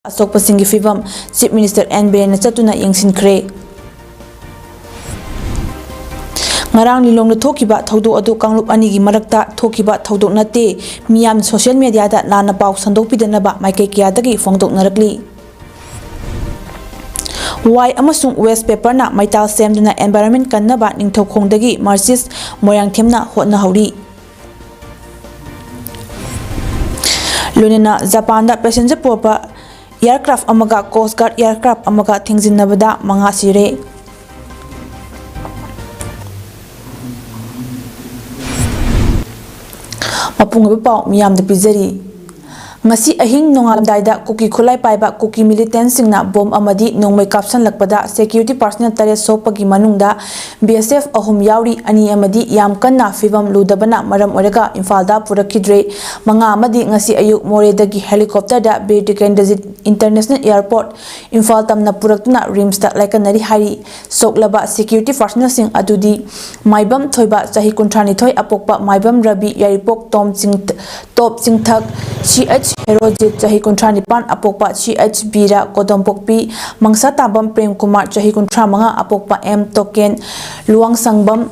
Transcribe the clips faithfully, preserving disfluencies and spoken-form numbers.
ꯑꯁꯣꯛꯄꯁꯤꯡꯒꯤ ꯐꯤꯚꯝ chief minister and ꯕꯤꯔꯦꯟꯅ ꯆꯠꯇꯨꯅ ꯌꯦꯡꯁꯤꯟꯈ꯭ꯔꯦ꯫ ꯉꯔꯥꯡ ꯂꯤꯂꯣꯡꯗ ꯊꯣꯛꯈꯤꯕ ꯊꯧꯗꯣꯛ ꯑꯗꯨ ꯀꯥꯡꯂꯨꯞ ꯑꯅꯤꯒꯤ ꯃꯔꯛꯇ ꯊꯣꯛꯈꯤꯕ ꯊꯧꯗꯣꯛ ꯅꯠꯇꯦ, ꯃꯤꯌꯥꯝꯅ ꯁꯣꯁꯤꯌꯦꯜ ꯃꯦꯗꯤꯌꯥꯗ ꯂꯥꯟꯅ ꯄꯥꯎ ꯁꯟꯗꯣꯛꯄꯤꯗꯅꯕ ꯃꯥꯏꯀꯩ ꯀꯌꯥꯗꯒꯤ ꯐꯣꯡꯗꯣꯛꯅꯔꯛꯂꯤ꯫ ꯋꯥꯏ ꯑꯃꯁꯨꯡ ꯋꯦꯁ ꯄꯦꯄꯔꯅ ꯃꯩꯇꯥꯜ ꯁꯦꯝꯗꯨꯅ ꯑꯦꯟꯚꯥꯏꯔꯟꯃꯦꯟ ꯀꯟꯅꯕ ꯅꯤꯡꯊꯧꯈꯣꯡꯗꯒꯤ ꯃꯥꯔꯁꯤꯁ ꯃꯣꯏꯔꯥꯡꯊꯦꯝꯅ ꯍꯣꯠꯅꯍꯧꯔꯤ꯫ ꯂꯣꯏꯅꯅ ꯖꯄꯥꯟꯗ ꯄꯦꯁꯦꯟꯖꯔ ꯄꯨꯔꯛꯄ ꯑꯦꯌꯔꯀ꯭ꯔꯥꯐ ꯑꯃꯒ ꯀꯣꯁ ꯒꯥꯔꯗ ꯑꯦꯌꯔꯀ꯭ꯔꯥꯐ ꯑꯃꯒ ꯊꯦꯡꯖꯤꯟꯅꯕꯗ ꯃꯉꯥ ꯁꯤꯔꯦ꯫ ꯃꯄꯨꯡ ꯑꯣꯏꯕ ꯄꯥꯎ ꯃꯤꯌꯥꯝꯗ ꯄꯤꯖꯔꯤ꯫ ꯉꯁꯤ ꯑꯍꯤꯡ ꯅꯣꯡꯉꯥꯜꯂꯝꯗꯥꯏꯗ ꯀꯨꯀꯤ ꯈꯨꯠꯂꯥꯏ ꯄꯥꯏꯕ ꯀꯨꯀꯤ ꯃꯤꯂꯤꯇꯦꯟꯁꯤꯡꯅ ꯕꯣꯝ ꯑꯃꯗꯤ ꯅꯣꯡꯃꯩ ꯀꯥꯞꯁꯤꯜꯂꯛꯄꯗ ꯁꯦꯀ꯭ꯌꯨꯔꯤꯇꯤ ꯄꯥꯔꯁꯣꯅꯦꯜ ꯇꯔꯦꯠ ꯁꯣꯛꯄꯒꯤ ꯃꯅꯨꯡꯗ ꯕꯤ ꯑꯦꯁ ꯑꯦꯐ ꯑꯍꯨꯝ ꯌꯥꯎꯔꯤ, ꯑꯅꯤ ꯑꯃꯗꯤ ꯌꯥꯝ ꯀꯟꯅ ꯐꯤꯕꯝ ꯂꯨꯗꯕꯅ ꯃꯔꯝ ꯑꯣꯏꯔꯒ ꯏꯝꯐꯥꯜꯗ ꯄꯨꯔꯛꯈꯤꯗ꯭ꯔꯦ꯫ ꯃꯉꯥ ꯑꯃꯗꯤ ꯉꯁꯤ ꯑꯌꯨꯛ ꯃꯣꯔꯦꯗꯒꯤ ꯍꯦꯂꯤꯀꯣꯞꯇꯔꯗ ꯕꯤꯔ ꯇꯤꯀꯦꯟꯗ꯭ꯔꯖꯤꯠ ꯏꯟꯇꯔꯅꯦꯁꯅꯦꯜ ꯑꯦꯌꯔꯄꯣꯔꯠ ꯏꯝꯐꯥꯜ ꯇꯝꯅ ꯄꯨꯔꯛꯇꯨꯅ ꯔꯤꯝꯁꯇ ꯂꯥꯏꯀꯠꯅꯔꯤ ꯍꯥꯏꯔꯤ꯫ ꯁꯣꯛꯂꯕ ꯁꯦꯀ꯭ꯌꯨꯔꯤꯇꯤ ꯄꯥꯔꯁꯣꯅꯦꯜꯁꯤꯡ ꯑꯗꯨꯗꯤ ꯃꯥꯏꯕꯝ ꯊꯣꯏꯕ, ꯆꯍꯤ ꯀꯨꯟꯊ꯭ꯔꯥ ꯅꯤꯊꯣꯏ, ꯑꯄꯣꯛꯄ ꯃꯥꯏꯕꯝ ꯔꯕꯤ, ꯌꯥꯏꯔꯤꯄꯣꯛ ꯇꯣꯝ ꯆꯤꯡ-, ꯇꯣꯞ ꯆꯤꯡꯊꯛ, ꯁꯤ ꯑꯩꯆ ꯍꯦꯔꯣꯖꯤꯠ, ꯆꯍꯤ ꯀꯨꯟꯊ꯭ꯔꯥ ꯅꯤꯄꯥꯟ, ꯑꯄꯣꯛꯄ ꯁꯤ ꯑꯩꯆ ꯕꯤꯔ, ꯀꯣꯗꯣꯝꯄꯣꯛꯄꯤ ꯃꯪꯁꯥꯇꯥꯕꯝ ꯄ꯭ꯔꯦꯝ ꯀꯨꯃꯥꯔ, ꯆꯍꯤ ꯀꯨꯟꯊ꯭ꯔꯥ ꯃꯉꯥ, ꯑꯄꯣꯛꯄ ꯑꯦꯝ ꯇꯣꯀꯦꯟ, ꯂꯨꯋꯥꯡꯁꯪꯕꯝ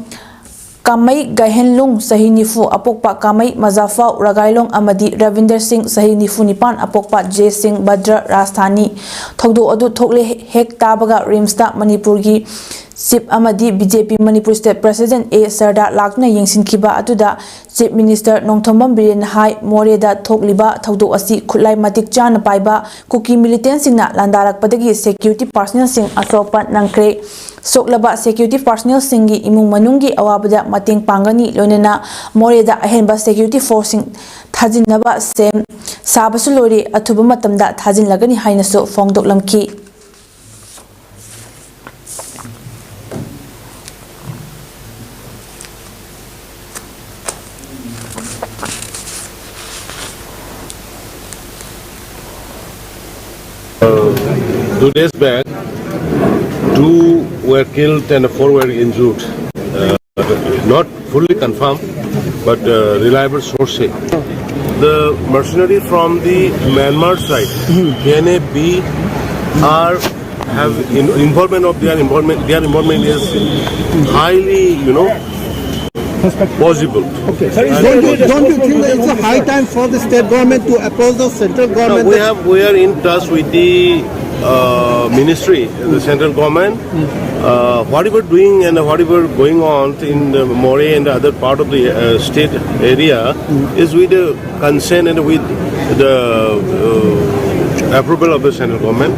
ꯀꯥꯃꯩ ꯒꯥꯏꯍꯦꯟꯂꯨꯡ, ꯆꯍꯤ ꯅꯤꯐꯨ, ꯑꯄꯣꯛꯄ ꯀꯥꯃꯩ ꯃꯖꯥꯐꯥꯎ ꯔꯒꯥꯏꯂꯣꯡ ꯑꯃꯗꯤ ꯔꯕꯤꯟꯗꯔ ꯁꯤꯡ, ꯆꯍꯤ ꯅꯤꯐꯨ ꯅꯤꯄꯥꯟ, ꯑꯄꯣꯛꯄ ꯖꯦ ꯁꯤꯡ ꯚꯗ꯭ꯔ ꯔꯥꯖꯊꯥꯅꯤ꯫ ꯊꯧꯗꯣꯛ ꯑꯗꯨ ꯊꯣꯛꯂꯦ ꯍꯦꯛ ꯇꯥꯕꯒ ꯔꯤꯝꯁꯇ ꯃꯅꯤꯄꯨꯔꯒꯤ ꯆꯤꯐ ꯑꯃꯗꯤ ꯕꯤ ꯖꯦ ꯄꯤ ꯃꯅꯤꯄꯨꯔ ꯁ꯭ꯇꯦꯠ ꯄ꯭ꯔꯦꯁꯤꯗꯦꯟꯠ ꯑꯦ ꯁꯔꯗꯥ ꯂꯥꯛꯇꯨꯅ ꯌꯦꯡꯁꯤꯟꯈꯤꯕ ꯑꯗꯨꯗ ꯆꯤꯐ ꯃꯤꯅꯤꯁꯇꯔ ꯅꯣꯡꯊꯣꯝꯕꯝ ꯕꯤꯔꯦꯟꯅ ꯍꯥꯏ, ꯃꯣꯔꯦꯗ ꯊꯣꯛꯂꯤꯕ ꯊꯧꯗꯣꯛ ꯑꯁꯤ ꯈꯨꯠꯂꯥꯏ ꯃꯇꯤꯛ ꯆꯥꯅ ꯄꯥꯏꯕ ꯀꯨꯀꯤ ꯃꯤꯂꯤꯇꯦꯟꯁꯤꯡꯅ ꯂꯥꯟꯗꯥꯔꯛꯄꯗꯒꯤ ꯁꯦꯀ꯭ꯌꯨꯔꯤꯇꯤ ꯄꯥꯔꯁꯣꯅꯦꯜꯁꯤꯡ ꯑꯁꯣꯛꯄ ꯅꯪꯈ꯭ꯔꯦ꯫ ꯁꯣꯛꯂꯕ ꯁꯦꯀ꯭ꯌꯨꯔꯤꯇꯤ ꯄꯥꯔꯁꯣꯅꯦꯜꯁꯤꯡꯒꯤ ꯏꯃꯨꯡ ꯃꯅꯨꯡꯒꯤ ꯑꯋꯥꯕꯗ ꯃꯇꯦꯡ ꯄꯥꯡꯒꯅꯤ, ꯂꯣꯏꯅꯅ ꯃꯣꯔꯦꯗ ꯑꯍꯦꯟꯕ ꯁꯦꯀ꯭ꯌꯨꯔꯤꯇꯤ ꯐꯣꯔꯁꯁꯤꯡ ꯊꯥꯖꯤꯟꯅꯕ ꯁꯦꯝ ꯁꯥꯕꯁꯨ ꯂꯣꯏꯔꯦ, ꯑꯊꯨꯕ ꯃꯇꯝꯗ ꯊꯥꯖꯤꯜꯂꯒꯅꯤ ꯍꯥꯏꯅꯁꯨ ꯐꯣꯡꯗꯣꯛꯂꯝꯈꯤ꯫ Uh, two days back, two were killed and four were injured. Uh, not fully confirmed, but uh, reliable source से The mercenary from the Myanmar side, K N A B, are have in, involvement of their involvement. Their involvement is highly, you know, possible. Don't you, don't you think that it's a high time for the state government to approach the central No, government? we that- have we are in touch with the uh, ministry, the central government. Uh, whatever doing and whatever going on in the Moreh and the other part of the uh, state area is with the consent and with the uh, approval of the central government.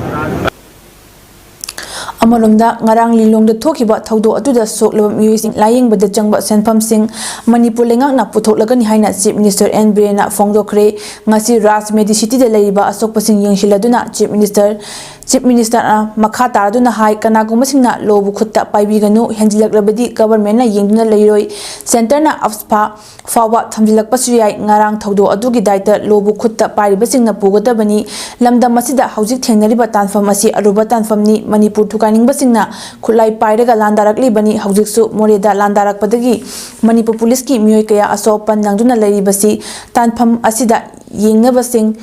ꯑꯃꯔꯣꯝꯗ, ꯉꯔꯥꯡ ꯂꯤꯂꯣꯡꯗ ꯊꯣꯛꯈꯤꯕ ꯊꯧꯗꯣꯛ ꯑꯗꯨꯗ ꯁꯣꯛꯂꯕ ꯃꯤꯑꯣꯏꯁꯤꯡ ꯂꯥꯌꯦꯡꯕꯗ ꯆꯪꯕ ꯁꯦꯟꯐꯝꯁꯤꯡ ꯃꯅꯤꯄꯨꯔ ꯂꯩꯉꯥꯛꯅ ꯄꯨꯊꯣꯛꯂꯒꯅꯤ ꯍꯥꯏꯅ Chief Minister N ꯕꯤꯔꯦꯟꯅ ꯐꯣꯡꯗꯣꯛꯈ꯭ꯔꯦ꯫ ꯉꯁꯤ ꯔꯥꯖ ꯃꯦꯗꯤꯁꯤꯇꯤꯗ ꯂꯩꯔꯤꯕ ꯑꯁꯣꯛꯄꯁꯤꯡ ꯌꯦꯡꯁꯤꯜꯂꯗꯨꯅ Chief Minister, Chief Ministerꯅ ꯃꯈꯥ ꯇꯥꯔꯗꯨꯅ ꯍꯥꯏ, ꯀꯅꯥꯒꯨꯝꯕꯁꯤꯡꯅ ꯂꯣꯕꯨ ꯈꯨꯠꯇ ꯄꯥꯏꯕꯤꯒꯅꯨ, ꯍꯦꯟꯖꯤꯜꯂꯛꯂꯕꯗꯤ ꯒꯚꯔꯟꯃꯦꯟꯠꯅ ꯌꯦꯡꯗꯨꯅ ꯂꯩꯔꯣꯏ꯫ ꯁꯦꯟꯇꯔꯅ ꯑꯐꯁꯐꯥ ꯐꯥꯎꯕ ꯊꯝꯖꯤꯜꯂꯛꯄꯁꯨ ꯌꯥꯏ꯫ ꯉꯔꯥꯡ ꯊꯧꯗꯣꯛ ꯑꯗꯨꯒꯤ ꯗꯥꯏꯇ ꯂꯣꯕꯨ ꯈꯨꯠꯇ ꯄꯥꯏꯔꯤꯕꯁꯤꯡꯅ ꯄꯨꯒꯗꯕꯅꯤ꯫ ꯂꯝꯗꯝ ꯑꯁꯤꯗ ꯍꯧꯖꯤꯛ ꯊꯦꯡꯅꯔꯤꯕ ꯇꯥꯟꯐꯝ ꯑꯁꯤ ꯑꯔꯨꯕ ꯇꯥꯟꯐꯝꯅꯤ꯫ ꯃꯅꯤꯄꯨꯔ ꯊꯨꯒꯥꯏꯅꯤꯡꯕꯁꯤꯡꯅ ꯈꯨꯠꯂꯥꯏ ꯄꯥꯏꯔꯒ ꯂꯥꯟꯗꯥꯔꯛꯂꯤꯕꯅꯤ꯫ ꯍꯧꯖꯤꯛꯁꯨ ꯃꯣꯔꯦꯗ ꯂꯥꯟꯗꯥꯔꯛꯄꯗꯒꯤ ꯃꯅꯤꯄꯨꯔ ꯄꯨꯂꯤꯁꯀꯤ ꯃꯤꯑꯣꯏ ꯀꯌꯥ ꯑꯁꯣꯛ ꯑꯄꯟ ꯅꯪꯗꯨꯅ ꯂꯩꯔꯤꯕꯁꯤ ꯇꯥꯟꯐꯝ ꯑꯁꯤꯗ ꯌꯦꯡꯅꯕꯁꯤꯡ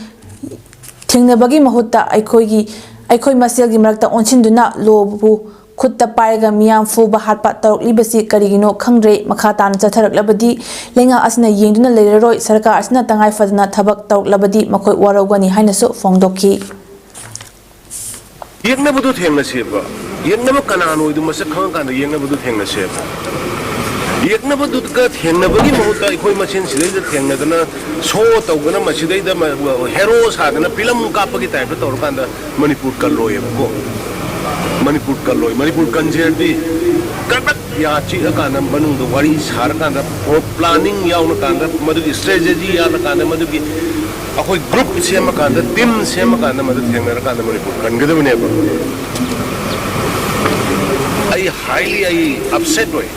ꯊꯦꯡꯅꯕꯒꯤ ꯃꯍꯨꯠꯇ ꯑꯩꯈꯣꯏꯒꯤ, ꯑꯩꯈꯣꯏ ꯃꯁꯦꯜꯒꯤ ꯃꯔꯛꯇ ꯑꯣꯟꯁꯤꯟꯗꯨꯅ ꯂꯣꯕꯨ ꯈꯨꯠꯇ ꯄꯥꯏꯔꯒ ꯃꯤꯌꯥꯝ ꯐꯨꯕ ꯍꯥꯠꯄ ꯇꯧꯔꯛꯂꯤꯕꯁꯤ ꯀꯔꯤꯒꯤꯅꯣ ꯈꯪꯗ꯭ꯔꯦ꯫ ꯃꯈꯥ ꯇꯥꯅ ꯆꯠꯊꯔꯛꯂꯕꯗꯤ ꯂꯩꯉꯥꯛ ꯑꯁꯤꯅ ꯌꯦꯡꯗꯨꯅ ꯂꯩꯔꯔꯣꯏ꯫ ꯁꯔꯀꯥꯔ ꯑꯁꯤꯅ ꯇꯉꯥꯏ ꯐꯗꯅ ꯊꯕꯛ ꯇꯧꯔꯛꯂꯕꯗꯤ ꯃꯈꯣꯏ ꯋꯥꯔꯧꯒꯅꯤ ꯍꯥꯏꯅꯁꯨ ꯐꯣꯡꯗꯣꯛꯈꯤ꯫ ꯌꯦꯛꯅꯕꯗꯨ ꯊꯦꯡꯅꯁꯦꯕ꯫ ꯌꯦꯛꯅꯕ ꯀꯅꯥꯅꯣ ꯍꯥꯏꯗꯨ ꯃꯁꯛ ꯈꯪꯉꯀꯥꯟꯗ ꯌꯦꯛꯅꯕꯗꯨ ꯊꯦꯡꯅꯁꯦꯕ꯫ ꯌꯦꯛꯅꯕꯗꯨꯒ ꯊꯦꯡꯅꯕꯒꯤ ꯃꯍꯨꯠꯇ ꯑꯩꯈꯣꯏ ꯃꯁꯦꯟ ꯁꯤꯗꯩꯗ ꯊꯦꯡꯅꯗꯅ ꯁꯣ ꯇꯧꯗꯅ ꯃꯁꯤꯗꯩꯗ ꯃ-, ꯍꯦꯔꯣ ꯁꯥꯗꯅ ꯐꯤꯂꯝ ꯀꯥꯞꯄꯒꯤ ꯇꯥꯏꯞꯇ ꯇꯧꯔꯀꯥꯟꯗ ꯃꯅꯤꯄꯨꯔ ꯀꯜꯂꯣꯏꯕꯀꯣ꯫ ꯃꯅꯤꯄꯨꯔ ꯀꯜꯂꯣꯏ꯫ ꯃꯅꯤꯄꯨꯔ ꯀꯟꯖꯔꯗꯤ ꯀꯗꯛ ꯌꯥ ꯆꯤꯛꯑꯀꯥꯟꯗ ꯃꯅꯨꯡꯗ ꯋꯥꯔꯤ ꯁꯥꯔꯀꯥꯟꯗ ꯄ꯭ꯂꯥꯅꯤꯡ ꯌꯥꯎꯅꯀꯥꯟꯗ ꯃꯗꯨꯒꯤ ꯁ꯭ꯇ꯭ꯔꯦꯇꯦꯖꯤ ꯌꯥꯜꯂꯀꯥꯟꯗ ꯃꯗꯨꯒꯤ ꯑꯩꯈꯣꯏ ꯒ꯭ꯔꯨꯞ ꯁꯦꯝꯃꯀꯥꯟꯗ ꯇꯤꯝ ꯁꯦꯝꯃꯀꯥꯟꯗ ꯃꯗꯨ ꯊꯦꯡꯅꯔꯀꯥꯟꯗ ꯃꯅꯤꯄꯨꯔ ꯀꯟꯒꯗꯕꯅꯦꯕ꯫ ꯑꯩ ꯍꯥꯏꯂꯤ ꯑꯩ ꯑꯞꯁꯦꯠ ꯑꯣꯏ꯫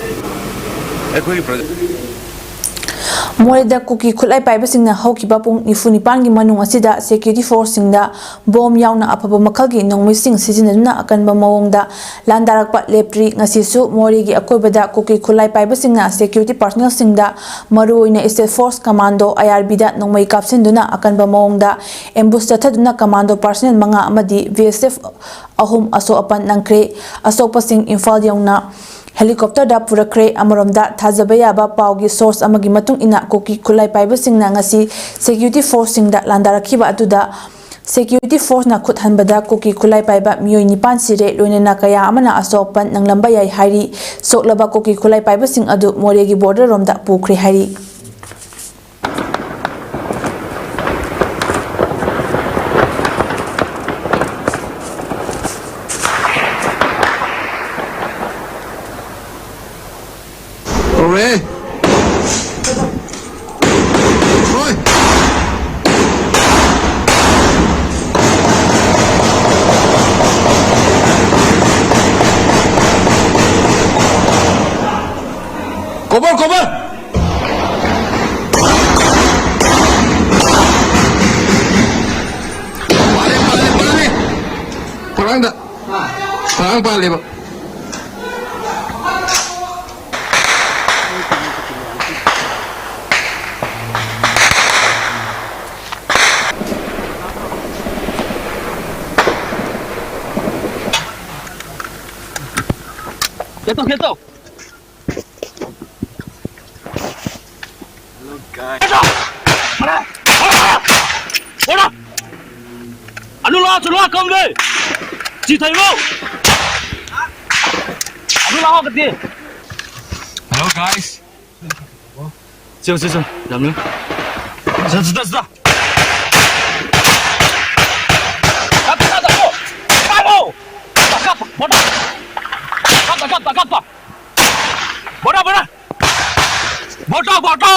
ꯑꯩꯈꯣꯏꯒꯤ ꯄ꯭ꯔꯖꯥ ꯃꯣꯔꯦꯗ ꯀꯨꯀꯤ ꯈꯨꯠꯂꯥꯏ ꯄꯥꯏꯕꯁꯤꯡꯅ ꯍꯧꯈꯤꯕ ꯄꯨꯡ ꯅꯤꯐꯨ ꯅꯤꯄꯥꯟꯒꯤ ꯃꯅꯨꯡ ꯑꯁꯤꯗ ꯁꯦꯀ꯭ꯌꯨꯔꯤꯇꯤ ꯐꯣꯔꯁꯁꯤꯡꯗ ꯕꯣꯝ ꯌꯥꯎꯅ ꯑꯐꯕ ꯃꯈꯜꯒꯤ ꯅꯣꯡꯃꯩꯁꯤꯡ ꯁꯤꯖꯤꯟꯅꯗꯨꯅ ꯑꯀꯟꯕ ꯃꯑꯣꯡꯗ ꯂꯥꯟꯗꯥꯔꯛꯄ ꯂꯦꯞꯇ꯭ꯔꯤ꯫ ꯉꯁꯤꯁꯨ ꯃꯣꯔꯦꯒꯤ ꯑꯀꯣꯏꯕꯗ ꯀꯨꯀꯤ ꯈꯨꯠꯂꯥꯏ ꯄꯥꯏꯕꯁꯤꯡꯅ ꯁꯦꯀ꯭ꯌꯨꯔꯤꯇꯤ ꯄꯥꯔꯁꯣꯅꯦꯜꯁꯤꯡꯗ, ꯃꯔꯨꯑꯣꯏꯅ ꯁ꯭ꯇꯦꯠ ꯐꯣꯔꯁ ꯀꯃꯥꯟꯗꯣ, ꯑꯥꯏ ꯑꯥꯔ ꯕꯤꯗ ꯅꯣꯡꯃꯩ ꯀꯥꯞꯁꯤꯟꯗꯨꯅ ꯑꯀꯟꯕ ꯃꯑꯣꯡꯗ ꯑꯦꯝꯕꯨꯁ ꯆꯠꯊꯗꯨꯅ ꯀꯃꯥꯟꯗꯣ ꯄꯥꯔꯁꯣꯅꯦꯜ ꯃꯉꯥ ꯑꯃꯗꯤ ꯕꯤ ꯑꯦꯁ ꯑꯦꯐ ꯑꯍꯨꯝ ꯑꯁꯣꯛ ꯑꯄꯟ ꯅꯪꯈ꯭ꯔꯦ꯫ ꯑꯁꯣꯛꯄꯁꯤꯡ ꯏꯝꯐꯥꯜ ꯌꯧꯅ ꯍꯦꯂꯤꯀꯣꯞꯇꯔꯗ ꯄꯨꯔꯛꯈ꯭ꯔꯦ꯫ ꯑꯃꯔꯣꯝꯗ, ꯊꯥꯖꯕ ꯌꯥꯕ ꯄꯥꯎꯒꯤ ꯁꯣꯔꯁ ꯑꯃꯒꯤ ꯃꯇꯨꯡ ꯏꯟꯅ, ꯀꯨꯀꯤ ꯈꯨꯠꯂꯥꯏ ꯄꯥꯏꯕꯁꯤꯡꯅ ꯉꯁꯤ ꯁꯦꯀ꯭ꯌꯨꯔꯤꯇꯤ ꯐꯣꯔꯁꯁꯤꯡꯗ ꯂꯥꯟꯗꯥꯔꯛꯈꯤꯕ ꯑꯗꯨꯗ ꯁꯦꯀ꯭ꯌꯨꯔꯤꯇꯤ ꯐꯣꯔꯁꯅ ꯈꯨꯠ ꯍꯟꯕꯗ ꯀꯨꯀꯤ ꯈꯨꯠꯂꯥꯏ ꯄꯥꯏꯕ ꯃꯤꯑꯣꯏ ꯅꯤꯄꯥꯟ ꯁꯤꯔꯦ, ꯂꯣꯏꯅꯅ ꯀꯌꯥ ꯑꯃꯅ ꯑꯁꯣꯛ ꯑꯄꯟ ꯅꯪꯂꯝꯕ ꯌꯥꯏ ꯍꯥꯏꯔꯤ꯫ ꯁꯣꯛꯂꯕ ꯀꯨꯀꯤ ꯈꯨꯠꯂꯥꯏ ꯄꯥꯏꯕꯁꯤꯡ ꯑꯗꯨ ꯃꯣꯔꯦꯒꯤ ꯕꯣꯔꯗꯔ ꯔꯣꯝꯗ ꯄꯨꯈ꯭ꯔꯦ ꯍꯥꯏꯔꯤ꯫ ꯍꯧꯔꯦ꯫ ꯍꯣꯏ꯫ Cover, cover. ꯄꯥꯜꯂꯦ, ꯄꯥꯜꯂꯦ, ꯄꯥꯜꯂꯦ꯫ ꯐꯛꯂꯥꯡꯗ꯫ ꯐꯛꯂꯥꯡ ꯄꯥꯜꯂꯦꯕ꯫ खेतो, खेतो। Hello guys. Anu la, chulu la, kam de. Chi thai lo. Anu la, ka ti. Hello guys. Chill, chill, chill. Jam ni. Sida, sida, sida. Kapa, kapa, kapa. Kapa. Kapa, bota. Kapa, kapa, kapa. Bota, bota. Bota, bota.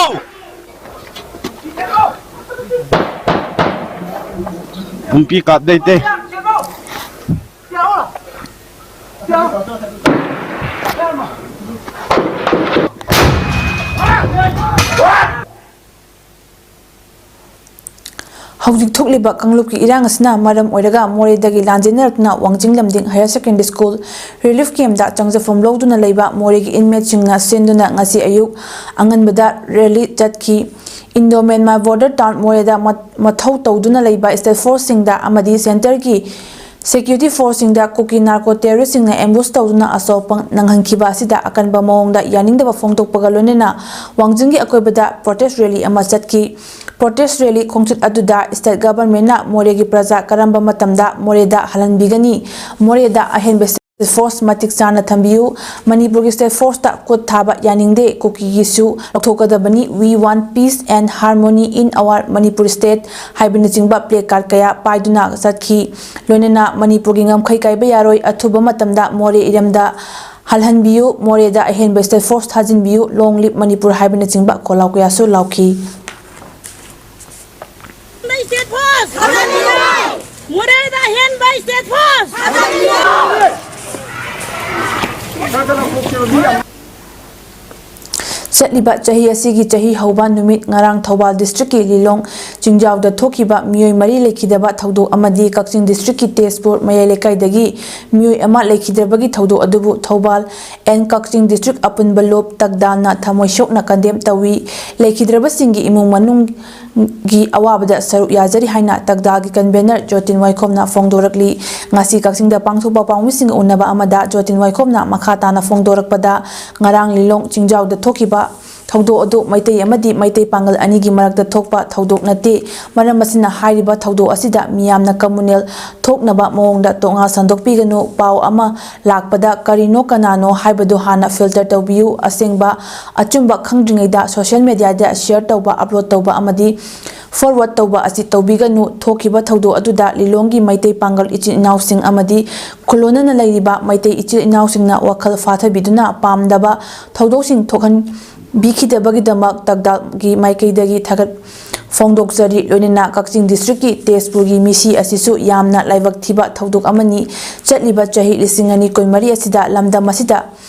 Pumpi kap dai te. ꯍꯧꯖꯤꯛ ꯊꯣꯛꯂꯤꯕ ꯀꯥꯡꯂꯨꯞꯀꯤ ꯏꯔꯥꯡ ꯑꯁꯤꯅ ꯃꯔꯝ ꯑꯣꯏꯔꯒ ꯃꯣꯔꯦꯗꯒꯤ ꯂꯥꯟꯖꯦꯟꯅꯔꯛꯇꯨꯅ ꯋꯥꯡꯖꯤꯡ ꯂꯝꯗꯤꯡ Higher Secondary School Relief Camp ꯇ ꯆꯪꯖꯐꯝ ꯂꯧꯗꯨꯅ ꯂꯩꯕ ꯃꯣꯔꯦꯒꯤ inmate ꯁꯤꯡꯅ ꯁꯤꯟꯗꯨꯅ ꯉꯁꯤ ꯑꯌꯨꯛ ꯑꯉꯟꯕꯗ rally ꯆꯠꯈꯤ꯫ Indo Myanmar Border Town ꯃꯣꯔꯦꯗ ꯃ-, ꯃꯊꯧ ꯇꯧꯗꯨꯅ ꯂꯩꯕ state force ꯁꯤꯡꯗ ꯑꯃꯗꯤ centre ꯒꯤ security force ꯁꯤꯡꯗ ꯀꯨꯀꯤ narco terrorist ꯁꯤꯡꯅ ambush ꯇꯧꯗꯨꯅ ꯑꯁꯣꯛ ꯑꯄꯟ ꯅꯪꯍꯟꯈꯤꯕ ꯑꯁꯤꯗ ꯑꯀꯟꯕ ꯃꯑꯣꯡꯗ ꯌꯥꯅꯤꯡꯗꯕ ꯐꯣꯡꯗꯣꯛꯄꯒ ꯂꯣꯏꯅꯅ ꯋꯥꯡꯖꯤꯡꯒꯤ ꯑꯀꯣꯏꯕꯗ protest rally ꯑꯃ ꯆꯠꯈꯤ꯫ Protest rally ꯈꯣꯡꯆꯠ ꯑꯗꯨꯗ state government ꯅ ꯃꯣꯔꯦꯒꯤ ꯄ꯭ꯔꯖꯥ ꯀꯔꯝꯕ ꯃꯇꯝꯗ ꯃꯣꯔꯦꯗ ꯍꯜꯍꯟꯕꯤꯒꯅꯤ? ꯃꯣꯔꯦꯗ ꯑꯍꯦꯟꯕ state force ꯃꯇꯤꯛ ꯆꯥꯅ ꯊꯝꯕꯤꯌꯨ꯫ ꯃꯅꯤꯄꯨꯔꯒꯤ state force ꯇ ꯈꯨꯠ ꯊꯥꯕ ꯌꯥꯅꯤꯡꯗꯦ꯫ ꯀꯨꯀꯤꯒꯤꯁꯨ ꯂꯧꯊꯣꯛꯀꯗꯕꯅꯤ꯫ We want peace and harmony in our Manipur state ꯍꯥꯏꯕꯅꯆꯤꯡꯕ placard ꯀꯌꯥ ꯄꯥꯏꯗꯨꯅ ꯆꯠꯈꯤ꯫ ꯂꯣꯏꯅꯅ ꯃꯅꯤꯄꯨꯔꯒꯤ ꯉꯝꯈꯩ ꯀꯥꯏꯕ ꯌꯥꯔꯣꯏ꯫ ꯑꯊꯨꯕ ꯃꯇꯝꯗ ꯃꯣꯔꯦ ꯏꯔꯝꯗ ꯍꯜꯍꯟꯕꯤꯌꯨ꯫ ꯃꯣꯔꯦꯗ ꯑꯍꯦꯟꯕ state force ꯊꯥꯖꯤꯟꯕꯤꯌꯨ꯫ Long live Manipur ꯍꯥꯏꯕꯅꯆꯤꯡꯕ ꯈꯣꯜꯂꯥꯎ ꯀꯌꯥꯁꯨ ꯂꯥꯎꯈꯤ꯫ State force! ꯊꯥꯖꯤꯜꯂꯨ! ꯃꯣꯔꯦꯗ ꯑꯍꯦꯟꯕ state force! ꯊꯥꯖꯤꯜꯂꯨ! ꯆꯠꯂꯤꯕ ꯆꯍꯤ ꯑꯁꯤꯒꯤ ꯆꯍꯤ ꯍꯧꯕ ꯅꯨꯃꯤꯠ ꯉꯔꯥꯡ ꯊꯧꯕꯥꯜ district ꯀꯤ ꯂꯤꯂꯣꯡ ꯆꯤꯡꯖꯥꯎꯗ ꯊꯣꯛꯈꯤꯕ ꯃꯤꯑꯣꯏ ꯃꯔꯤ ꯂꯩꯈꯤꯗꯕ ꯊꯧꯗꯣꯛ ꯑꯃꯗꯤ ꯀꯛꯆꯤꯡ district ꯀꯤ ꯇꯦꯖꯄꯨꯔ ꯃꯌꯥꯏ ꯂꯩꯀꯥꯏꯗꯒꯤ ꯃꯤꯑꯣꯏ ꯑꯃ ꯂꯩꯈꯤꯗꯕꯒꯤ ꯊꯧꯗꯣꯛ ꯑꯗꯨꯕꯨ ꯊꯧꯕꯥꯜ and ꯀꯛꯆꯤꯡ district ꯑꯄꯨꯟꯕ ꯂꯨꯞ ꯇꯛꯗꯥꯜꯅ ꯊꯃꯣꯏ ꯁꯣꯛꯅ condemn ꯇꯧꯏ꯫ ꯂꯩꯈꯤꯗ꯭ꯔꯕꯁꯤꯡꯒꯤ ꯏꯃꯨꯡ ꯃꯅꯨꯡ ꯒꯤ ꯑꯋꯥꯕꯗ ꯁꯔꯨꯛ ꯌꯥꯖꯔꯤ ꯍꯥꯏꯅ ꯇꯛꯗꯥꯜꯒꯤ convener ꯖꯣꯇꯤꯟ ꯋꯥꯏꯈꯣꯝꯅ ꯐꯣꯡꯗꯣꯔꯛꯂꯤ꯫ ꯉꯁꯤ ꯀꯛꯆꯤꯡꯗ ꯄꯥꯡꯊꯣꯛꯄ ꯄꯥꯎꯃꯤꯁꯤꯡꯒ ꯎꯅꯕ ꯑꯃꯗ ꯖꯣꯇꯤꯟ ꯋꯥꯏꯈꯣꯝꯅ ꯃꯈꯥ ꯇꯥꯅ ꯐꯣꯡꯗꯣꯔꯛꯄꯗ, ꯉꯔꯥꯡ ꯂꯤꯂꯣꯡ ꯆꯤꯡꯖꯥꯎꯗ ꯊꯣꯛꯈꯤꯕ ꯊꯧꯗꯣꯛ ꯑꯗꯨ ꯃꯩꯇꯩ ꯑꯃꯗꯤ ꯃꯩꯇꯩ ꯄꯥꯡꯒꯜ ꯑꯅꯤꯒꯤ ꯃꯔꯛꯇ ꯊꯣꯛꯄ ꯊꯧꯗꯣꯛ ꯅꯠꯇꯦ꯫ ꯃꯔꯝ ꯑꯁꯤꯅ ꯍꯥꯏꯔꯤꯕ ꯊꯧꯗꯣꯛ ꯑꯁꯤꯗ ꯃꯤꯌꯥꯝꯅ communal ꯊꯣꯛꯅꯕ ꯃꯑꯣꯡꯗ ꯇꯣꯉꯥꯟ ꯁꯟꯗꯣꯛꯄꯤꯒꯅꯨ꯫ ꯄꯥꯎ ꯑꯃ ꯂꯥꯛꯄꯗ ꯀꯔꯤꯅꯣ ꯀꯅꯥꯅꯣ ꯍꯥꯏꯕꯗꯨ ꯍꯥꯟꯅ filter ꯇꯧꯕꯤꯌꯨ꯫ ꯑꯁꯦꯡꯕ ꯑꯆꯨꯝꯕ ꯈꯪꯗ꯭ꯔꯤꯉꯩꯗ social media ꯗ share ꯇꯧꯕ, upload ꯇꯧꯕ ꯑꯃꯗꯤ forward ꯇꯧꯕ ꯑꯁꯤ ꯇꯧꯕꯤꯒꯅꯨ꯫ ꯊꯣꯛꯈꯤꯕ ꯊꯧꯗꯣꯛ ꯑꯗꯨꯗ ꯂꯤꯂꯣꯡꯒꯤ ꯃꯩꯇꯩ ꯄꯥꯡꯒꯜ ꯏꯆꯤꯜ ꯏꯅꯥꯎꯁꯤꯡ ꯑꯃꯗꯤ ꯈꯨꯜꯂꯣꯟꯅꯅ ꯂꯩꯔꯤꯕ ꯃꯩꯇꯩ ꯏꯆꯤꯜ ꯏꯅꯥꯎꯁꯤꯡꯅ ꯋꯥꯈꯜ ꯐꯥꯊꯕꯤꯗꯨꯅ ꯄꯥꯝꯗꯕ ꯊꯧꯗꯣꯛꯁꯤꯡ ꯊꯣꯛꯍꯟꯕꯤꯈꯤꯗꯕꯒꯤꯗꯃꯛ ꯇꯛꯗꯥꯜꯒꯤ ꯃꯥꯏꯀꯩꯗꯒꯤ ꯊꯥꯒꯠ ꯐꯣꯡꯗꯣꯛꯆꯔꯤ꯫ ꯂꯣꯏꯅꯅ ꯀꯛꯆꯤꯡ district ꯀꯤ ꯇꯦꯖꯄꯨꯔꯒꯤ ꯃꯤꯁꯤ ꯑꯁꯤꯁꯨ ꯌꯥꯝꯅ ꯂꯥꯏꯕꯛ ꯊꯤꯕ ꯊꯧꯗꯣꯛ ꯑꯃꯅꯤ꯫ ꯆꯠꯂꯤꯕ ꯆꯍꯤ ꯂꯤꯁꯤꯡ ꯑꯅꯤ ꯀꯨꯟꯃꯔꯤ ꯑꯁꯤꯗ ꯂꯝꯗꯝ ꯑꯁꯤꯗ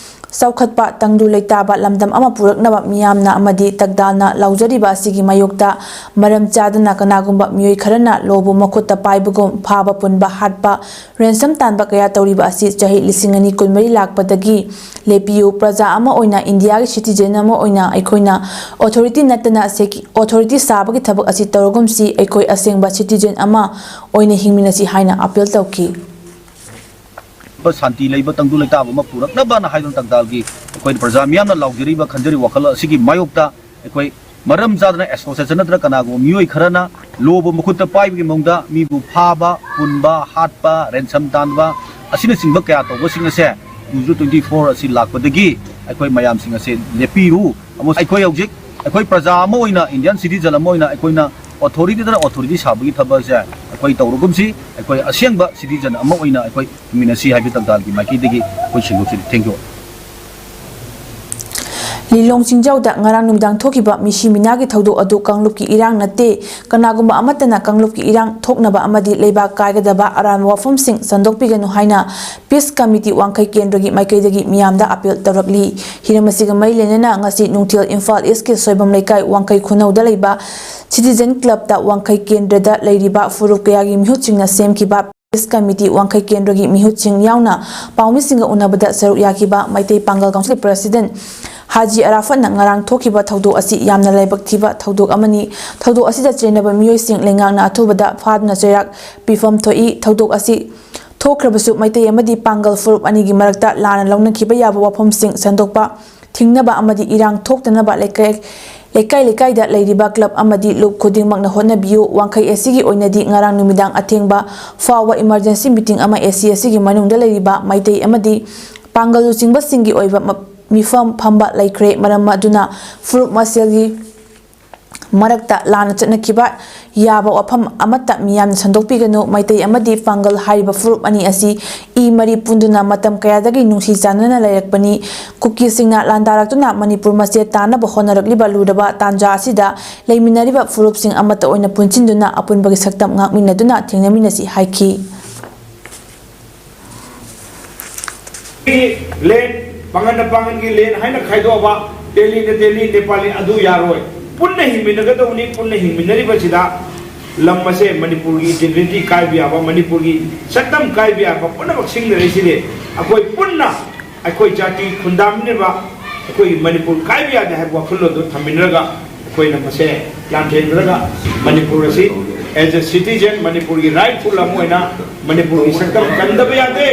ꯆꯥꯎꯈꯠꯄ ꯇꯪꯗꯨ ꯂꯩꯇꯥꯕ ꯂꯝꯗꯝ ꯑꯃ ꯄꯨꯔꯛꯅꯕ ꯃꯤꯌꯥꯝꯅ ꯑꯃꯗꯤ ꯇꯛꯗꯥꯜꯅ ꯂꯥꯎꯖꯔꯤꯕ ꯑꯁꯤꯒꯤ ꯃꯥꯌꯣꯛꯇ ꯃꯔꯝ ꯆꯥꯗꯅ ꯀꯅꯥꯒꯨꯝꯕ ꯃꯤꯑꯣꯏ ꯈꯔꯅ ꯂꯣꯕꯨ ꯃꯈꯨꯠꯇ ꯄꯥꯏꯕꯒꯨꯝ ꯐꯥꯕ ꯄꯨꯟꯕ ꯍꯥꯠꯄ, ꯔꯦꯟꯁꯝ ꯇꯥꯟꯕ ꯀꯌꯥ ꯇꯧꯔꯤꯕ ꯑꯁꯤ ꯆꯍꯤ ꯂꯤꯁꯤꯡ ꯑꯅꯤ ꯀꯨꯟꯃꯔꯤ ꯂꯥꯛꯄꯗꯒꯤ ꯂꯦꯞꯄꯤꯌꯨ꯫ ꯄ꯭ꯔꯖꯥ ꯑꯃ ꯑꯣꯏꯅ, ꯏꯟꯗꯤꯌꯥꯒꯤ ꯁꯤꯇꯤꯖꯦꯟ ꯑꯃ ꯑꯣꯏꯅ ꯑꯩꯈꯣꯏꯅ ꯑꯣꯊꯣꯔꯤꯇꯤ ꯅꯠꯇꯅ ꯁꯦꯀꯤ-, ꯑꯣꯊꯣꯔꯤꯇꯤ ꯁꯥꯕꯒꯤ ꯊꯕꯛ ꯑꯁꯤ ꯇꯧꯔꯒꯨꯝꯁꯤ꯫ ꯑꯩꯈꯣꯏ ꯑꯁꯦꯡꯕ ꯁꯤꯇꯤꯖꯦꯟ ꯑꯃ ꯑꯣꯏꯅ ꯍꯤꯡꯃꯤꯟꯅꯁꯤ ꯍꯥꯏꯅ ꯑꯄꯤꯜ ꯇꯧꯈꯤ꯫ ꯁꯥꯟꯇꯤ ꯂꯩꯕ ꯇꯪꯗꯨ ꯂꯩꯇꯥꯕ ꯑꯃ ꯄꯨꯔꯛꯅꯕꯅ ꯍꯥꯏꯗꯨꯅ ꯇꯛꯗꯥꯜꯒꯤ ꯑꯩꯈꯣꯏ ꯄ꯭ꯔꯖꯥ ꯃꯤꯌꯥꯝꯅ ꯂꯥꯎꯖꯔꯤꯕ, ꯈꯟꯖꯔꯤꯕ ꯋꯥꯈꯜ ꯑꯁꯤꯒꯤ ꯃꯥꯌꯣꯛꯇ ꯑꯩꯈꯣꯏ ꯃꯔꯝ ꯆꯥꯗꯅ ꯑꯦꯁꯣꯁꯤꯌꯦꯁꯟ ꯅꯠꯇ꯭ꯔꯒ ꯀꯅꯥꯒꯨꯝꯕ ꯃꯤꯑꯣꯏ ꯈꯔꯅ ꯂꯣꯕꯨ ꯃꯈꯨꯠꯇ ꯄꯥꯏꯕꯒꯤ ꯃꯑꯣꯡꯗ ꯃꯤꯕꯨ ꯐꯥꯕ, ꯄꯨꯟꯕ, ꯍꯥꯠꯄ, ꯔꯦꯟꯁꯝ ꯇꯥꯟꯕ ꯑꯁꯤꯅꯆꯤꯡꯕ ꯀꯌꯥ ꯇꯧꯕꯁꯤꯡ ꯑꯁꯦ ꯇꯨ ꯖꯤꯔꯣ ꯇ꯭ꯋꯦꯟꯇꯤ ꯐꯣꯔ ꯑꯁꯤ ꯂꯥꯛꯄꯗꯒꯤ ꯑꯩꯈꯣꯏ ꯃꯌꯥꯝꯁꯤꯡ ꯑꯁꯦ ꯂꯦꯞꯄꯤꯔꯨ꯫ ꯑꯃꯁꯨꯡ ꯑꯩꯈꯣꯏ ꯍꯧꯖꯤꯛ ꯑꯩꯈꯣꯏ ꯄ꯭ꯔꯖꯥ ꯑꯃ ꯑꯣꯏꯅ, ꯏꯟꯗꯤꯌꯥꯟ ꯁꯤꯇꯤꯖꯟ ꯑꯃ ꯑꯣꯏꯅ ꯑꯩꯈꯣꯏꯅ ꯑꯣꯊꯣꯔꯤꯇꯤꯗꯅ ꯑꯣꯊꯣꯔꯤꯇꯤ ꯁꯥꯕꯒꯤ ꯊꯕꯛ ꯑꯁꯦ ꯑꯩꯈꯣꯏ ꯇꯧꯔꯒꯨꯝꯁꯤ꯫ ꯑꯩꯈꯣꯏ ꯑꯁꯦꯡꯕ ꯁꯤꯇꯤꯖꯟ ꯑꯃ ꯑꯣꯏꯅ ꯑꯩꯈꯣꯏ ꯍꯤꯡꯃꯤꯟꯅꯁꯤ ꯍꯥꯏꯕ ꯇꯛꯗꯥꯜꯒꯤ ꯃꯥꯏꯀꯩꯗꯒꯤ ꯑꯩꯈꯣꯏ ꯁꯦꯡꯗꯣꯛꯆꯔꯤ꯫ Thank you. ꯂꯤꯂꯣꯡ ꯆꯤꯡꯖꯥꯎꯗ ꯉꯔꯥꯡ ꯅꯨꯃꯤꯗꯥꯡ ꯊꯣꯛꯈꯤꯕ ꯃꯤꯁꯤ ꯃꯤꯅꯥꯒꯤ ꯊꯧꯗꯣꯛ ꯑꯗꯨ ꯀꯥꯡꯂꯨꯞꯀꯤ ꯏꯔꯥꯡ ꯅꯠꯇꯦ, ꯀꯅꯥꯒꯨꯝꯕ ꯑꯃꯠꯇꯅ ꯀꯥꯡꯂꯨꯞꯀꯤ ꯏꯔꯥꯡ ꯊꯣꯛꯅꯕ ꯑꯃꯗꯤ ꯂꯩꯕꯥꯛ ꯀꯥꯏꯒꯗꯕ ꯑꯔꯥꯟꯕ ꯋꯥꯐꯝꯁꯤꯡ ꯁꯟꯗꯣꯛꯄꯤꯒꯅꯨ ꯍꯥꯏꯅ ꯄꯤꯁ ꯀꯃꯤꯇꯤ ꯋꯥꯡꯈꯩ ꯀꯦꯟꯗ꯭ꯔꯒꯤ ꯃꯥꯏꯀꯩꯗꯒꯤ ꯃꯤꯌꯥꯝꯗ ꯑꯄꯤꯜ ꯇꯧꯔꯛꯂꯤ꯫ ꯍꯤꯔꯝ ꯑꯁꯤꯒ ꯃꯔꯤ ꯂꯩꯅꯅ ꯉꯁꯤ ꯅꯨꯡꯊꯤꯜ ꯏꯝꯐꯥꯜ ꯏꯁꯀꯤ ꯁꯣꯏꯕꯝ ꯂꯩꯀꯥꯏ ꯋꯥꯡꯈꯩ ꯈꯨꯅꯧꯗ ꯂꯩꯕ ꯁꯤꯇꯤꯖꯟ ꯀ꯭ꯂꯕꯇ ꯋꯥꯡꯈꯩ ꯀꯦꯟꯗ꯭ꯔꯗ ꯂꯩꯔꯤꯕ ꯐꯨꯔꯨꯞ ꯀꯌꯥꯒꯤ ꯃꯤꯍꯨꯠꯁꯤꯡꯅ ꯁꯦꯝꯈꯤꯕ ꯄꯤꯁ ꯀꯃꯤꯇꯤ ꯋꯥꯡꯈꯩ ꯀꯦꯟꯗ꯭ꯔꯒꯤ ꯃꯤꯍꯨꯠꯁꯤꯡ ꯌꯥꯎꯅ ꯄꯥꯎꯃꯤꯁꯤꯡꯒ ꯎꯅꯕꯗ ꯁꯔꯨꯛ ꯌꯥꯈꯤꯕ ꯃꯩꯇꯩ ꯄꯥꯡꯒꯜ ꯀꯥꯎꯟꯁꯤꯜ ꯄ꯭ꯔꯁꯤꯗꯦꯟ ꯍꯥꯖꯤ ꯑꯔꯥꯐꯠꯅ ꯉꯔꯥꯡ ꯊꯣꯛꯈꯤꯕ ꯊꯧꯗꯣꯛ ꯑꯁꯤ ꯌꯥꯝꯅ ꯂꯥꯏꯕꯛ ꯊꯤꯕ ꯊꯧꯗꯣꯛ ꯑꯃꯅꯤ꯫ ꯊꯧꯗꯣꯛ ꯑꯁꯤꯗ ꯆꯦꯟꯅꯕ ꯃꯤꯑꯣꯏꯁꯤꯡ ꯂꯩꯉꯥꯛꯅ ꯑꯊꯨꯕꯗ ꯐꯥꯗꯨꯅ ꯆꯩꯔꯥꯛ ꯄꯤꯐꯝ ꯊꯣꯛꯏ꯫ ꯊꯧꯗꯣꯛ ꯑꯁꯤ ꯊꯣꯛꯈ꯭ꯔꯕꯁꯨ ꯃꯩꯇꯩ ꯑꯃꯗꯤ ꯄꯥꯡꯒꯜ ꯐꯨꯔꯨꯞ ꯑꯅꯤꯒꯤ ꯃꯔꯛꯇ ꯂꯥꯟꯅ ꯂꯧꯅꯈꯤꯕ ꯌꯥꯕ ꯋꯥꯐꯝꯁꯤꯡ ꯁꯟꯗꯣꯛꯄ ꯊꯤꯡꯅꯕ ꯑꯃꯗꯤ ꯏꯔꯥꯡ ꯊꯣꯛꯇꯅꯕ ꯂꯩꯀꯥꯏ, ꯂꯩꯀꯥꯏ ꯂꯩꯀꯥꯏꯗ ꯂꯩꯔꯤꯕ ꯀ꯭ꯂꯕ ꯑꯃꯗꯤ ꯂꯨꯞ ꯈꯨꯗꯤꯡꯃꯛꯅ ꯍꯣꯠꯅꯕꯤꯌꯨ꯫ ꯋꯥꯡꯈꯩ ꯑꯦꯁꯤꯒꯤ ꯑꯣꯏꯅꯗꯤ ꯉꯔꯥꯡ ꯅꯨꯃꯤꯗꯥꯡ ꯑꯊꯦꯡꯕ ꯐꯥꯎꯕ ꯏꯃꯔꯖꯦꯟꯁꯤ ꯃꯤꯇꯤꯡ ꯑꯃ ꯑꯦꯁꯤ ꯑꯁꯤꯒꯤ ꯃꯅꯨꯡꯗ ꯂꯩꯔꯤꯕ ꯃꯩꯇꯩ ꯑꯃꯗꯤ ꯄꯥꯡꯒꯜ ꯂꯨꯆꯤꯡꯕꯁꯤꯡꯒꯤ ꯑꯣꯏꯕ ꯃ-, ꯃꯤꯐꯝ ꯐꯝꯕ ꯂꯩꯈ꯭ꯔꯦ꯫ ꯃꯔꯝ ꯑꯗꯨꯅ ꯐꯨꯔꯨꯞ ꯃꯁꯦꯜꯒꯤ ꯃꯔꯛꯇ ꯂꯥꯟꯅ ꯆꯠꯅꯈꯤꯕ ꯌꯥꯕ ꯋꯥꯐꯝ ꯑꯃꯠꯇ ꯃꯤꯌꯥꯝꯅ ꯁꯟꯗꯣꯛꯄꯤꯒꯅꯨ꯫ ꯃꯩꯇꯩ ꯑꯃꯗꯤ ꯄꯥꯡꯒꯜ ꯍꯥꯏꯔꯤꯕ ꯐꯨꯔꯨꯞ ꯑꯅꯤ ꯑꯁꯤ ꯏ ꯃꯔꯤ ꯄꯨꯟꯗꯨꯅ ꯃꯇꯝ ꯀꯌꯥꯗꯒꯤ ꯅꯨꯡꯁꯤ ꯆꯥꯟꯅꯅ ꯂꯩꯔꯛꯄꯅꯤ꯫ ꯀꯨꯀꯤꯁꯤꯡꯅ ꯂꯥꯟꯗꯥꯔꯛꯇꯨꯅ ꯃꯅꯤꯄꯨꯔ ꯃꯆꯦꯠ ꯇꯥꯅꯕ ꯍꯣꯠꯅꯔꯛꯂꯤꯕ ꯂꯨꯔꯕ ꯇꯥꯟꯖꯥ ꯑꯁꯤꯗ ꯂꯩꯃꯤꯟꯅꯔꯤꯕ ꯐꯨꯔꯨꯞꯁꯤꯡ ꯑꯃꯠꯇ ꯑꯣꯏꯅ ꯄꯨꯟꯁꯤꯟꯗꯨꯅ ꯑꯄꯨꯟꯕꯒꯤ ꯁꯛꯇꯝ ꯉꯥꯛꯃꯤꯟꯅꯗꯨꯅ ꯊꯦꯡꯅꯃꯤꯟꯅꯁꯤ ꯍꯥꯏꯈꯤ꯫ Late ꯄꯥꯉꯟꯅ ꯄꯥꯉꯟꯒꯤ ꯂꯦꯟ ꯍꯥꯏꯅ ꯈꯥꯏꯗꯣꯛꯑꯕ, ꯇꯦꯂꯤꯅ ꯇꯦꯂꯤ, ꯅꯦꯄꯥꯂꯤ, ꯑꯗꯨ ꯌꯥꯔꯣꯏ꯫ ꯄꯨꯟꯅ ꯍꯤꯡꯃꯤꯟꯅꯒꯗꯧꯕꯅꯤ꯫ ꯄꯨꯟꯅ ꯍꯤꯡꯃꯤꯟꯅꯔꯤꯕꯁꯤꯗ ꯂꯝ ꯑꯁꯦ, ꯃꯅꯤꯄꯨꯔꯒꯤ ꯏꯟꯇꯤꯒ꯭ꯔꯤꯇꯤ ꯀꯥꯏꯕ ꯌꯥꯕ, ꯃꯅꯤꯄꯨꯔꯒꯤ ꯁꯛꯇꯝ ꯀꯥꯏꯕ ꯌꯥꯕ ꯄꯨꯝꯅꯃꯛ ꯁꯤꯖꯤꯟꯅꯔꯛꯏꯁꯤꯗꯤ ꯑꯩꯈꯣꯏ ꯄꯨꯟꯅ, ꯑꯩꯈꯣꯏ ꯖꯥꯇꯤ ꯈꯨꯟꯗꯥꯃꯤꯟꯅꯕ, ꯑꯩꯈꯣꯏꯒꯤ ꯃꯅꯤꯄꯨꯔ ꯀꯥꯏꯕ ꯌꯥꯗꯦ ꯍꯥꯏꯕ ꯋꯥꯈꯜꯂꯣꯟꯗꯨ ꯊꯝꯃꯤꯟꯅꯔꯒ ꯑꯩꯈꯣꯏꯅ ꯃꯁꯦ ꯂꯥꯟꯊꯦꯡꯅꯔꯒ ꯃꯅꯤꯄꯨꯔ ꯑꯁꯤ as a citizen, ꯃꯅꯤꯄꯨꯔꯒꯤ rightful ꯑꯃ ꯑꯣꯏꯅ ꯃꯅꯤꯄꯨꯔꯒꯤ ꯁꯛꯇꯝ ꯀꯟꯗꯕ ꯌꯥꯗꯦ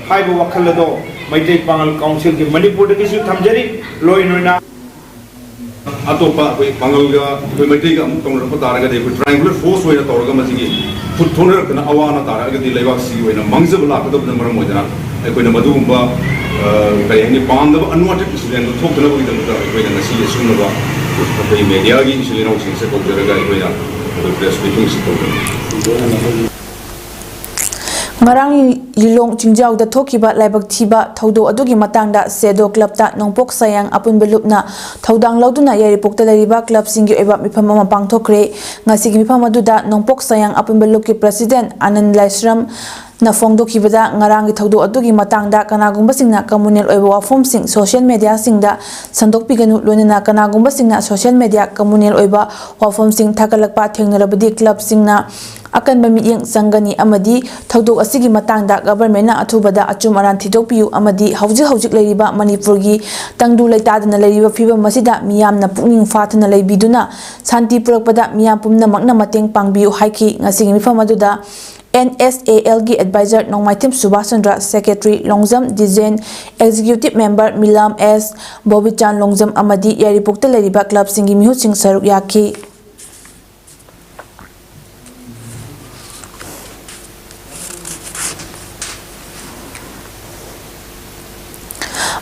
ꯍꯥꯏꯕ ꯋꯥꯈꯜ ꯑꯗꯣ ꯃꯩꯇꯩ ꯄꯥꯉꯜ ꯀꯥꯎꯟꯁꯤꯜꯒꯤ ꯃꯅꯤꯄꯨꯔꯗꯒꯤꯁꯨ ꯊꯝꯖꯔꯤ꯫ ꯂꯣꯏꯅ ꯑꯣꯏꯅ ꯑꯇꯣꯞꯄ ꯑꯩꯈꯣꯏ ꯄꯥꯉꯜꯒ ꯑꯩꯈꯣꯏ ꯃꯩꯇꯩꯒ ꯑꯃꯨꯛ ꯇꯧꯅꯔꯛꯄ ꯇꯥꯔꯒꯗꯤ, ꯑꯩꯈꯣꯏ triangular force ꯑꯣꯏꯅ ꯇꯧꯔꯒ ꯃꯁꯤꯒꯤ ꯐꯨꯠ ꯊꯣꯛꯅꯔꯛꯇꯅ ꯑꯋꯥ ꯑꯅꯥ ꯇꯥꯔꯛꯑꯒꯗꯤ ꯂꯩꯕꯥꯛꯁꯤꯒꯤ ꯑꯣꯏꯅ ꯃꯥꯡꯖꯕ ꯂꯥꯛꯀꯗꯕꯅ ꯃꯔꯝ ꯑꯣꯏꯗꯅ, ꯑꯩꯈꯣꯏꯅ ꯃꯗꯨꯒꯨꯝꯕ, ꯑ, ꯀꯔꯤ ꯍꯥꯏꯅꯤ, ꯄꯥꯝꯗꯕ unwanted incident ꯊꯣꯛꯇꯅꯕꯒꯤꯗꯃꯛꯇ ꯑꯩꯈꯣꯏꯅ ꯉꯁꯤ ꯑꯁꯤꯒꯨꯝꯂꯕ ꯑꯩꯈꯣꯏ media ꯒꯤ ꯏꯆꯤꯜ ꯏꯅꯥꯎꯁꯤꯡꯁꯦ ꯀꯧꯖꯔꯒ ꯑꯩꯈꯣꯏꯅ ꯑꯩꯈꯣꯏ press briefing ꯑꯁꯤ ꯇꯧꯖꯕꯅꯤ꯫ ꯉꯔꯥꯡ ꯂꯤꯂꯣꯡ ꯆꯤꯡꯖꯥꯎꯗ ꯊꯣꯛꯈꯤꯕ ꯂꯥꯏꯕꯛ ꯊꯤꯕ ꯊꯧꯗꯣꯛ ꯑꯗꯨꯒꯤ ꯃꯇꯥꯡꯗ ꯁꯦꯗꯣ club ꯇ ꯅꯣꯡꯄꯣꯛ ꯁꯌꯥꯡ ꯑꯄꯨꯟꯕ ꯂꯨꯞꯅ ꯊꯧꯗꯥꯡ ꯂꯧꯗꯨꯅ ꯌꯥꯏꯔꯤꯄꯣꯛꯇ ꯂꯩꯔꯤꯕ club ꯁꯤꯡꯒꯤ ꯑꯣꯏꯕ ꯃꯤꯐꯝ ꯑꯃ ꯄꯥꯡꯊꯣꯛꯈ꯭ꯔꯦ꯫ ꯉꯁꯤꯒꯤ ꯃꯤꯐꯝ ꯑꯗꯨꯗ ꯅꯣꯡꯄꯣꯛ ꯁꯌꯥꯡ ꯑꯄꯨꯟꯕ ꯂꯨꯞꯀꯤ president ꯑꯅꯟ ꯂꯥꯏꯁ꯭ꯔꯝꯅ ꯐꯣꯡꯗꯣꯛꯈꯤꯕꯗ, ꯉꯔꯥꯡꯒꯤ ꯊꯧꯗꯣꯛ ꯑꯗꯨꯒꯤ ꯃꯇꯥꯡꯗ ꯀꯅꯥꯒꯨꯝꯕꯁꯤꯡꯅ communal ꯑꯣꯏꯕ ꯋꯥꯐꯝꯁꯤꯡ social media ꯁꯤꯡꯗ ꯁꯟꯗꯣꯛꯄꯤꯒꯅꯨ, ꯂꯣꯏꯅꯅ ꯀꯅꯥꯒꯨꯝꯕꯁꯤꯡꯅ social media communal ꯑꯣꯏꯕ ꯋꯥꯐꯝꯁꯤꯡ ꯊꯥꯒꯠꯂꯛꯄ ꯊꯦꯡꯅꯔꯕꯗꯤ club ꯁꯤꯡꯅ ꯑꯀꯟꯕ ꯃꯤꯠꯌꯦꯡ ꯆꯪꯒꯅꯤ ꯑꯃꯗꯤ ꯊꯧꯗꯣꯛ ꯑꯁꯤꯒꯤ ꯃꯇꯥꯡꯗ government ꯅ ꯑꯊꯨꯕꯗ ꯑꯆꯨꯝ ꯑꯔꯥꯟ ꯊꯤꯗꯣꯛꯄꯤꯌꯨ ꯑꯃꯗꯤ ꯍꯧꯖꯤꯛ ꯍꯧꯖꯤꯛ ꯂꯩꯔꯤꯕ ꯃꯅꯤꯄꯨꯔꯒꯤ ꯇꯪꯗꯨ ꯂꯩꯇꯥꯗꯅ ꯂꯩꯔꯤꯕ ꯐꯤꯕꯝ ꯑꯁꯤꯗ ꯃꯤꯌꯥꯝꯅ ꯄꯨꯛꯅꯤꯡ ꯐꯥꯊꯅ ꯂꯩꯕꯤꯗꯨꯅ ꯁꯥꯟꯇꯤ ꯄꯨꯔꯛꯄꯗ ꯃꯤꯌꯥꯝ ꯄꯨꯝꯅꯃꯛꯅ ꯃꯇꯦꯡ ꯄꯥꯡꯕꯤꯌꯨ ꯍꯥꯏꯈꯤ꯫ ꯉꯁꯤꯒꯤ ꯃꯤꯐꯝ ꯑꯗꯨꯗ N S A L ꯒꯤ advisor ꯅꯣꯡꯃꯥꯏꯊꯦꯝ Subhas Chandra, secretary Longjam ꯗꯤꯖꯦꯟ, executive member ꯃꯤꯂꯝ ꯑꯦꯁ, ꯕꯣꯕꯤꯆꯥꯟ ꯂꯣꯡꯖꯝ ꯑꯃꯗꯤ ꯌꯥꯏꯔꯤꯄꯣꯛꯇ ꯂꯩꯔꯤꯕ club ꯁꯤꯡꯒꯤ ꯃꯤꯍꯨꯠꯁꯤꯡ ꯁꯔꯨꯛ ꯌꯥꯈꯤ꯫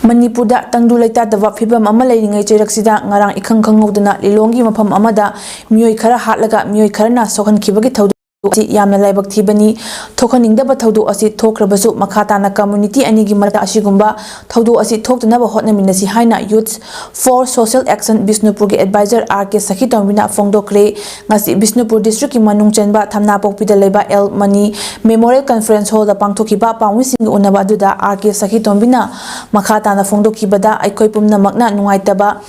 ꯃꯅꯤꯄꯨꯔꯗ ꯇꯪꯗꯨ ꯂꯩꯇꯥꯗꯕ ꯐꯤꯕꯝ ꯑꯃ ꯂꯩꯔꯤꯉꯩ ꯆꯩꯔꯛꯁꯤꯗ ꯉꯔꯥꯡ ꯏꯈꯪ ꯈꯪꯍꯧꯗꯅ ꯂꯤꯂꯣꯡꯒꯤ ꯃꯐꯝ ꯑꯃꯗ ꯃꯤꯑꯣꯏ ꯈꯔ ꯍꯥꯠꯂꯒ ꯃꯤꯑꯣꯏ ꯈꯔꯅ ꯁꯣꯛꯍꯟꯈꯤꯕꯒꯤ ꯊꯧꯗꯣꯛ ꯑꯁꯤ ꯌꯥꯝꯅ ꯂꯥꯏꯕꯛ ꯊꯤꯕꯅꯤ꯫ ꯊꯣꯛꯍꯟꯅꯤꯡꯗꯕ ꯊꯧꯗꯣꯛ ꯑꯁꯤ ꯊꯣꯛꯈ꯭ꯔꯕꯁꯨ, ꯃꯈꯥ ꯇꯥꯅ ꯀꯝꯃ꯭ꯌꯨꯅꯤꯇꯤ ꯑꯅꯤꯒꯤ ꯃꯔꯛꯇ ꯑꯁꯤꯒꯨꯝꯕ ꯊꯧꯗꯣꯛ ꯑꯁꯤ ꯊꯣꯛꯇꯅꯕ ꯍꯣꯠꯅꯃꯤꯟꯅꯁꯤ ꯍꯥꯏꯅ Youth for Social Action ꯕꯤꯁꯅꯨꯄꯨꯔꯒꯤ ꯑꯦꯗꯚꯥꯏꯖꯔ ꯑꯥꯔ ꯀꯦ ꯁꯈꯤꯇꯣꯝꯕꯤꯅ ꯐꯣꯡꯗꯣꯛꯈ꯭ꯔꯦ꯫ ꯉꯁꯤ ꯕꯤꯁꯅꯨꯄꯨꯔ ꯗꯤꯁꯇ꯭ꯔꯤꯛꯀꯤ ꯃꯅꯨꯡ ꯆꯟꯕ ꯊꯝꯅꯥꯄꯣꯛꯄꯤꯗ ꯂꯩꯕ ꯑꯦꯜ ꯃꯅꯤ ꯃꯦꯃꯣꯔꯤꯌꯦꯜ ꯀꯟꯐꯔꯦꯟꯁ ꯍꯣꯜꯗ ꯄꯥꯡꯊꯣꯛꯈꯤꯕ ꯄꯥꯎꯃꯤꯁꯤꯡꯒ ꯎꯅꯕ ꯑꯗꯨꯗ ꯑꯥꯔ ꯀꯦ ꯁꯈꯤꯇꯣꯝꯕꯤꯅ ꯃꯈꯥ ꯇꯥꯅ ꯐꯣꯡꯗꯣꯛꯈꯤꯕꯗ, ꯑꯩꯈꯣꯏ ꯄꯨꯝꯅꯃꯛꯅ ꯅꯨꯡꯉꯥꯏꯇꯕ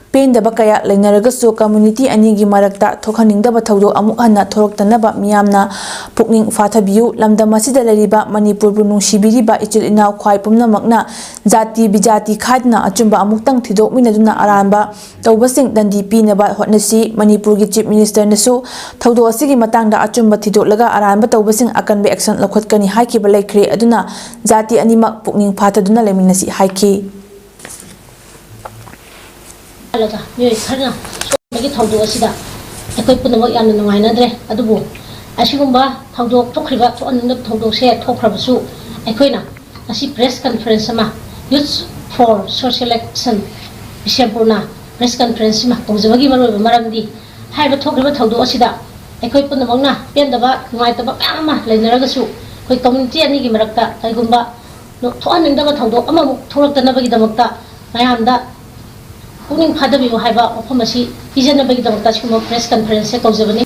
ꯄꯦꯟꯗꯕ ꯀꯌꯥ ꯂꯩꯅꯔꯒꯁꯨ, ꯀꯝꯃ꯭ꯌꯨꯅꯤꯇꯤ ꯑꯅꯤꯒꯤ ꯃꯔꯛꯇ ꯊꯣꯛꯍꯟꯅꯤꯡꯗꯕ ꯊꯧꯗꯣꯛ ꯑꯃꯨꯛ ꯍꯟꯅ ꯊꯣꯛꯂꯛꯇꯅꯕ ꯃꯤꯌꯥꯝꯅ ꯄꯨꯛꯅꯤꯡ ꯐꯥꯊꯕꯤꯌꯨ꯫ ꯂꯝꯗꯝ ꯑꯁꯤꯗ ꯂꯩꯔꯤꯕ ꯃꯅꯤꯄꯨꯔꯕꯨ ꯅꯨꯡꯁꯤꯕꯤꯔꯤꯕ ꯏꯆꯤꯜ ꯏꯅꯥꯎ ꯈ꯭ꯋꯥꯏ ꯄꯨꯝꯅꯃꯛꯅ ꯖꯥꯇꯤ ꯕꯤꯖꯥꯇꯤ ꯈꯥꯏꯗꯅ ꯑꯆꯨꯝꯕ ꯑꯃꯨꯛꯇꯪ ꯊꯤꯗꯣꯛꯃꯤꯟꯅꯗꯨꯅ ꯑꯔꯥꯟꯕ ꯇꯧꯕꯁꯤꯡ ꯗꯟꯗꯤ ꯄꯤꯅꯕ ꯍꯣꯠꯅꯁꯤ꯫ ꯃꯅꯤꯄꯨꯔꯒꯤ ꯆꯤꯐ ꯃꯤꯅꯤꯁꯇꯔꯅꯁꯨ ꯊꯧꯗꯣꯛ ꯑꯁꯤꯒꯤ ꯃꯇꯥꯡꯗ ꯑꯆꯨꯝꯕ ꯊꯤꯗꯣꯛꯂꯒ ꯑꯔꯥꯟꯕ ꯇꯧꯕꯁꯤꯡ ꯑꯀꯟꯕ ꯑꯦꯛꯁꯟ ꯂꯧꯈꯠꯀꯅꯤ ꯍꯥꯏꯈꯤꯕ ꯂꯩꯈ꯭ꯔꯦ꯫ ꯑꯗꯨꯅ ꯖꯥꯇꯤ ꯑꯅꯤꯃꯛ ꯄꯨꯛꯅꯤꯡ ꯐꯥꯊꯗꯨꯅ ꯂꯩꯃꯤꯟꯅꯁꯤ ꯍꯥꯏꯈꯤ꯫ ꯈꯜꯂꯒ ꯃꯤꯑꯣꯏ ꯈꯔꯅ ꯁꯣꯛꯍꯟꯕꯒꯤ ꯊꯧꯗꯣꯛ ꯑꯁꯤꯗ ꯑꯩꯈꯣꯏ ꯄꯨꯝꯅꯃꯛ ꯌꯥꯝꯅ ꯅꯨꯡꯉꯥꯏꯅꯗ꯭ꯔꯦ꯫ ꯑꯗꯨꯕꯨ ꯑꯁꯤꯒꯨꯝꯕ ꯊꯧꯗꯣꯛ ꯊꯣꯛꯈ꯭ꯔꯤꯕ, ꯊꯣꯛꯍꯟꯅꯤꯡꯗꯕ ꯊꯧꯗꯣꯛꯁꯦ ꯊꯣꯛꯈ꯭ꯔꯕꯁꯨ, ꯑꯩꯈꯣꯏꯅ ꯉꯁꯤ ꯄ꯭ꯔꯦꯁ ꯀꯟꯐꯔꯦꯟꯁ ꯑꯃ, Youth for Social Action ꯕꯤꯁꯦꯝꯄꯨꯔꯅ ꯄ꯭ꯔꯦꯁ ꯀꯟꯐꯔꯦꯟꯁ ꯑꯃ ꯀꯧꯖꯕꯒꯤ ꯃꯔꯨꯑꯣꯏꯕ ꯃꯔꯝꯗꯤ, ꯍꯥꯏꯔꯤꯕ ꯊꯣꯛꯈ꯭ꯔꯤꯕ ꯊꯧꯗꯣꯛ ꯑꯁꯤꯗ ꯑꯩꯈꯣꯏ ꯄꯨꯝꯅꯃꯛꯅ ꯄꯦꯟꯗꯕ, ꯅꯨꯡꯉꯥꯏꯇꯕ ꯃꯌꯥꯝ ꯑꯃ ꯂꯩꯅꯔꯒꯁꯨ, ꯑꯩꯈꯣꯏ ꯀꯝꯃ꯭ꯌꯨꯅꯤꯇꯤ ꯑꯅꯤꯒꯤ ꯃꯔꯛꯇ ꯀꯔꯤꯒꯨꯝꯕ ꯊꯣꯛꯍꯟꯅꯤꯡꯗꯕ ꯊꯧꯗꯣꯛ ꯑꯃꯃꯨꯛ ꯊꯣꯛꯂꯛꯇꯅꯕꯒꯤꯗꯃꯛꯇ ꯃꯌꯥꯝꯗ ꯄꯨꯛꯅꯤꯡ ꯐꯥꯗꯕꯤꯌꯨ ꯍꯥꯏꯕ ꯋꯥꯐꯝ ꯑꯁꯤ ꯄꯤꯖꯅꯕꯒꯤꯗꯃꯛꯇ ꯑꯁꯤꯒꯨꯝꯕ ꯄ꯭ꯔꯦꯁ ꯀꯟꯐꯔꯦꯟꯁꯁꯦ ꯀꯧꯖꯕꯅꯤ꯫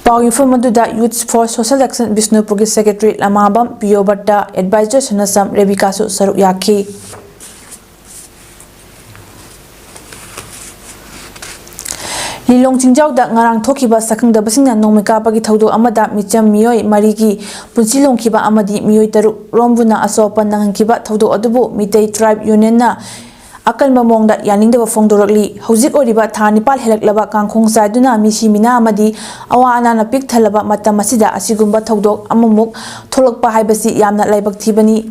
ꯄꯥꯎ ꯌꯨꯝꯐꯝ ꯑꯗꯨꯗ Youth for Social Action ꯕꯤꯁꯅꯨꯄꯨꯔꯒꯤ ꯁꯦꯀ꯭ꯔꯦꯇꯔꯤ ꯂꯃꯥꯕꯝ ꯄꯤꯌꯣꯕꯠꯇ, ꯑꯦꯗꯚꯥꯏꯖꯔ ꯁꯅꯥꯁꯝ ꯔꯦꯕꯤꯀꯥꯁꯨ ꯁꯔꯨꯛ ꯌꯥꯈꯤ꯫ ꯂꯤꯂꯣꯡ ꯆꯤꯡꯖꯥꯎꯗ ꯉꯔꯥꯡ ꯊꯣꯛꯈꯤꯕ ꯁꯛꯈꯪꯗꯕꯁꯤꯡꯅ ꯅꯣꯡꯃꯩ ꯀꯥꯞꯄꯒꯤ ꯊꯧꯗꯣꯛ ꯑꯃꯗ ꯃꯤꯆꯝ ꯃꯤꯑꯣꯏ ꯃꯔꯤꯒꯤ ꯄꯨꯟꯁꯤ ꯂꯣꯝꯈꯤꯕ ꯑꯃꯗꯤ ꯃꯤꯑꯣꯏ ꯇꯔꯨꯛ ꯔꯣꯝꯕꯨꯅ ꯑꯁꯣꯛ ꯑꯄꯟ ꯅꯪꯍꯟꯈꯤꯕ ꯊꯧꯗꯣꯛ ꯑꯗꯨꯕꯨ ꯃꯤꯇꯩ ꯇ꯭ꯔꯥꯏꯕ ꯌꯨꯅꯤꯌꯟꯅ ꯑꯀꯟꯕ ꯃꯑꯣꯡꯗ ꯌꯥꯅꯤꯡꯗꯕ ꯐꯣꯡꯗꯣꯔꯛꯂꯤ꯫ ꯍꯧꯖꯤꯛ ꯑꯣꯏꯔꯤꯕ ꯊꯥ ꯅꯤꯄꯥꯜ ꯍꯦꯜꯂꯛꯂꯕ ꯀꯥꯡꯈꯣꯡ ꯆꯥꯏꯗꯨꯅ ꯃꯤꯁꯤ ꯃꯤꯅꯥ ꯑꯃꯗꯤ ꯑꯋꯥ ꯑꯅꯥꯅ ꯄꯤꯛ ꯊꯜꯂꯕ ꯃꯇꯝ ꯑꯁꯤꯗ ꯑꯁꯤꯒꯨꯝꯕ ꯊꯧꯗꯣꯛ ꯑꯃꯃꯨꯛ ꯊꯣꯛꯂꯛꯄ ꯍꯥꯏꯕꯁꯤ ꯌꯥꯝꯅ ꯂꯥꯏꯕꯛ ꯊꯤꯕꯅꯤ꯫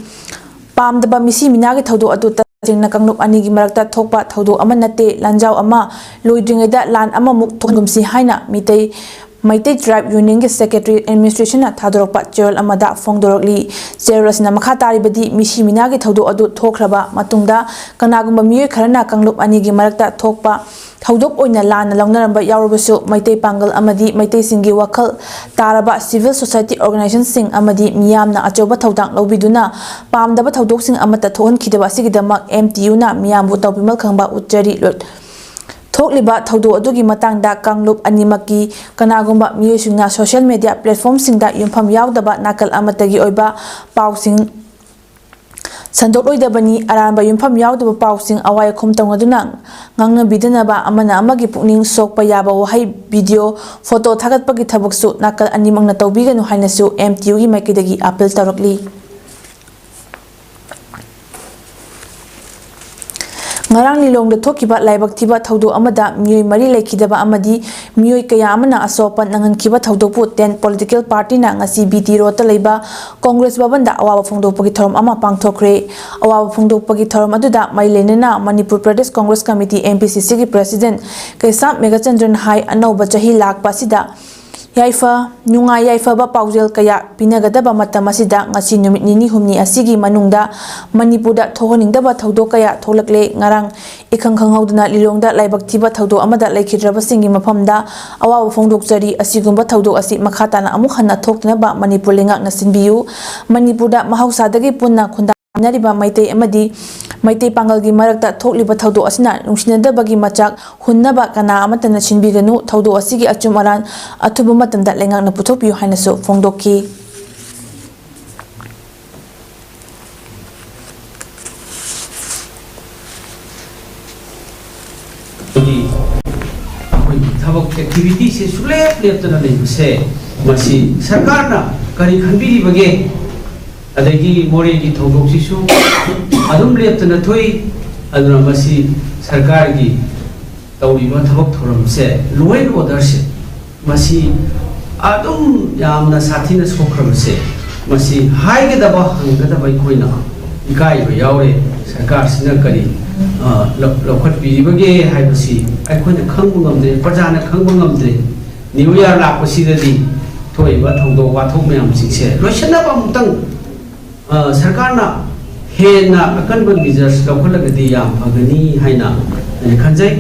ꯄꯥꯝꯗꯕ ꯃꯤꯁꯤ ꯃꯤꯅꯥꯒꯤ ꯊꯧꯗꯣꯛ ꯑꯗꯨ ꯇꯁꯦꯡꯅ ꯀꯥꯡꯂꯨꯞ ꯑꯅꯤꯒꯤ ꯃꯔꯛꯇ ꯊꯣꯛꯄ ꯊꯧꯗꯣꯛ ꯑꯃ ꯅꯠꯇꯦ꯫ ꯂꯥꯟꯖꯥꯎ ꯑꯃ ꯂꯣꯏꯗ꯭ꯔꯤꯉꯩꯗ ꯂꯥꯟ ꯑꯃꯃꯨꯛ ꯊꯣꯛꯍꯟꯒꯨꯝꯁꯤ ꯍꯥꯏꯅ ꯃꯤꯇꯩ ꯃꯩꯇꯩ ꯇ꯭ꯔꯥꯏꯕ ꯌꯨꯅꯤꯌꯟꯒꯤ ꯁꯦꯀ꯭ꯔꯦꯇꯔꯤ ꯑꯦꯗꯃꯤꯅꯤꯁꯇ꯭ꯔꯦꯁꯟꯅ ꯊꯥꯗꯣꯔꯛꯄ ꯆꯦꯔꯣꯜ ꯑꯃꯗ ꯐꯣꯡꯗꯣꯔꯛꯂꯤ꯫ ꯆꯦꯔꯣꯜ ꯑꯁꯤꯅ ꯃꯈꯥ ꯇꯥꯔꯤꯕꯗꯤ ꯃꯤꯁꯤ ꯃꯤꯅꯥꯒꯤ ꯊꯧꯗꯣꯛ ꯑꯗꯨ ꯊꯣꯛꯈ꯭ꯔꯕ ꯃꯇꯨꯡꯗ ꯀꯅꯥꯒꯨꯝꯕ ꯃꯤꯑꯣꯏ ꯈꯔꯅ ꯀꯥꯡꯂꯨꯞ ꯑꯅꯤꯒꯤ ꯃꯔꯛꯇ ꯊꯣꯛꯄ ꯊꯧꯗꯣꯛ ꯑꯣꯏꯅ ꯂꯥꯟꯅ ꯂꯧꯅꯔꯝꯕ ꯌꯥꯎꯔꯕꯁꯨ, ꯃꯩꯇꯩ ꯄꯥꯡꯒꯜ ꯑꯃꯗꯤ ꯃꯩꯇꯩꯁꯤꯡꯒꯤ ꯋꯥꯈꯜ ꯇꯥꯔꯕ ꯁꯤꯚꯤꯜ ꯁꯣꯁꯥꯏꯇꯤ ꯑꯣꯔꯒꯅꯥꯏꯖꯦꯁꯟꯁꯤꯡ ꯑꯃꯗꯤ ꯃꯤꯌꯥꯝꯅ ꯑꯆꯧꯕ ꯊꯧꯗꯥꯡ ꯂꯧꯕꯤꯗꯨꯅ ꯄꯥꯝꯗꯕ ꯊꯧꯗꯣꯛꯁꯤꯡ ꯑꯃꯠꯇ ꯊꯣꯛꯍꯟꯈꯤꯗꯕ ꯑꯁꯤꯒꯤꯗꯃꯛ ꯑꯦꯝ ꯇꯤ ꯌꯨꯅ ꯃꯤꯌꯥꯝꯕꯨ ꯇꯧꯕꯤꯃꯜ ꯈꯪꯕ ꯎꯠꯆꯔꯤ꯫ ꯂꯣꯏ-, ꯊꯣꯛꯂꯤꯕ ꯊꯧꯗꯣꯛ ꯑꯗꯨꯒꯤ ꯃꯇꯥꯡꯗ ꯀꯥꯡꯂꯨꯞ ꯑꯅꯤꯃꯛꯀꯤ ꯀꯅꯥꯒꯨꯝꯕ ꯃꯤꯑꯣꯏꯁꯤꯡꯅ ꯁꯣꯁꯤꯌꯦꯜ ꯃꯤꯗꯤꯌꯥ ꯄ꯭ꯂꯦꯠꯐꯣꯔꯝꯁꯤꯡꯗ ꯌꯨꯝꯐꯝ ꯌꯥꯎꯗꯕ ꯅꯥꯀꯜ ꯑꯃꯠꯇꯒꯤ ꯑꯣꯏꯕ ꯄꯥꯎꯁꯤꯡ ꯁꯟꯗꯣꯛꯂꯣꯏꯗꯕꯅꯤ꯫ ꯑꯔꯥꯟꯕ ꯌꯨꯝꯐꯝ ꯌꯥꯎꯗꯕ ꯄꯥꯎꯁꯤꯡ ꯑꯋꯥꯏ ꯑꯈꯨꯝ ꯇꯧꯅꯗꯨꯅ ꯉꯥꯡꯅꯕꯤꯗꯅꯕ, ꯑꯃꯅ ꯑꯃꯒꯤ ꯄꯨꯛꯅꯤꯡ ꯁꯣꯛꯄ ꯌꯥꯕ ꯋꯥꯍꯩ, ꯚꯤꯗꯤꯑꯣ, ꯐꯣꯇꯣ ꯊꯥꯒꯠꯄꯒꯤ ꯊꯕꯛꯁꯨ ꯅꯥꯀꯜ ꯑꯅꯤꯃꯛꯅ ꯇꯧꯕꯤꯒꯅꯨ ꯍꯥꯏꯅꯁꯨ ꯑꯦꯝ ꯇꯤ ꯌꯨꯒꯤ ꯃꯥꯏꯀꯩꯗꯒꯤ ꯑꯥꯄꯤꯜ ꯇꯧꯔꯛꯂꯤ꯫ ꯉꯔꯥꯡ ꯂꯤꯂꯣꯡꯗ ꯊꯣꯛꯈꯤꯕ ꯂꯥꯏꯕꯛ ꯊꯤꯕ ꯊꯧꯗꯣꯛ ꯑꯃꯗ ꯃꯤꯑꯣꯏ ꯃꯔꯤ ꯂꯩꯈꯤꯗꯕ ꯑꯃꯗꯤ ꯃꯤꯑꯣꯏ ꯀꯌꯥ ꯑꯃꯅ ꯑꯁꯣꯛ ꯑꯄꯟ ꯅꯪꯍꯟꯈꯤꯕ ꯊꯧꯗꯣꯛꯄꯨ ꯇꯦꯟ ꯄꯣꯂꯤꯇꯤꯀꯦꯜ ꯄꯥꯔꯇꯤꯅ ꯉꯁꯤ ꯕꯤ ꯇꯤ ꯔꯣꯗꯇ ꯂꯩꯕ ꯀꯣꯡꯒ꯭ꯔꯦꯁ ꯚꯕꯟꯗ ꯑꯋꯥꯕ ꯐꯣꯡꯗꯣꯛꯄꯒꯤ ꯊꯧꯔꯝ ꯑꯃ ꯄꯥꯡꯊꯣꯛꯈ꯭ꯔꯦ꯫ ꯑꯋꯥꯕ ꯐꯣꯡꯗꯣꯛꯄꯒꯤ ꯊꯧꯔꯝ ꯑꯗꯨꯗ ꯃꯔꯤ ꯂꯩꯅꯅ Manipur Pradesh Congress committee, M P ꯁꯤ ꯁꯤꯒꯤ ꯄ꯭ꯔꯁꯤꯗꯦꯟ ꯀꯩꯁꯥꯝ ꯃꯦꯘꯆꯟꯗ꯭ꯔꯟ ꯍꯥꯏ, ꯑꯅꯧꯕ ꯆꯍꯤ ꯂꯥꯛꯄ ꯑꯁꯤꯗ ꯌꯥꯏꯐ ꯅꯨꯡꯉꯥꯏ ꯌꯥꯏꯐꯕ ꯄꯥꯎꯖꯦꯜ ꯀꯌꯥ ꯄꯤꯅꯒꯗꯕ ꯃꯇꯝ ꯑꯁꯤꯗ ꯉꯁꯤ ꯅꯨꯃꯤꯠ ꯅꯤꯅꯤ ꯍꯨꯝꯅꯤ ꯑꯁꯤꯒꯤ ꯃꯅꯨꯡꯗ ꯃꯅꯤꯄꯨꯔꯗ ꯊꯣꯛꯍꯟꯅꯤꯡꯗꯕ ꯊꯧꯗꯣꯛ ꯀꯌꯥ ꯊꯣꯛꯂꯛꯂꯦ꯫ ꯉꯔꯥꯡ ꯏꯈꯪ ꯈꯪꯍꯧꯗꯅ ꯂꯤꯂꯣꯡꯗ ꯂꯥꯏꯕꯛ ꯊꯤꯕ ꯊꯧꯗꯣꯛ ꯑꯃꯗ ꯂꯩꯈꯤꯗ꯭ꯔꯕꯁꯤꯡꯒꯤ ꯃꯐꯝꯗ ꯑꯋꯥꯕ ꯐꯣꯡꯗꯣꯛꯆꯔꯤ꯫ ꯑꯁꯤꯒꯨꯝꯕ ꯊꯧꯗꯣꯛ ꯑꯁꯤ ꯃꯈꯥ ꯇꯥꯅ ꯑꯃꯨꯛ ꯍꯟꯅ ꯊꯣꯛꯇꯅꯕ ꯃꯅꯤꯄꯨꯔ ꯂꯩꯉꯥꯛꯅ ꯁꯤꯟꯕꯤꯌꯨ꯫ ꯃꯅꯤꯄꯨꯔꯗ ꯃꯍꯧꯁꯥꯗꯒꯤ ꯄꯨꯟꯅ ꯈꯨꯟꯗꯥꯃꯤꯟꯅꯔꯤꯕ ꯃꯩꯇꯩ ꯑꯃꯗꯤ ꯃꯩꯇꯩ ꯄꯥꯡꯒꯜꯒꯤ ꯃꯔꯛꯇ ꯊꯣꯛꯂꯤꯕ ꯊꯧꯗꯣꯛ ꯑꯁꯤꯅ ꯅꯨꯡꯁꯤꯅꯗꯕꯒꯤ ꯃꯆꯥꯛ ꯍꯨꯟꯅꯕ ꯀꯅꯥ ꯑꯃꯠꯇꯅ ꯁꯤꯟꯕꯤꯒꯅꯨ꯫ ꯊꯧꯗꯣꯛ ꯑꯁꯤꯒꯤ ꯑꯆꯨꯝ ꯑꯔꯥꯟ ꯑꯊꯨꯕ ꯃꯇꯝꯗ ꯂꯩꯉꯥꯛꯅ ꯄꯨꯊꯣꯛꯄꯤꯌꯨ ꯍꯥꯏꯅꯁꯨ ꯐꯣꯡꯗꯣꯛꯈꯤ꯫ ꯑꯩꯈꯣꯏꯒꯤ ꯊꯕꯛ ꯑꯦꯛꯇꯤꯚꯤꯇꯤꯁꯦ ꯁꯨꯡꯂꯦꯞ ꯂꯦꯞꯇꯅ ꯂꯩꯕꯁꯦ, ꯃꯁꯤ ꯁꯔꯀꯥꯔꯅ ꯀꯔꯤ ꯈꯟꯕꯤꯔꯤꯕꯒꯦ? ꯑꯗꯒꯤ ꯃꯣꯔꯦꯒꯤ ꯊꯧꯗꯣꯛꯁꯤꯁꯨ ꯑꯗꯨꯝ ꯂꯦꯞꯇꯅ ꯊꯣꯛꯏ꯫ ꯑꯗꯨꯅ ꯃꯁꯤ ꯁꯔꯀꯥꯔꯒꯤ ꯇꯧꯔꯤꯕ ꯊꯕꯛ ꯊꯧꯔꯝꯁꯦ, ꯂꯣ ꯑꯦꯟ ꯑꯣꯔꯗꯔꯁꯦ, ꯃꯁꯤ ꯑꯗꯨꯝ ꯌꯥꯝꯅ ꯁꯥꯊꯤꯅ ꯁꯣꯛꯈ꯭ꯔꯕꯁꯦ, ꯃꯁꯤ ꯍꯥꯏꯒꯗꯕ, ꯍꯪꯒꯗꯕ ꯑꯩꯈꯣꯏꯅ ꯏꯀꯥꯏꯕ ꯌꯥꯎꯔꯦ꯫ ꯁꯔꯀꯥꯔꯁꯤꯅ ꯀꯔꯤ, ꯑ, ꯂꯧ-, ꯂꯧꯈꯠꯄꯤꯔꯤꯕꯒꯦ ꯍꯥꯏꯕꯁꯤ ꯑꯩꯈꯣꯏꯅ ꯈꯪꯕ ꯉꯝꯗ꯭ꯔꯦ, ꯄ꯭ꯔꯖꯥꯅ ꯈꯪꯕ ꯉꯝꯗ꯭ꯔꯦ꯫ ꯅ꯭ꯌꯨ ꯏꯌꯥꯔ ꯂꯥꯛꯄꯁꯤꯗꯗꯤ ꯊꯣꯛꯏꯕ ꯊꯧꯗꯣꯛ ꯋꯥꯊꯣꯛ ꯃꯌꯥꯝꯁꯤꯡꯁꯦ ꯂꯣꯏꯁꯤꯟꯅꯕ ꯑꯃꯨꯛꯇꯪ, ꯑ, ꯁꯔꯀꯥꯔꯅ ꯍꯦꯟꯅ ꯑꯀꯟꯕ ꯃꯤꯖꯔꯁ ꯂꯧꯈꯠꯂꯒꯗꯤ ꯌꯥꯝ ꯐꯒꯅꯤ ꯍꯥꯏꯅ ꯑꯩꯅ ꯈꯟꯖꯩ꯫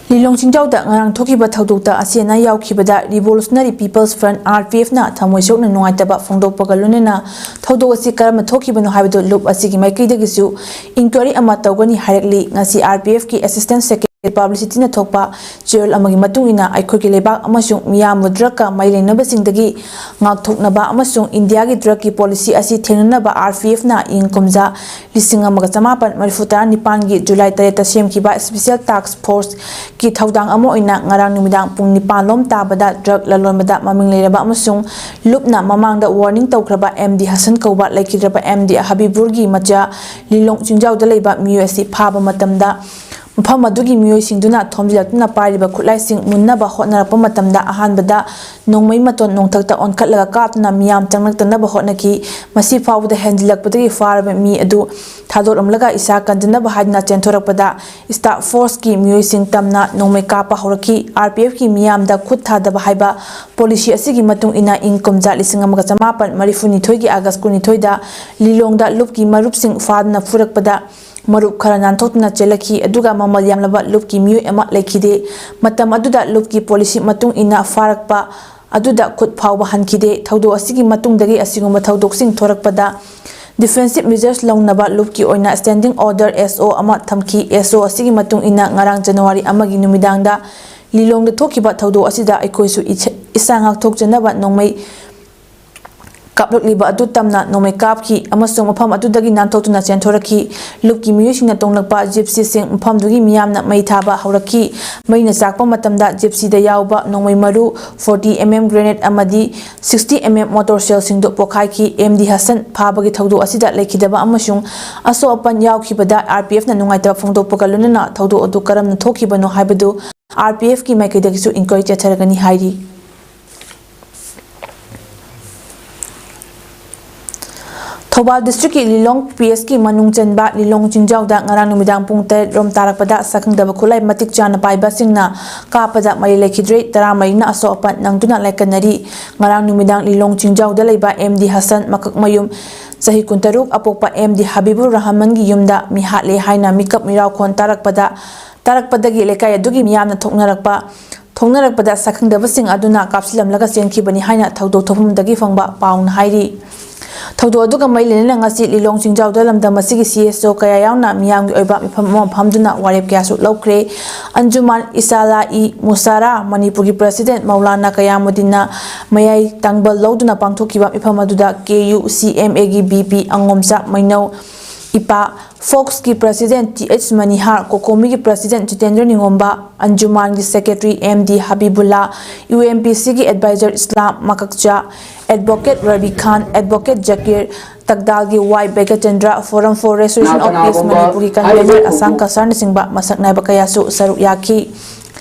ꯂꯤꯂꯣꯡ ꯆꯤꯡꯖꯥꯎꯗ ꯉꯔꯥꯡ ꯊꯣꯛꯈꯤꯕ ꯊꯧꯗꯣꯛꯇ ꯑꯁꯤ ꯑꯅꯥ ꯌꯥꯎꯈꯤꯕꯗ Revolutionary People's Front, R P F, ꯅ ꯊꯃꯣꯏ ꯁꯣꯛꯅ ꯅꯨꯡꯉꯥꯏꯇꯕ ꯐꯣꯡꯗꯣꯛꯄꯒ ꯂꯣꯏꯅꯅ ꯊꯧꯗꯣꯛ ꯑꯁꯤ ꯀꯔꯝꯅ ꯊꯣꯛꯈꯤꯕꯅꯣ ꯍꯥꯏꯕꯗꯨ ꯂꯨꯞ ꯑꯁꯤꯒꯤ ꯃꯥꯏꯀꯩꯗꯒꯤꯁꯨ inquiry ꯑꯃ ꯇꯧꯒꯅꯤ ꯍꯥꯏꯔꯛꯂꯤ꯫ ꯉꯁꯤ R P F ꯀꯤ Assistant Secretary Publicity ꯅ ꯊꯣꯛꯄ ꯆꯦꯔꯣꯜ ꯑꯃꯒꯤ ꯃꯇꯨꯡ ꯏꯟꯅ, ꯑꯩꯈꯣꯏꯒꯤ ꯂꯩꯕꯥꯛ ꯑꯃꯁꯨꯡ ꯃꯤꯌꯥꯝꯕꯨ drug ꯀ ꯃꯔꯤ ꯂꯩꯅꯕꯁꯤꯡꯗꯒꯤ ꯉꯥꯛꯊꯣꯛꯅꯕ ꯑꯃꯁꯨꯡ ꯏꯟꯗꯤꯌꯥꯒꯤ drug ꯀꯤ policy ꯑꯁꯤ ꯊꯦꯡꯅꯅꯕ R P F ꯅ ꯏꯪ ꯀꯨꯝꯖꯥ ꯂꯤꯁꯤꯡ ꯑꯃꯒ ꯆꯃꯥꯄꯟ ꯃꯔꯤꯐꯨ ꯇꯔꯥꯅꯤꯄꯥꯟꯒꯤ ꯖꯨꯂꯥꯏ ꯇꯔꯦꯠꯇ ꯁꯦꯝꯈꯤꯕ Special Task Force ꯀꯤ ꯊꯧꯗꯥꯡ ꯑꯃ ꯑꯣꯏꯅ ꯉꯔꯥꯡ ꯅꯨꯃꯤꯗꯥꯡ ꯄꯨꯡ ꯅꯤꯄꯥꯟ ꯂꯣꯝ ꯇꯥꯕꯗ drug ꯂꯂꯣꯟꯕꯗ ꯃꯃꯤꯡ ꯂꯩꯔꯕ ꯑꯃꯁꯨꯡ ꯂꯨꯞꯅ ꯃꯃꯥꯡꯗ warning ꯇꯧꯈ꯭ꯔꯕ M D ꯍꯁꯟ ꯀꯧꯕ ꯂꯩꯈꯤꯗ꯭ꯔꯕ M D ꯍꯕꯤꯕꯨꯔꯒꯤ ꯃꯆꯥ ꯂꯤꯂꯣꯡ ꯆꯤꯡꯖꯥꯎꯗ ꯂꯩꯕ ꯃꯤꯑꯣꯏ ꯑꯁꯤ ꯐꯥꯕ ꯃꯇꯝꯗ, ꯃꯐꯝ ꯑꯗꯨꯒꯤ ꯃꯤꯑꯣꯏꯁꯤꯡꯗꯨꯅ ꯊꯣꯝꯖꯤꯜꯂꯛꯇꯨꯅ ꯄꯥꯏꯔꯤꯕ ꯈꯨꯠꯂꯥꯏꯁꯤꯡ ꯃꯨꯟꯅꯕ ꯍꯣꯠꯅꯔꯛꯄ ꯃꯇꯝꯗ, ꯑꯍꯥꯟꯕꯗ ꯅꯣꯡꯃꯩ ꯃꯇꯣꯟ ꯅꯣꯡꯊꯛꯇ ꯑꯣꯟꯈꯠꯂꯒ ꯀꯥꯞꯇꯨꯅ ꯃꯤꯌꯥꯝ ꯆꯪꯂꯛꯇꯅꯕ ꯍꯣꯠꯅꯈꯤ꯫ ꯃꯁꯤ ꯐꯥꯎꯕꯗ ꯍꯦꯟꯖꯤꯜꯂꯛꯄꯗꯒꯤ ꯐꯥꯔꯕ ꯃꯤ ꯑꯗꯨ ꯊꯥꯗꯣꯔꯝꯂꯒ ꯏꯁꯥ ꯀꯟꯖꯅꯕ ꯍꯥꯏꯗꯨꯅ ꯆꯦꯟꯊꯣꯔꯛꯄꯗ, Staff Force ꯀꯤ ꯃꯤꯑꯣꯏꯁꯤꯡ ꯇꯝꯅ ꯅꯣꯡꯃꯩ ꯀꯥꯞꯄ ꯍꯧꯔꯛꯈꯤ꯫ R P F ꯀꯤ ꯃꯤꯌꯥꯝꯗ ꯈꯨꯠ ꯊꯥꯗꯕ ꯍꯥꯏꯕ policy ꯑꯁꯤꯒꯤ ꯃꯇꯨꯡ ꯏꯟꯅ, ꯏꯪ ꯀꯨꯝꯖꯥ ꯂꯤꯁꯤꯡ ꯑꯃꯒ ꯆꯃꯥꯄꯟ ꯃꯔꯤꯐꯨ ꯅꯤꯊꯣꯏꯒꯤ ꯑꯥꯒꯁ ꯀꯨꯟꯅꯤꯊꯣꯏꯗ ꯂꯤꯂꯣꯡꯗ ꯂꯨꯞꯀꯤ ꯃꯔꯨꯞꯁꯤꯡ ꯐꯥꯗꯨꯅ ꯐꯨꯔꯛꯄꯗ, ꯃꯔꯨꯞ ꯈꯔ ꯅꯥꯟꯊꯣꯛꯇꯨꯅ ꯆꯦꯜꯂꯛꯈꯤ, ꯑꯗꯨꯒ ꯃꯃꯜ ꯌꯥꯝꯂꯕ ꯂꯨꯞꯀꯤ ꯃꯤꯑꯣꯏ ꯑꯃ ꯂꯩꯈꯤꯗꯦ꯫ ꯃꯇꯝ ꯑꯗꯨꯗ ꯂꯨꯞꯀꯤ policy ꯃꯇꯨꯡ ꯏꯟꯅ ꯐꯥꯔꯛꯄ ꯑꯗꯨꯗ ꯈꯨꯠ ꯐꯥꯎꯕ ꯍꯟꯈꯤꯗꯦ꯫ ꯊꯧꯗꯣꯛ ꯑꯁꯤꯒꯤ ꯃꯇꯨꯡꯗꯒꯤ ꯑꯁꯤꯒꯨꯝꯕ ꯊꯧꯗꯣꯛꯁꯤꯡ ꯊꯣꯔꯛꯄꯗ defensive measures ꯂꯧꯅꯕ ꯂꯨꯞꯀꯤ ꯑꯣꯏꯅ Standing Order, S O, ꯑꯃ ꯊꯝꯈꯤ꯫ S O ꯑꯁꯤꯒꯤ ꯃꯇꯨꯡ ꯏꯟꯅ ꯉꯔꯥꯡ ꯖꯅꯋꯥꯔꯤ ꯑꯃꯒꯤ ꯅꯨꯃꯤꯗꯥꯡꯗ ꯂꯤꯂꯣꯡꯗ ꯊꯣꯛꯈꯤꯕ ꯊꯧꯗꯣꯛ ꯑꯁꯤꯗ ꯑꯩꯈꯣꯏꯁꯨ ꯏꯁꯥ ꯉꯥꯛꯊꯣꯛꯆꯅꯕ ꯅꯣꯡꯃꯩ ꯀꯥꯞꯂꯛꯂꯤꯕ ꯑꯗꯨ ꯇꯝꯅ ꯅꯣꯡꯃꯩ ꯀꯥꯞꯈꯤ ꯑꯃꯁꯨꯡ ꯃꯐꯝ ꯑꯗꯨꯗꯒꯤ ꯅꯥꯟꯊꯣꯛꯇꯨꯅ ꯆꯦꯟꯊꯣꯔꯛꯈꯤ꯫ ꯂꯨꯞꯀꯤ ꯃꯤꯑꯣꯏꯁꯤꯡꯅ ꯇꯣꯡꯂꯛꯄ ꯖꯤꯞꯁꯤꯁꯤꯡ ꯃꯐꯝꯗꯨꯒꯤ ꯃꯤꯌꯥꯝꯅ ꯃꯩ ꯊꯥꯕ ꯍꯧꯔꯛꯈꯤ꯫ ꯃꯩꯅ ꯆꯥꯛꯄ ꯃꯇꯝꯗ ꯖꯤꯞꯁꯤꯗ ꯌꯥꯎꯕ ꯅꯣꯡꯃꯩ ꯃꯔꯨ, forty M M grenade ꯑꯃꯗꯤ sixty M M mortar shellꯁꯤꯡꯗꯨ ꯄꯣꯈꯥꯏꯈꯤ꯫ M D Hasan ꯐꯥꯕꯒꯤ ꯊꯧꯗꯣꯛ ꯑꯁꯤꯗ ꯂꯩꯈꯤꯗꯕ ꯑꯃꯁꯨꯡ ꯑꯁꯣꯛ ꯑꯄꯟ ꯌꯥꯎꯈꯤꯕꯗ R P F ꯅ ꯅꯨꯡꯉꯥꯏꯇꯕ ꯐꯣꯡꯗꯣꯛꯄꯒ ꯂꯣꯏꯅꯅ ꯊꯧꯗꯣꯛ ꯑꯗꯨ ꯀꯔꯝꯅ ꯊꯣꯛꯈꯤꯕꯅꯣ ꯍꯥꯏꯕꯗꯨ R P F ꯀꯤ ꯃꯥꯏꯀꯩꯗꯒꯤꯁꯨ inquiry ꯆꯠꯊꯔꯒꯅꯤ ꯍꯥꯏꯔꯤ꯫ ꯊꯧꯕꯥꯜ ꯗꯤꯁꯇ꯭ꯔꯤꯛꯀꯤ ꯂꯤꯂꯣꯡ ꯄꯤ ꯑꯦꯁꯀꯤ ꯃꯅꯨꯡ ꯆꯟꯕ ꯂꯤꯂꯣꯡ ꯆꯤꯡꯖꯥꯎꯗ ꯉꯔꯥꯡ ꯅꯨꯃꯤꯗꯥꯡ ꯄꯨꯡ ꯇꯔꯦꯠ ꯔꯣꯝ ꯇꯥꯔꯛꯄꯗ ꯁꯛꯈꯪꯗꯕ ꯈꯨꯠꯂꯥꯏ ꯃꯇꯤꯛ ꯆꯥꯅ ꯄꯥꯏꯕꯁꯤꯡꯅ ꯀꯥꯞꯄꯗ ꯃꯔꯤ ꯂꯩꯈꯤꯗ꯭ꯔꯦ, ꯇꯔꯥꯃꯔꯤꯅ ꯑꯁꯣꯛ ꯑꯄꯟ ꯅꯪꯗꯨꯅ ꯂꯥꯏꯀꯠꯅꯔꯤ꯫ ꯉꯔꯥꯡ ꯅꯨꯃꯤꯗꯥꯡ ꯂꯤꯂꯣꯡ ꯆꯤꯡꯖꯥꯎꯗ ꯂꯩꯕ ꯑꯦꯝ ꯗꯤ ꯍꯁꯟ, ꯃꯀꯛꯃꯌꯨꯝ, ꯆꯍꯤ ꯀꯨꯟꯇꯔꯨꯛ, ꯑꯄꯣꯛꯄ ꯑꯦꯝ ꯗꯤ ꯍꯕꯤꯕꯨꯔ ꯔꯍꯃꯟꯒꯤ ꯌꯨꯝꯗ ꯃꯤ ꯍꯥꯠꯂꯦ ꯍꯥꯏꯅ ꯃꯤꯀꯞ ꯃꯤꯔꯥꯎꯈꯣꯟ ꯇꯥꯔꯛꯄꯗ, ꯇꯥꯔꯛꯄꯗꯒꯤ ꯂꯩꯀꯥꯏ ꯑꯗꯨꯒꯤ ꯃꯤꯌꯥꯝꯅ ꯊꯣꯛꯅꯔꯛꯄ ꯊꯣꯛꯅꯔꯛꯄꯗ ꯁꯛꯈꯪꯗꯕꯁꯤꯡ ꯑꯗꯨꯅ ꯀꯥꯞꯁꯤꯜꯂꯝꯂꯒ ꯆꯦꯟꯈꯤꯕꯅꯤ ꯍꯥꯏꯅ ꯊꯧꯗꯣꯛ ꯊꯣꯛꯐꯝꯗꯒꯤ ꯐꯪꯕ ꯄꯥꯎꯅ ꯍꯥꯏꯔꯤ꯫ ꯊꯧꯗꯣꯛ ꯑꯗꯨꯒ ꯃꯔꯤ ꯂꯩꯅꯅ ꯉꯁꯤ ꯂꯤꯂꯣꯡ ꯆꯤꯡꯖꯥꯎꯗ ꯂꯝꯗꯝ ꯑꯁꯤꯒꯤ ꯁꯤ ꯑꯦꯁ ꯑꯣ ꯀꯌꯥ ꯌꯥꯎꯅ ꯃꯤꯌꯥꯝꯒꯤ ꯑꯣꯏꯕ ꯃꯤꯐꯝ ꯑꯃ ꯐꯝꯗꯨꯅ ꯋꯥꯔꯦꯞ ꯀꯌꯥꯁꯨ ꯂꯧꯈ꯭ꯔꯦ꯫ ꯑꯟꯖꯨꯃꯥꯟ ꯏꯁꯥꯂꯥ ꯏ ꯃꯨꯁꯥꯔꯥ, ꯃꯅꯤꯄꯨꯔꯒꯤ ꯄ꯭ꯔꯁꯤꯗꯦꯟꯠ ꯃꯧꯂꯥꯅꯥ ꯀꯌꯥꯃꯨꯗꯤꯟꯅ ꯃꯌꯥꯏ ꯇꯥꯡꯕ ꯂꯧꯗꯨꯅ ꯄꯥꯡꯊꯣꯛꯈꯤꯕ ꯃꯤꯐꯝ ꯑꯗꯨꯗ ꯀꯦ ꯌꯨ ꯁꯤ ꯑꯦꯝ ꯑꯦꯒꯤ ꯕꯤ ꯄꯤ ꯑꯉꯣꯝꯆꯥ ꯃꯩꯅꯧ, ꯏꯄꯥ, ꯐꯣꯛꯁꯀꯤ ꯄ꯭ꯔꯁꯤꯗꯦꯟꯠ ꯇꯤ ꯑꯩꯆ ꯃꯅꯤꯍꯥꯔ, ꯀꯣꯀꯣꯃꯤꯒꯤ ꯄ꯭ꯔꯁꯤꯗꯦꯟꯠ ꯖꯤꯇꯦꯟꯗ꯭ꯔ ꯅꯤꯉꯣꯝꯕ, ꯑꯟꯖꯨꯃꯥꯟꯒꯤ secretary M D Habibulla, U M P ꯁꯤꯒꯤ ꯑꯦꯗꯚꯥꯏꯖꯔ ꯏꯁꯂꯥꯝ ꯃꯀꯛꯆꯥ, ꯑꯦꯗꯚꯣꯀꯦꯠ ꯔꯕꯤ ꯈꯥꯟ, ꯑꯦꯗꯚꯣꯀꯦꯠ ꯖꯀꯤꯔ, ꯇꯛꯗꯥꯜꯒꯤ Y Begchandra, Forum for Restoration of Peace ꯃꯅꯤꯄꯨꯔꯒꯤ ꯀꯟꯚꯦꯅꯔ ꯑꯁꯥꯡ ꯀꯁꯥꯔꯅꯆꯤꯡꯕ ꯃꯁꯛ ꯅꯥꯏꯕ ꯀꯌꯥꯁꯨ ꯁꯔꯨꯛ ꯌꯥꯈꯤ꯫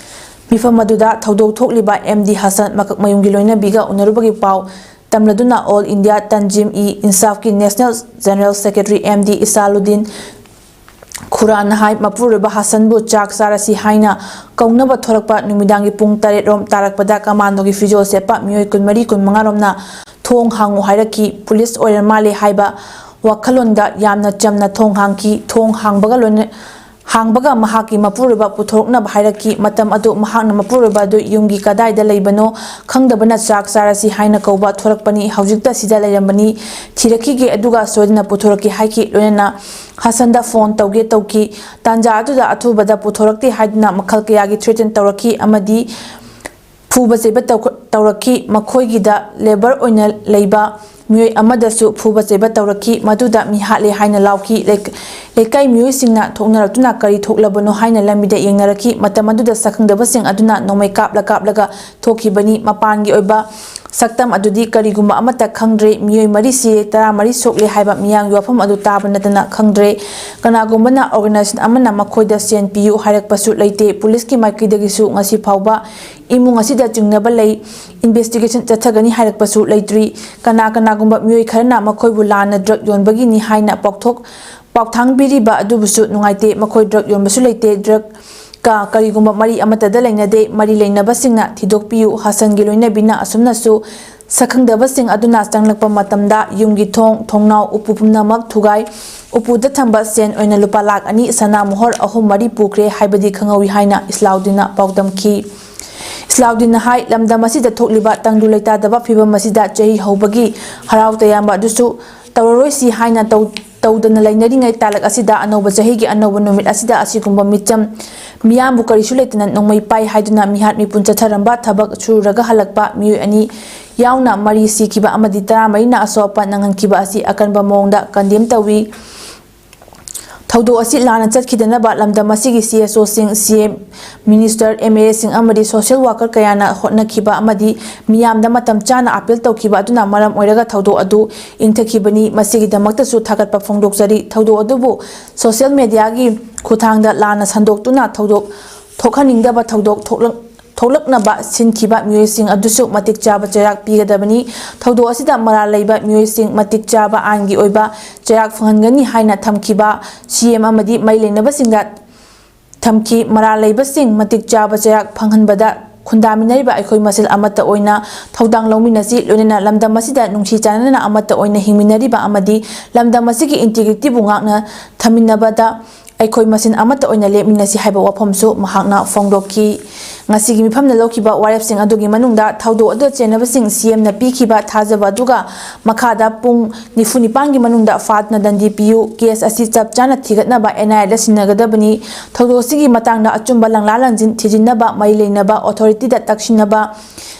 ꯃꯤꯐꯝ ꯑꯗꯨꯗ ꯊꯧꯗꯣꯛ ꯊꯣꯛꯂꯤꯕ ꯑꯦꯝ ꯗꯤ ꯍꯁꯟ ꯃꯀꯛꯃꯌꯨꯝꯒꯤ ꯂꯣꯏꯅꯕꯤꯒ ꯎꯅꯔꯨꯕꯒꯤ ꯄꯥꯎ ꯇꯝꯂꯗꯨꯅ ꯑꯣꯜ ꯏꯟꯗꯤꯌꯥ ꯇꯟꯖꯤꯝ ꯏ ꯏꯟꯁꯥꯐꯀꯤ national general secretary M D Isaluddin ꯈꯨꯔꯥꯟꯅ ꯍꯥꯏ, ꯃꯄꯨꯔꯣꯏꯕ ꯍꯁꯟꯕꯨ ꯆꯥꯛ ꯆꯥꯔꯁꯤ ꯍꯥꯏꯅ ꯀꯧꯅꯕ ꯊꯣꯔꯛꯄ ꯅꯨꯃꯤꯗꯥꯡꯒꯤ ꯄꯨꯡ ꯇꯔꯦꯠ ꯔꯣꯝ ꯇꯥꯔꯛꯄꯗ ꯀꯃꯥꯟꯗꯣꯒꯤ ꯐꯤꯖꯣꯜ ꯁꯦꯠꯄ ꯃꯤꯑꯣꯏ ꯀꯨꯟꯃꯔꯤ, ꯀꯨꯟꯃꯉꯥ ꯔꯣꯝꯅ ꯊꯣꯡ ꯍꯥꯡꯉꯨ ꯍꯥꯏꯔꯛꯈꯤ꯫ ꯄꯨꯂꯤꯁ ꯑꯣꯏꯔ ꯃꯥꯜꯂꯦ ꯍꯥꯏꯕ ꯋꯥꯈꯜꯂꯣꯟꯗ ꯌꯥꯝꯅ ꯆꯝꯅ ꯊꯣꯡ ꯍꯥꯡꯈꯤ꯫ ꯊꯣꯡ ꯍꯥꯡꯕꯒ ꯂꯣꯏꯅ, ꯍꯥꯡꯕꯒ ꯃꯍꯥꯛꯀꯤ ꯃꯄꯨꯔꯣꯏꯕ ꯄꯨꯊꯣꯔꯛꯅꯕ ꯍꯥꯏꯔꯛꯈꯤ꯫ ꯃꯇꯝ ꯑꯗꯨ ꯃꯍꯥꯛꯅ ꯃꯄꯨꯔꯣꯏꯕ ꯑꯗꯨ ꯌꯨꯝꯒꯤ ꯀꯗꯥꯏꯗ ꯂꯩꯕꯅꯣ ꯈꯪꯗꯕꯅ ꯆꯥꯛ ꯆꯥꯔꯁꯤ ꯍꯥꯏꯅ ꯀꯧꯕ ꯊꯣꯔꯛꯄꯅꯤ꯫ ꯍꯧꯖꯤꯛꯇ ꯁꯤꯗ ꯂꯩꯔꯝꯕꯅꯤ, ꯊꯤꯔꯛꯈꯤꯒꯦ ꯑꯗꯨꯒ ꯁꯣꯏꯗꯅ ꯄꯨꯊꯣꯔꯛꯀꯦ ꯍꯥꯏꯈꯤ꯫ ꯂꯣꯏꯅꯅ ꯍꯁꯟꯗ ꯐꯣꯟ ꯇꯧꯒꯦ ꯇꯧꯈꯤ꯫ ꯇꯥꯟꯖꯥ ꯑꯗꯨꯗ ꯑꯊꯨꯕꯗ ꯄꯨꯊꯣꯔꯛꯇꯦ ꯍꯥꯏꯗꯨꯅ ꯃꯈꯜ ꯀꯌꯥꯒꯤ ꯊ꯭ꯔꯦꯇꯟ ꯇꯧꯔꯛꯈꯤ ꯑꯃꯗꯤ ꯐꯨꯕ ꯆꯩꯕ ꯇꯧ-, ꯇꯧꯔꯛꯈꯤ꯫ ꯃꯈꯣꯏꯒꯤꯗ ꯂꯦꯕꯔ ꯑꯣꯏꯅ ꯂꯩꯕ ꯃꯤꯑꯣꯏ ꯑꯃꯗꯁꯨ ꯐꯨꯕ ꯆꯩꯕ ꯇꯧꯔꯛꯈꯤ꯫ ꯃꯗꯨꯗ ꯃꯤ ꯍꯥꯠꯂꯦ ꯍꯥꯏꯅ ꯂꯥꯎꯈꯤ꯫ ꯂꯩ-, ꯂꯩꯀꯥꯏ ꯃꯤꯑꯣꯏꯁꯤꯡꯅ ꯊꯣꯛꯅꯔꯛꯇꯨꯅ ꯀꯔꯤ ꯊꯣꯛꯂꯕꯅꯣ ꯍꯥꯏꯅ ꯂꯝꯕꯤꯗ ꯌꯦꯡꯅꯔꯛꯈꯤ꯫ ꯃꯇꯝ ꯑꯗꯨꯗ ꯁꯛꯈꯪꯗꯕꯁꯤꯡ ꯑꯗꯨꯅ ꯅꯣꯡꯃꯩ ꯀꯥꯞꯂ ꯀꯥꯞꯂꯒ ꯊꯣꯛꯈꯤꯕꯅꯤ꯫ ꯃꯄꯥꯟꯒꯤ ꯑꯣꯏꯕ ꯁꯛꯇꯝ ꯑꯗꯨꯗꯤ ꯀꯔꯤꯒꯨꯝꯕ ꯑꯃꯠꯇ ꯈꯪꯗ꯭ꯔꯦ꯫ ꯃꯤꯑꯣꯏ ꯃꯔꯤ ꯁꯤꯔꯦ, ꯇꯔꯥꯃꯔꯤ ꯁꯣꯛꯂꯦ ꯍꯥꯏꯕ ꯃꯤꯌꯥꯝꯒꯤ ꯋꯥꯐꯝ ꯑꯗꯨ ꯇꯥꯕ ꯅꯠꯇꯅ ꯈꯪꯗ꯭ꯔꯦ꯫ ꯀꯅꯥꯒꯨꯝꯕꯅ ꯑꯣꯔꯒꯅꯥꯏꯖꯦꯁꯟ ꯑꯃꯅ ꯃꯈꯣꯏꯗ ꯁꯦꯟ ꯄꯤꯌꯨ ꯍꯥꯏꯔꯛꯄꯁꯨ ꯂꯩꯇꯦ꯫ ꯄꯨꯂꯤꯁꯀꯤ ꯃꯥꯏꯀꯩꯗꯒꯤꯁꯨ ꯉꯁꯤ ꯐꯥꯎꯕ ꯏꯃꯨꯡ ꯑꯁꯤꯗ ꯆꯤꯡꯅꯕ ꯂꯩ, ꯏꯟꯚꯦꯁꯇꯤꯒꯦꯁꯟ ꯆꯠꯊꯒꯅꯤ ꯍꯥꯏꯔꯛꯄꯁꯨ ꯂꯩꯇ꯭ꯔꯤ꯫ ꯀꯅꯥ ꯀꯅꯥꯒꯨꯝꯕ ꯃꯤꯑꯣꯏ ꯈꯔꯅ ꯃꯈꯣꯏꯕꯨ ꯂꯥꯟꯅ ꯗ꯭ꯔꯒ ꯌꯣꯟꯕꯒꯤꯅꯤ ꯍꯥꯏꯅ ꯄꯥꯎꯊꯣꯛ ꯄꯥꯎꯊꯥꯡ ꯄꯤꯔꯤꯕ ꯑꯗꯨꯕꯨꯁꯨ ꯅꯨꯡꯉꯥꯏꯇꯦ꯫ ꯃꯈꯣꯏ ꯗ꯭ꯔꯒ ꯌꯣꯟꯕꯁꯨ ꯂꯩꯇꯦ, ꯗ꯭ꯔꯒꯀ ꯀꯔꯤꯒꯨꯝꯕ ꯃꯔꯤ ꯑꯃꯠꯇꯗ ꯂꯩꯅꯗꯦ꯫ ꯃꯔꯤ ꯂꯩꯅꯕꯁꯤꯡꯅ ꯊꯤꯗꯣꯛꯄꯤꯌꯨ꯫ ꯍꯁꯟꯒꯤ ꯂꯣꯏꯅꯕꯤꯅ ꯑꯁꯨꯝꯅꯁꯨ ꯁꯛꯈꯪꯗꯕꯁꯤꯡ ꯑꯗꯨꯅ ꯆꯪꯂꯛꯄ ꯃꯇꯝꯗ ꯌꯨꯝꯒꯤ ꯊꯣꯡ, ꯊꯣꯡꯅꯥꯎ, ꯎꯄꯨ ꯄꯨꯝꯅꯃꯛ ꯊꯨꯒꯥꯏ꯫ ꯎꯄꯨꯗ ꯊꯝꯕ ꯁꯦꯟ ꯑꯣꯏꯅ ꯂꯨꯄꯥ ꯂꯥꯈ ꯑꯅꯤ, ꯁꯅꯥ ꯃꯣꯍꯣꯔ ꯑꯍꯨꯝ ꯃꯔꯤ ꯄꯨꯈ꯭ꯔꯦ ꯍꯥꯏꯕꯗꯤ ꯈꯪꯍꯧꯏ ꯍꯥꯏꯅ ꯏꯁꯂꯥꯎꯗꯤꯟꯅ ꯄꯥꯎꯗꯝꯈꯤ꯫ ꯏꯁꯂꯥꯎꯗꯤꯟꯅ ꯍꯥꯏ, ꯂꯝꯗꯝ ꯑꯁꯤꯗ ꯊꯣꯛꯂꯤꯕ ꯇꯪꯗꯨ ꯂꯩꯇꯥꯗꯕ ꯐꯤꯕꯝ ꯑꯁꯤꯗ ꯆꯍꯤ ꯍꯧꯕꯒꯤ ꯍꯔꯥꯎ ꯇꯌꯥꯝꯕ ꯑꯗꯨꯁꯨ ꯇꯧꯔꯔꯣꯏꯁꯤ ꯍꯥꯏꯅ ꯇꯧ-, ꯇꯧꯗꯅ ꯂꯩꯅꯔꯤꯉꯩ ꯇꯥꯂꯛ ꯑꯁꯤꯗ ꯑꯅꯧꯕ ꯆꯍꯤꯒꯤ ꯑꯅꯧꯕ ꯅꯨꯃꯤꯠ ꯑꯁꯤꯗ ꯑꯁꯤꯒꯨꯝꯕ ꯃꯤꯆꯝ ꯃꯤꯌꯥꯝꯕꯨ ꯀꯔꯤꯁꯨ ꯂꯩꯇꯅ ꯅꯣꯡꯃꯩ ꯄꯥꯏ ꯍꯥꯏꯗꯨꯅ ꯃꯤꯍꯥꯠ ꯃꯤꯄꯨꯟ ꯆꯠꯊꯔꯝꯕ ꯊꯕꯛ ꯁꯨꯔꯨꯔꯒ ꯍꯜꯂꯛꯄ ꯃꯤꯑꯣꯏ ꯑꯅꯤ ꯌꯥꯎꯅ ꯃꯔꯤ ꯁꯤꯈꯤꯕ ꯑꯃꯗꯤ ꯇꯔꯥꯃꯔꯤꯅ ꯑꯁꯣꯛ ꯑꯄꯟ ꯅꯪꯍꯟꯈꯤꯕ ꯑꯁꯤ ꯑꯀꯟꯕ ꯃꯑꯣꯡꯗ ꯀꯟꯗꯦꯝ ꯇꯧꯏ꯫ ꯊꯧꯗꯣꯛ ꯑꯁꯤ ꯂꯥꯟꯅ ꯆꯠꯈꯤꯗꯅꯕ ꯂꯝꯗꯝ ꯑꯁꯤꯒꯤ ꯁꯤ ꯑꯦꯁ ꯑꯣꯁꯤꯡ, ꯁꯤ ꯑꯦꯝ, ꯃꯤꯅꯤꯁꯇꯔ, ꯑꯦꯝ ꯑꯦꯜ ꯑꯦꯁꯤꯡ ꯑꯃꯗꯤ ꯁꯣꯁꯤꯌꯦꯜ ꯋꯥꯀꯔ ꯀꯌꯥꯅ ꯍꯣꯠꯅꯈꯤꯕ ꯑꯃꯗꯤ ꯃꯤꯌꯥꯝꯗ ꯃꯇꯝ ꯆꯥꯅ ꯑꯥꯄꯤꯜ ꯇꯧꯈꯤꯕ ꯑꯗꯨꯅ ꯃꯔꯝ ꯑꯣꯏꯔꯒ ꯊꯧꯗꯣꯛ ꯑꯗꯨ ꯏꯪꯊꯈꯤꯕꯅꯤ꯫ ꯃꯁꯤꯒꯤꯗꯃꯛꯇꯁꯨ ꯊꯥꯒꯠꯄ ꯐꯣꯡꯗꯣꯛꯆꯔꯤ꯫ ꯊꯧꯗꯣꯛ ꯑꯗꯨꯕꯨ ꯁꯣꯁꯤꯌꯦꯜ ꯃꯦꯗꯤꯌꯥꯒꯤ ꯈꯨꯠꯊꯥꯡꯗ ꯂꯥꯟꯅ ꯁꯟꯗꯣꯛꯇꯨꯅ ꯊꯧꯗꯣꯛ ꯊꯣꯛꯍꯟꯅꯤꯡꯗꯕ ꯊꯧꯗꯣꯛ ꯊꯣꯛꯂꯛ-, ꯊꯣꯛꯂꯛꯅꯕ ꯁꯤꯟꯈꯤꯕ ꯃꯤꯑꯣꯏꯁꯤꯡ ꯑꯗꯨꯁꯨ ꯃꯇꯤꯛ ꯆꯥꯕ ꯆꯩꯔꯥꯛ ꯄꯤꯒꯗꯕꯅꯤ꯫ ꯊꯧꯗꯣꯛ ꯑꯁꯤꯗ ꯃꯔꯥꯜ ꯂꯩꯕ ꯃꯤꯑꯣꯏꯁꯤꯡ ꯃꯇꯤꯛ ꯆꯥꯕ ꯑꯥꯏꯟꯒꯤ ꯑꯣꯏꯕ ꯆꯩꯔꯥꯛ ꯐꯪꯍꯟꯒꯅꯤ ꯍꯥꯏꯅ ꯊꯝꯈꯤꯕ ꯁꯤ ꯑꯦꯝ ꯑꯃꯗꯤ ꯃꯔꯤ ꯂꯩꯅꯕꯁꯤꯡꯗ ꯊꯝꯈꯤ꯫ ꯃꯔꯥꯜ ꯂꯩꯕꯁꯤꯡ ꯃꯇꯤꯛ ꯆꯥꯕ ꯆꯩꯔꯥꯛ ꯐꯪꯍꯟꯕꯗ ꯈꯨꯟꯗꯥꯃꯤꯟꯅꯔꯤꯕ ꯑꯩꯈꯣꯏ ꯃꯁꯦꯜ ꯑꯃꯠꯇ ꯑꯣꯏꯅ ꯊꯧꯗꯥꯡ ꯂꯧꯃꯤꯟꯅꯁꯤ, ꯂꯣꯏꯅꯅ ꯂꯝꯗꯝ ꯑꯁꯤꯗ ꯅꯨꯡꯁꯤ ꯆꯥꯟꯅꯅ ꯑꯃꯠꯇ ꯑꯣꯏꯅ ꯍꯤꯡꯃꯤꯟꯅꯔꯤꯕ ꯑꯃꯗꯤ ꯂꯝꯗꯝ ꯑꯁꯤꯒꯤ ꯏꯟꯇꯤꯒ꯭ꯔꯤꯇꯤꯕꯨ ꯉꯥꯛꯅ ꯊꯝꯃꯤꯟꯅꯕꯗ ꯑꯩꯈꯣꯏ ꯃꯁꯦꯜ ꯑꯃꯠꯇ ꯑꯣꯏꯅ ꯂꯦꯞꯃꯤꯟꯅꯁꯤ ꯍꯥꯏꯕ ꯋꯥꯐꯝꯁꯨ ꯃꯍꯥꯛꯅ ꯐꯣꯡꯗꯣꯛꯈꯤ꯫ ꯉꯁꯤꯒꯤ ꯃꯤꯐꯝꯗ ꯂꯧꯈꯤꯕ ꯋꯥꯔꯦꯞꯁꯤꯡ ꯑꯗꯨꯒꯤ ꯃꯅꯨꯡꯗ ꯊꯧꯗꯣꯛ ꯑꯗꯨꯗ ꯆꯦꯟꯅꯕꯁꯤꯡ ꯁꯤ ꯑꯦꯝꯅ ꯄꯤꯈꯤꯕ ꯊꯥꯖꯕ ꯑꯗꯨꯒ ꯃꯈꯥꯗ ꯄꯨꯡ ꯅꯤꯐꯨ ꯅꯤꯄꯥꯟꯒꯤ ꯃꯅꯨꯡꯗ ꯐꯥꯗꯨꯅ ꯗꯟꯗꯤ ꯄꯤꯌꯨ, ꯀꯦꯁ ꯑꯁꯤ ꯆꯞ ꯆꯥꯅ ꯊꯤꯒꯠꯅꯕ ꯑꯦꯟ ꯑꯥꯏ ꯑꯦꯗ ꯁꯤꯟꯅꯒꯗꯕꯅꯤ, ꯊꯧꯗꯣꯛꯁꯤꯒꯤ ꯃꯇꯥꯡꯗ ꯑꯆꯨꯝꯕ ꯂꯪꯂꯥ ꯂꯪꯖꯤꯟ ꯊꯤꯖꯤꯟꯅꯕ ꯃꯔꯤ ꯂꯩꯅꯕ ꯑꯣꯊꯣꯔꯤꯇꯤꯗ ꯇꯛꯁꯤꯟꯅꯕ,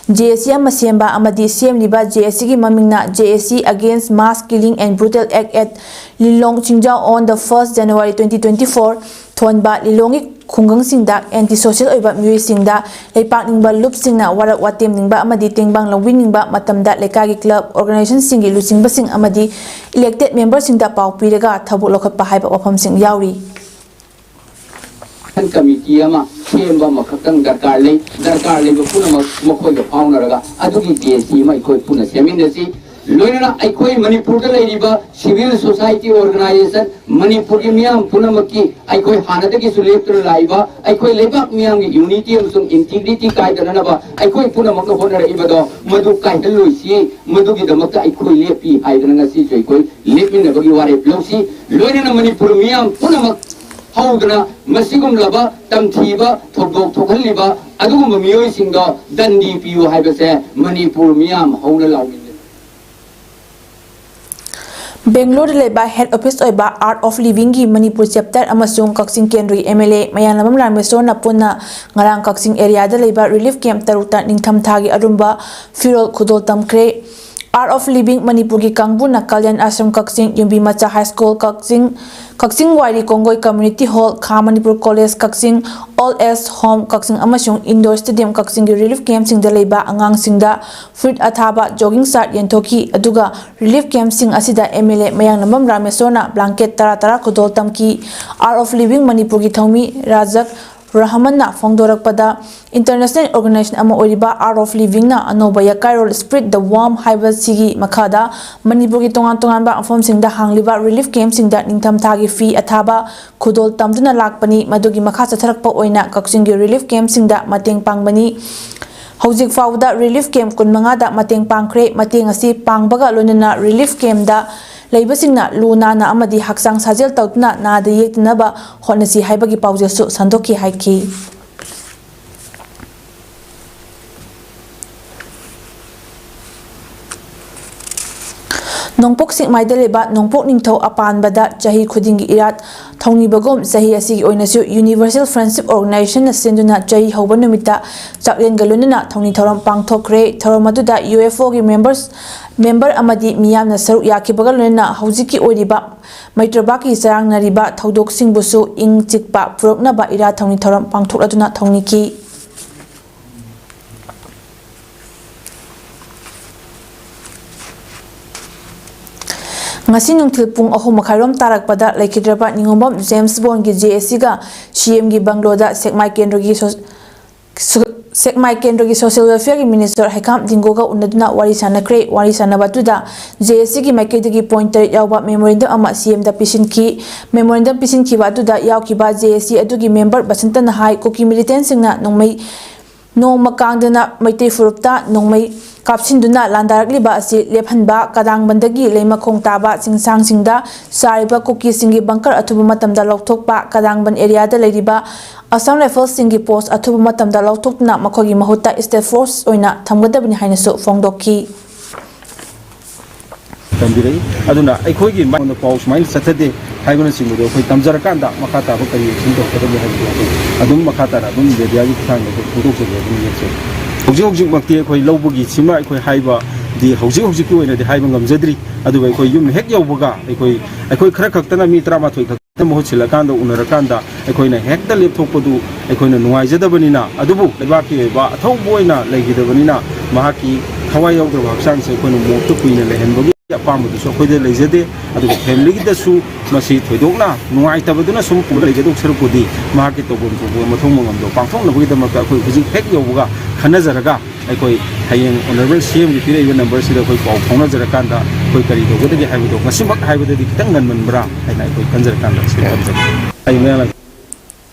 ꯖꯦ ꯑꯦ ꯁꯤ ꯑꯃ ꯁꯦꯝꯕ ꯑꯃꯗꯤ ꯁꯦꯝꯂꯤꯕ ꯖꯦ ꯑꯦ ꯁꯤꯒꯤ ꯃꯃꯤꯡꯅ J A C Against Mass Killing and Brutal Act at Lilong Chinjaw on the first January twenty twenty-four ꯊꯣꯟꯕ ꯂꯤꯂꯣꯡꯒꯤ ꯈꯨꯡꯒꯪꯁꯤꯡꯗ ꯑꯦꯟꯇꯤ ꯁꯣꯁꯤꯌꯦꯜ ꯑꯣꯏꯕ ꯃꯤꯑꯣꯏꯁꯤꯡꯗ ꯂꯩꯄꯥꯛꯅꯤꯡꯕ ꯂꯨꯞꯁꯤꯡꯅ ꯋꯥꯔꯛ ꯋꯥꯇꯦꯝꯅꯤꯡꯕ ꯑꯃꯗꯤ ꯇꯦꯡꯕꯥꯡ ꯂꯧꯕꯤꯅꯤꯡꯕ ꯃꯇꯝꯗ ꯂꯩꯀꯥꯏꯒꯤ ꯀ꯭ꯂꯕ ꯑꯣꯔꯒꯅꯥꯏꯖꯦꯁꯟꯁꯤꯡꯒꯤ ꯂꯨꯆꯤꯡꯕꯁꯤꯡ ꯑꯃꯗꯤ ꯏꯂꯦꯛꯇꯦꯗ ꯃꯦꯝꯕꯔꯁꯤꯡꯗ ꯄꯥꯎ ꯄꯤꯔꯒ ꯊꯕꯛ ꯂꯧꯈꯠꯄ ꯍꯥꯏꯕ ꯋꯥꯐꯝꯁꯤꯡ ꯌꯥꯎꯔꯤ꯫ Committee ꯑꯃ ꯁꯦꯝꯕ ꯑꯃꯈꯛꯇꯪ ꯗꯔꯀꯥꯔ ꯂꯩ꯫ ꯗꯔꯀꯥꯔ ꯂꯩꯕ ꯄꯨꯝꯅꯃꯛ ꯃꯈꯣꯏꯒ ꯐꯥꯎꯅꯔꯒ ꯑꯗꯨꯒꯤ ꯀꯦꯁꯁꯤ ꯑꯃ ꯑꯩꯈꯣꯏ ꯄꯨꯟꯅ ꯁꯦꯝꯃꯤꯟꯅꯁꯤ꯫ ꯂꯣꯏꯅꯅ ꯑꯩꯈꯣꯏ ꯃꯅꯤꯄꯨꯔꯗ ꯂꯩꯔꯤꯕ civil society organization, ꯃꯅꯤꯄꯨꯔꯒꯤ ꯃꯤꯌꯥꯝ ꯄꯨꯝꯅꯃꯛꯀꯤ ꯑꯩꯈꯣꯏ ꯍꯥꯟꯅꯗꯒꯤꯁꯨ ꯂꯦꯞꯇꯨꯅ ꯂꯥꯛꯏꯕ ꯑꯩꯈꯣꯏ ꯂꯩꯕꯥꯛ ꯃꯤꯌꯥꯝꯒꯤ unity ꯑꯃꯁꯨꯡ integrity ꯀꯥꯏꯗꯅꯅꯕ ꯑꯩꯈꯣꯏ ꯄꯨꯝꯅꯃꯛꯅ ꯍꯣꯠꯅꯔꯛꯏꯕꯗꯣ ꯃꯗꯨ ꯀꯥꯏꯍꯜꯂꯣꯏꯁꯤ꯫ ꯃꯗꯨꯒꯤꯗꯃꯛꯇ ꯑꯩꯈꯣꯏ ꯂꯦꯞꯄꯤ ꯍꯥꯏꯗꯅ ꯉꯁꯤꯁꯨ ꯑꯩꯈꯣꯏ ꯂꯦꯞꯃꯤꯟꯅꯕꯒꯤ ꯋꯥꯔꯦꯞ ꯂꯧꯁꯤ꯫ ꯂꯣꯏꯅꯅ ꯃꯅꯤꯄꯨꯔ ꯃꯤꯌꯥꯝ ꯄꯨꯝꯅꯃꯛ ꯍꯧꯗꯅ ꯃꯁꯤꯒꯨꯝꯂꯕ ꯇꯝꯊꯤꯕ ꯊꯧꯗꯣꯛ ꯊꯣꯛꯍꯜꯂꯤꯕ ꯑꯗꯨꯒꯨꯝꯕ ꯃꯤꯑꯣꯏꯁꯤꯡꯗꯣ ꯗꯟꯗꯤ ꯄꯤꯌꯨ ꯍꯥꯏꯕꯁꯦ ꯃꯅꯤꯄꯨꯔ ꯃꯤꯌꯥꯝ ꯍꯧꯅ ꯂꯥꯎꯃꯤꯟꯅꯩ꯫ ꯕꯦꯡꯒ꯭ꯂꯣꯔꯗ ꯂꯩꯕ head office ꯑꯣꯏꯕ Art of Livingꯒꯤ ꯃꯅꯤꯄꯨꯔ chapter ꯑꯃꯁꯨꯡ ꯀꯛꯆꯤꯡ ꯀꯦꯟꯗ꯭ꯔꯒꯤ MLA ꯃꯌꯥꯝꯂꯥꯡꯕꯝ ꯔꯥꯃꯦꯁꯣꯔꯅ ꯄꯨꯟꯅ ꯉꯔꯥꯡ ꯀꯛꯆꯤꯡ areaꯗ ꯂꯩꯕ relief camp ꯇꯔꯨꯛꯇ ꯅꯤꯡꯊꯝꯊꯥꯒꯤ ꯑꯔꯨꯝꯕ ꯐꯤꯔꯣꯜ ꯈꯨꯗꯣꯜ ꯇꯝꯈ꯭ꯔꯦ꯫ Art of Living ꯃꯅꯤꯄꯨꯔꯒꯤ ꯀꯥꯡꯕꯨꯅ ꯀꯜꯌꯥꯟ ꯑꯥꯁ꯭ꯔꯝ ꯀꯛꯆꯤꯡ, ꯌꯨꯝꯕꯤ ꯃꯆꯥ high school ꯀꯛꯆꯤꯡ, ꯀꯛꯆꯤꯡ ꯋꯥꯏꯔꯤ ꯀꯣꯡꯒꯣꯏ community hall, ꯈꯥ ꯃꯅꯤꯄꯨꯔ college ꯀꯛꯆꯤꯡ, old age home ꯀꯛꯆꯤꯡ ꯑꯃꯁꯨꯡ indoor stadium ꯀꯛꯆꯤꯡꯒꯤ relief campꯁꯤꯡꯗ ꯂꯩꯕ ꯑꯉꯥꯡꯁꯤꯡꯗ ꯐꯨꯔꯤꯠ ꯑꯊꯥꯕ, jogging shirt ꯌꯦꯟꯊꯣꯛꯈꯤ꯫ ꯑꯗꯨꯒ relief campꯁꯤꯡ ꯑꯁꯤꯗ MLA ꯃꯌꯥꯡꯂꯥꯡꯕꯝ ꯔꯥꯃꯦꯁꯣꯔꯅ blanket ꯇꯔꯥ ꯇꯔꯥ ꯈꯨꯗꯣꯜ ꯇꯝꯈꯤ꯫ Art of Living ꯃꯅꯤꯄꯨꯔꯒꯤ ꯊꯧꯃꯤ ꯔꯥꯖꯛ ꯔꯍꯃꯟꯅ ꯐꯣꯡꯗꯣꯔꯛꯄꯗ, international organization ꯑꯃ ꯑꯣꯏꯔꯤꯕ Art of Livingꯅ ꯑꯅꯧꯕ ꯌꯀꯥꯏꯔꯣꯜ Spread the Warmth ꯍꯥꯏꯕꯁꯤꯒꯤ ꯃꯈꯥꯗ ꯃꯅꯤꯄꯨꯔꯒꯤ ꯇꯣꯉꯥꯟ ꯇꯣꯉꯥꯟꯕ ꯃꯐꯝꯁꯤꯡꯗ ꯍꯥꯡꯂꯤꯕ relief campꯁꯤꯡꯗ ꯅꯤꯡꯊꯝꯊꯥꯒꯤ ꯐꯤ ꯑꯊꯥꯕ ꯈꯨꯗꯣꯜ ꯇꯝꯗꯨꯅ ꯂꯥꯛꯄꯅꯤ꯫ ꯃꯗꯨꯒꯤ ꯃꯈꯥ ꯆꯠꯊꯔꯛꯄ ꯑꯣꯏꯅ ꯀꯛꯆꯤꯡꯒꯤ relief campꯁꯤꯡꯗ ꯃꯇꯦꯡ ꯄꯥꯡꯕꯅꯤ꯫ ꯍꯧꯖꯤꯛ ꯐꯥꯎꯕꯗ relief camp ꯀꯨꯟꯃꯉꯥꯗ ꯃꯇꯦꯡ ꯄꯥꯡꯈ꯭ꯔꯦ꯫ ꯃꯇꯦꯡ ꯑꯁꯤ ꯄꯥꯡꯕꯒ ꯂꯣꯏꯅꯅ relief campꯗ ꯂꯩꯕꯁꯤꯡꯅ ꯂꯨ ꯅꯥꯟꯅ ꯑꯃꯗꯤ ꯍꯛꯆꯥꯡ ꯁꯥꯖꯦꯜ ꯇꯧꯗꯨꯅ ꯅꯥꯗ ꯌꯦꯛꯇꯅꯕ ꯍꯣꯠꯅꯁꯤ ꯍꯥꯏꯕꯒꯤ ꯄꯥꯎꯖꯦꯜꯁꯨ ꯁꯟꯗꯣꯛꯈꯤ ꯍꯥꯏꯈꯤ꯫ ꯅꯣꯡꯄꯣꯛ ꯁꯦꯛꯃꯥꯏꯗ ꯂꯩꯕ ꯅꯣꯡꯄꯣꯛ ꯅꯤꯡꯊꯧ ꯑꯄꯥꯟꯕꯗ ꯆꯍꯤ ꯈꯨꯗꯤꯡꯒꯤ ꯏꯔꯥꯠ ꯊꯧꯅꯤꯕꯒꯨꯝ ꯆꯍꯤ ꯑꯁꯤꯒꯤ ꯑꯣꯏꯅꯁꯨ Universal Friendship Organizationꯅ ꯁꯤꯟꯗꯨꯅ ꯆꯍꯤ ꯍꯧꯕ ꯅꯨꯃꯤꯠꯇ ꯆꯥꯛꯂꯦꯟꯒ ꯂꯣꯏꯅꯅ ꯊꯧꯅꯤ ꯊꯧꯔꯝ ꯄꯥꯡꯊꯣꯛꯈ꯭ꯔꯦ꯫ ꯊꯧꯔꯝ ꯑꯗꯨꯗ UFOꯒꯤ members, member ꯑꯃꯗꯤ ꯃꯤꯌꯥꯝꯅ ꯁꯔꯨꯛ ꯌꯥꯈꯤꯕꯒ ꯂꯣꯏꯅꯅ ꯍꯧꯖꯤꯛꯀꯤ ꯑꯣꯏꯔꯤꯕ ꯃꯩꯇ꯭ꯔꯕꯥꯛꯀꯤ ꯆꯔꯥꯡꯅꯔꯤꯕ ꯊꯧꯗꯣꯛꯁꯤꯡꯕꯨꯁꯨ ꯏꯪ ꯆꯤꯛꯄ ꯄꯨꯔꯛꯅꯕ ꯏꯔꯥꯠ ꯊꯧꯅꯤ ꯊꯧꯔꯝ ꯄꯥꯡꯊꯣꯛꯂꯗꯨꯅ ꯊꯧꯅꯤꯈꯤ꯫ ꯉꯁꯤ ꯅꯨꯡꯊꯤꯜ ꯄꯨꯡ ꯑꯍꯨꯝ ꯃꯈꯥꯏꯔꯣꯝ ꯇꯥꯔꯛꯄꯗ ꯂꯩꯈꯤꯗ꯭ꯔꯕ ꯅꯤꯉꯣꯝꯕꯝ ꯖꯦꯝꯁ ꯕꯣꯟꯒꯤ ꯖꯦ ꯑꯦ ꯁꯤꯒ ꯁꯤ ꯑꯦꯝꯒꯤ ꯕꯪꯒ꯭ꯂꯣꯗ ꯁꯦꯛꯃꯥꯏ ꯀꯦꯟꯗ꯭ꯔꯒꯤ ꯁꯣ-, ꯁꯣ-, ꯁꯦꯛꯃꯥꯏ ꯀꯦꯟꯗ꯭ꯔꯒꯤ ꯁꯣꯁꯤꯌꯦꯜ ꯋꯦꯜꯐꯤꯌꯔꯒꯤ ꯃꯤꯅꯤꯁꯇꯔ ꯍꯩꯈꯥꯝ ꯗꯤꯡꯒꯣꯒ ꯎꯅꯗꯨꯅ ꯋꯥꯔꯤ ꯁꯥꯟꯅꯈ꯭ꯔꯦ꯫ ꯋꯥꯔꯤ ꯁꯥꯟꯅꯕ ꯑꯗꯨꯗ ꯖꯦ ꯑꯦ ꯁꯤꯒꯤ ꯃꯥꯏꯀꯩꯗꯒꯤ ꯄꯣꯏꯟꯠ ꯇꯔꯦꯠ ꯌꯥꯎꯕ ꯃꯦꯃꯣꯔꯦꯟꯗꯝ ꯑꯃ ꯁꯤ ꯑꯦꯝꯗ ꯄꯤꯁꯤꯟꯈꯤ꯫ ꯃꯦꯃꯣꯔꯦꯟꯗꯝ ꯄꯤꯁꯤꯟꯈꯤꯕ ꯑꯗꯨꯗ ꯌꯥꯎꯈꯤꯕ ꯖꯦ ꯑꯦ ꯁꯤ ꯑꯗꯨꯒꯤ ꯃꯦꯝꯕꯔ ꯕꯁꯟꯇꯅ ꯍꯥꯏ, ꯀꯨꯀꯤ ꯃꯤꯂꯤꯇꯦꯟꯁꯤꯡꯅ ꯅꯣꯡꯃꯩ ꯅꯣꯡꯃ ꯀꯥꯡꯗꯅ ꯃꯩꯇꯩ ꯐꯨꯔꯨꯞꯇ ꯅꯣꯡꯃꯩ ꯀꯥꯞꯁꯤꯟꯗꯨꯅ ꯂꯥꯟꯗꯥꯔꯛꯂꯤꯕ ꯑꯁꯤ ꯂꯦꯞꯍꯟꯕ, ꯀꯗꯥꯡꯕꯟꯗꯒꯤ ꯂꯩ ꯃꯈꯣꯡ ꯇꯥꯕ ꯆꯤꯡꯁꯥꯡꯁꯤꯡꯗ ꯆꯥꯔꯤꯕ ꯀꯨꯀꯤꯁꯤꯡꯒꯤ ꯕꯪꯀꯔ ꯑꯊꯨꯕ ꯃꯇꯝꯗ ꯂꯧꯊꯣꯛꯄ, ꯀꯗꯥꯡꯕꯟ ꯑꯦꯔꯤꯌꯥꯗ ꯂꯩꯔꯤꯕ ꯑꯁꯥꯝ ꯔꯥꯏꯐꯜꯁꯤꯡꯒꯤ ꯄꯣꯁ ꯑꯊꯨꯕ ꯃꯇꯝꯗ ꯂꯧꯊꯣꯛꯇꯨꯅ ꯃꯈꯣꯏꯒꯤ ꯃꯍꯨꯠꯇ ꯁ꯭ꯇꯦꯠ ꯐꯣꯔꯁ ꯑꯣꯏꯅ ꯊꯝꯒꯗꯕꯅꯤ ꯍꯥꯏꯅꯁꯨ ꯐꯣꯡꯗꯣꯛꯈꯤ꯫ ꯇꯝꯕꯤꯔꯛꯏ꯫ ꯑꯗꯨꯅ ꯑꯩꯈꯣꯏꯒꯤ ꯃꯉꯣꯟꯗ ꯄꯥꯎ ꯁꯨꯃꯥꯏꯅ ꯆꯠꯊꯗꯦ ꯍꯥꯏꯕꯅꯆꯤꯡꯕꯗꯣ ꯑꯩꯈꯣꯏ ꯇꯝꯖꯔꯀꯥꯟꯗ ꯃꯈꯥ ꯇꯥꯕ ꯀꯔꯤ action ꯇꯧꯔꯛꯀꯗꯒꯦ ꯍꯥꯏꯕꯗꯣ ꯑꯩꯈꯣꯏ ꯑꯗꯨꯝ ꯃꯈꯥ ꯇꯥꯅ ꯑꯗꯨꯝ ꯃꯦꯗꯤꯌꯥꯒꯤ ꯈꯨꯠꯊꯥꯡꯗ ꯑꯩꯈꯣꯏ ꯐꯣꯡꯗꯣꯛꯆꯒꯦ ꯑꯗꯨꯝ ꯌꯦꯡꯖꯒꯦ꯫ ꯍꯧꯖꯤꯛ ꯍꯧꯖꯤꯛꯃꯛꯇꯤ ꯑꯩꯈꯣꯏ ꯂꯧꯕꯒꯤ ꯁꯤꯃ ꯑꯩꯈꯣꯏ ꯍꯥꯏꯕꯗꯤ ꯍꯧꯖꯤꯛ ꯍꯧꯖꯤꯛꯀꯤ ꯑꯣꯏꯅꯗꯤ ꯍꯥꯏꯕ ꯉꯝꯖꯗ꯭ꯔꯤ꯫ ꯑꯗꯨꯒ ꯑꯩꯈꯣꯏ ꯌꯨꯝ ꯍꯦꯛ ꯌꯧꯕꯒ ꯑꯩꯈꯣꯏ ꯑꯩꯈꯣꯏ ꯈꯔ ꯈꯛꯇꯅ ꯃꯤ ꯇꯔꯥꯃꯥꯊꯣꯏ ꯈꯛꯇ ꯃꯍꯨꯠ ꯁꯤꯜꯂꯀꯥꯟꯗ ꯎꯅꯔꯀꯥꯟꯗ ꯑꯩꯈꯣꯏꯅ ꯍꯦꯛꯇ ꯂꯦꯞꯊꯣꯛꯄꯗꯨ ꯑꯩꯈꯣꯏꯅ ꯅꯨꯡꯉꯥꯏꯖꯗꯕꯅꯤꯅ, ꯑꯗꯨꯕꯨ ꯂꯩꯕꯥꯛꯀꯤ ꯑꯣꯏꯕ ꯑꯊꯧꯕ ꯑꯣꯏꯅ ꯂꯩꯈꯤꯗꯕꯅꯤꯅ ꯃꯍꯥꯛꯀꯤ ꯊꯋꯥꯏ ꯌꯥꯎꯗ꯭ꯔꯕ ꯍꯛꯆꯥꯡꯁꯦ ꯑꯩꯈꯣꯏꯅ ꯃꯣꯔꯒꯇ ꯀꯨꯏꯅ ꯂꯩꯍꯟꯕꯒꯤ ꯑꯄꯥꯝꯕꯗꯨꯁꯨ ꯑꯩꯈꯣꯏꯗ ꯂꯩꯖꯗꯦ꯫ ꯑꯗꯨꯒ ꯐꯦꯃꯤꯂꯤꯒꯤꯗꯁꯨ ꯃꯁꯤ ꯊꯣꯏꯗꯣꯛꯅ ꯅꯨꯡꯉꯥꯏꯇꯕꯗꯨꯅ ꯁꯨꯝ ꯄꯨꯔ ꯂꯩꯒꯗꯧ ꯁꯔꯨꯛꯄꯨꯗꯤ ꯃꯍꯥꯛꯀꯤ ꯇꯧꯐꯝ ꯊꯣꯛꯄ ꯃꯊꯧ ꯃꯉꯝꯗꯣ ꯄꯥꯡꯊꯣꯛꯅꯕꯒꯤꯗꯃꯛꯇ ꯑꯩꯈꯣꯏ ꯍꯧꯖꯤꯛ ꯍꯦꯛ ꯌꯧꯕꯒ ꯈꯟꯅꯖꯔꯒ ꯑꯩꯈꯣꯏ ꯍꯌꯦꯡ ꯑꯣꯅꯔꯦꯕꯜ ꯁꯤ ꯑꯦꯝꯒꯤ ꯄꯤꯔꯛꯏꯕ ꯅꯝꯕꯔꯁꯤꯗ ꯑꯩꯈꯣꯏ ꯄꯥꯎ ꯐꯥꯎꯅꯖꯔꯀꯥꯟꯗ ꯑꯩꯈꯣꯏ ꯀꯔꯤ ꯇꯧꯒꯗꯒꯦ ꯍꯥꯏꯕꯗꯣ ꯉꯁꯤꯃꯛ ꯍꯥꯏꯕꯗꯗꯤ ꯈꯤꯇꯪ ꯉꯟꯃꯟꯕ꯭ꯔꯥ ꯍꯥꯏꯅ ꯑꯩꯈꯣꯏ ꯈꯟꯖꯔꯀꯥꯟꯗ ꯁꯤ ꯊꯝꯖꯒꯦ꯫ ꯑꯩ ꯃꯌꯥꯝ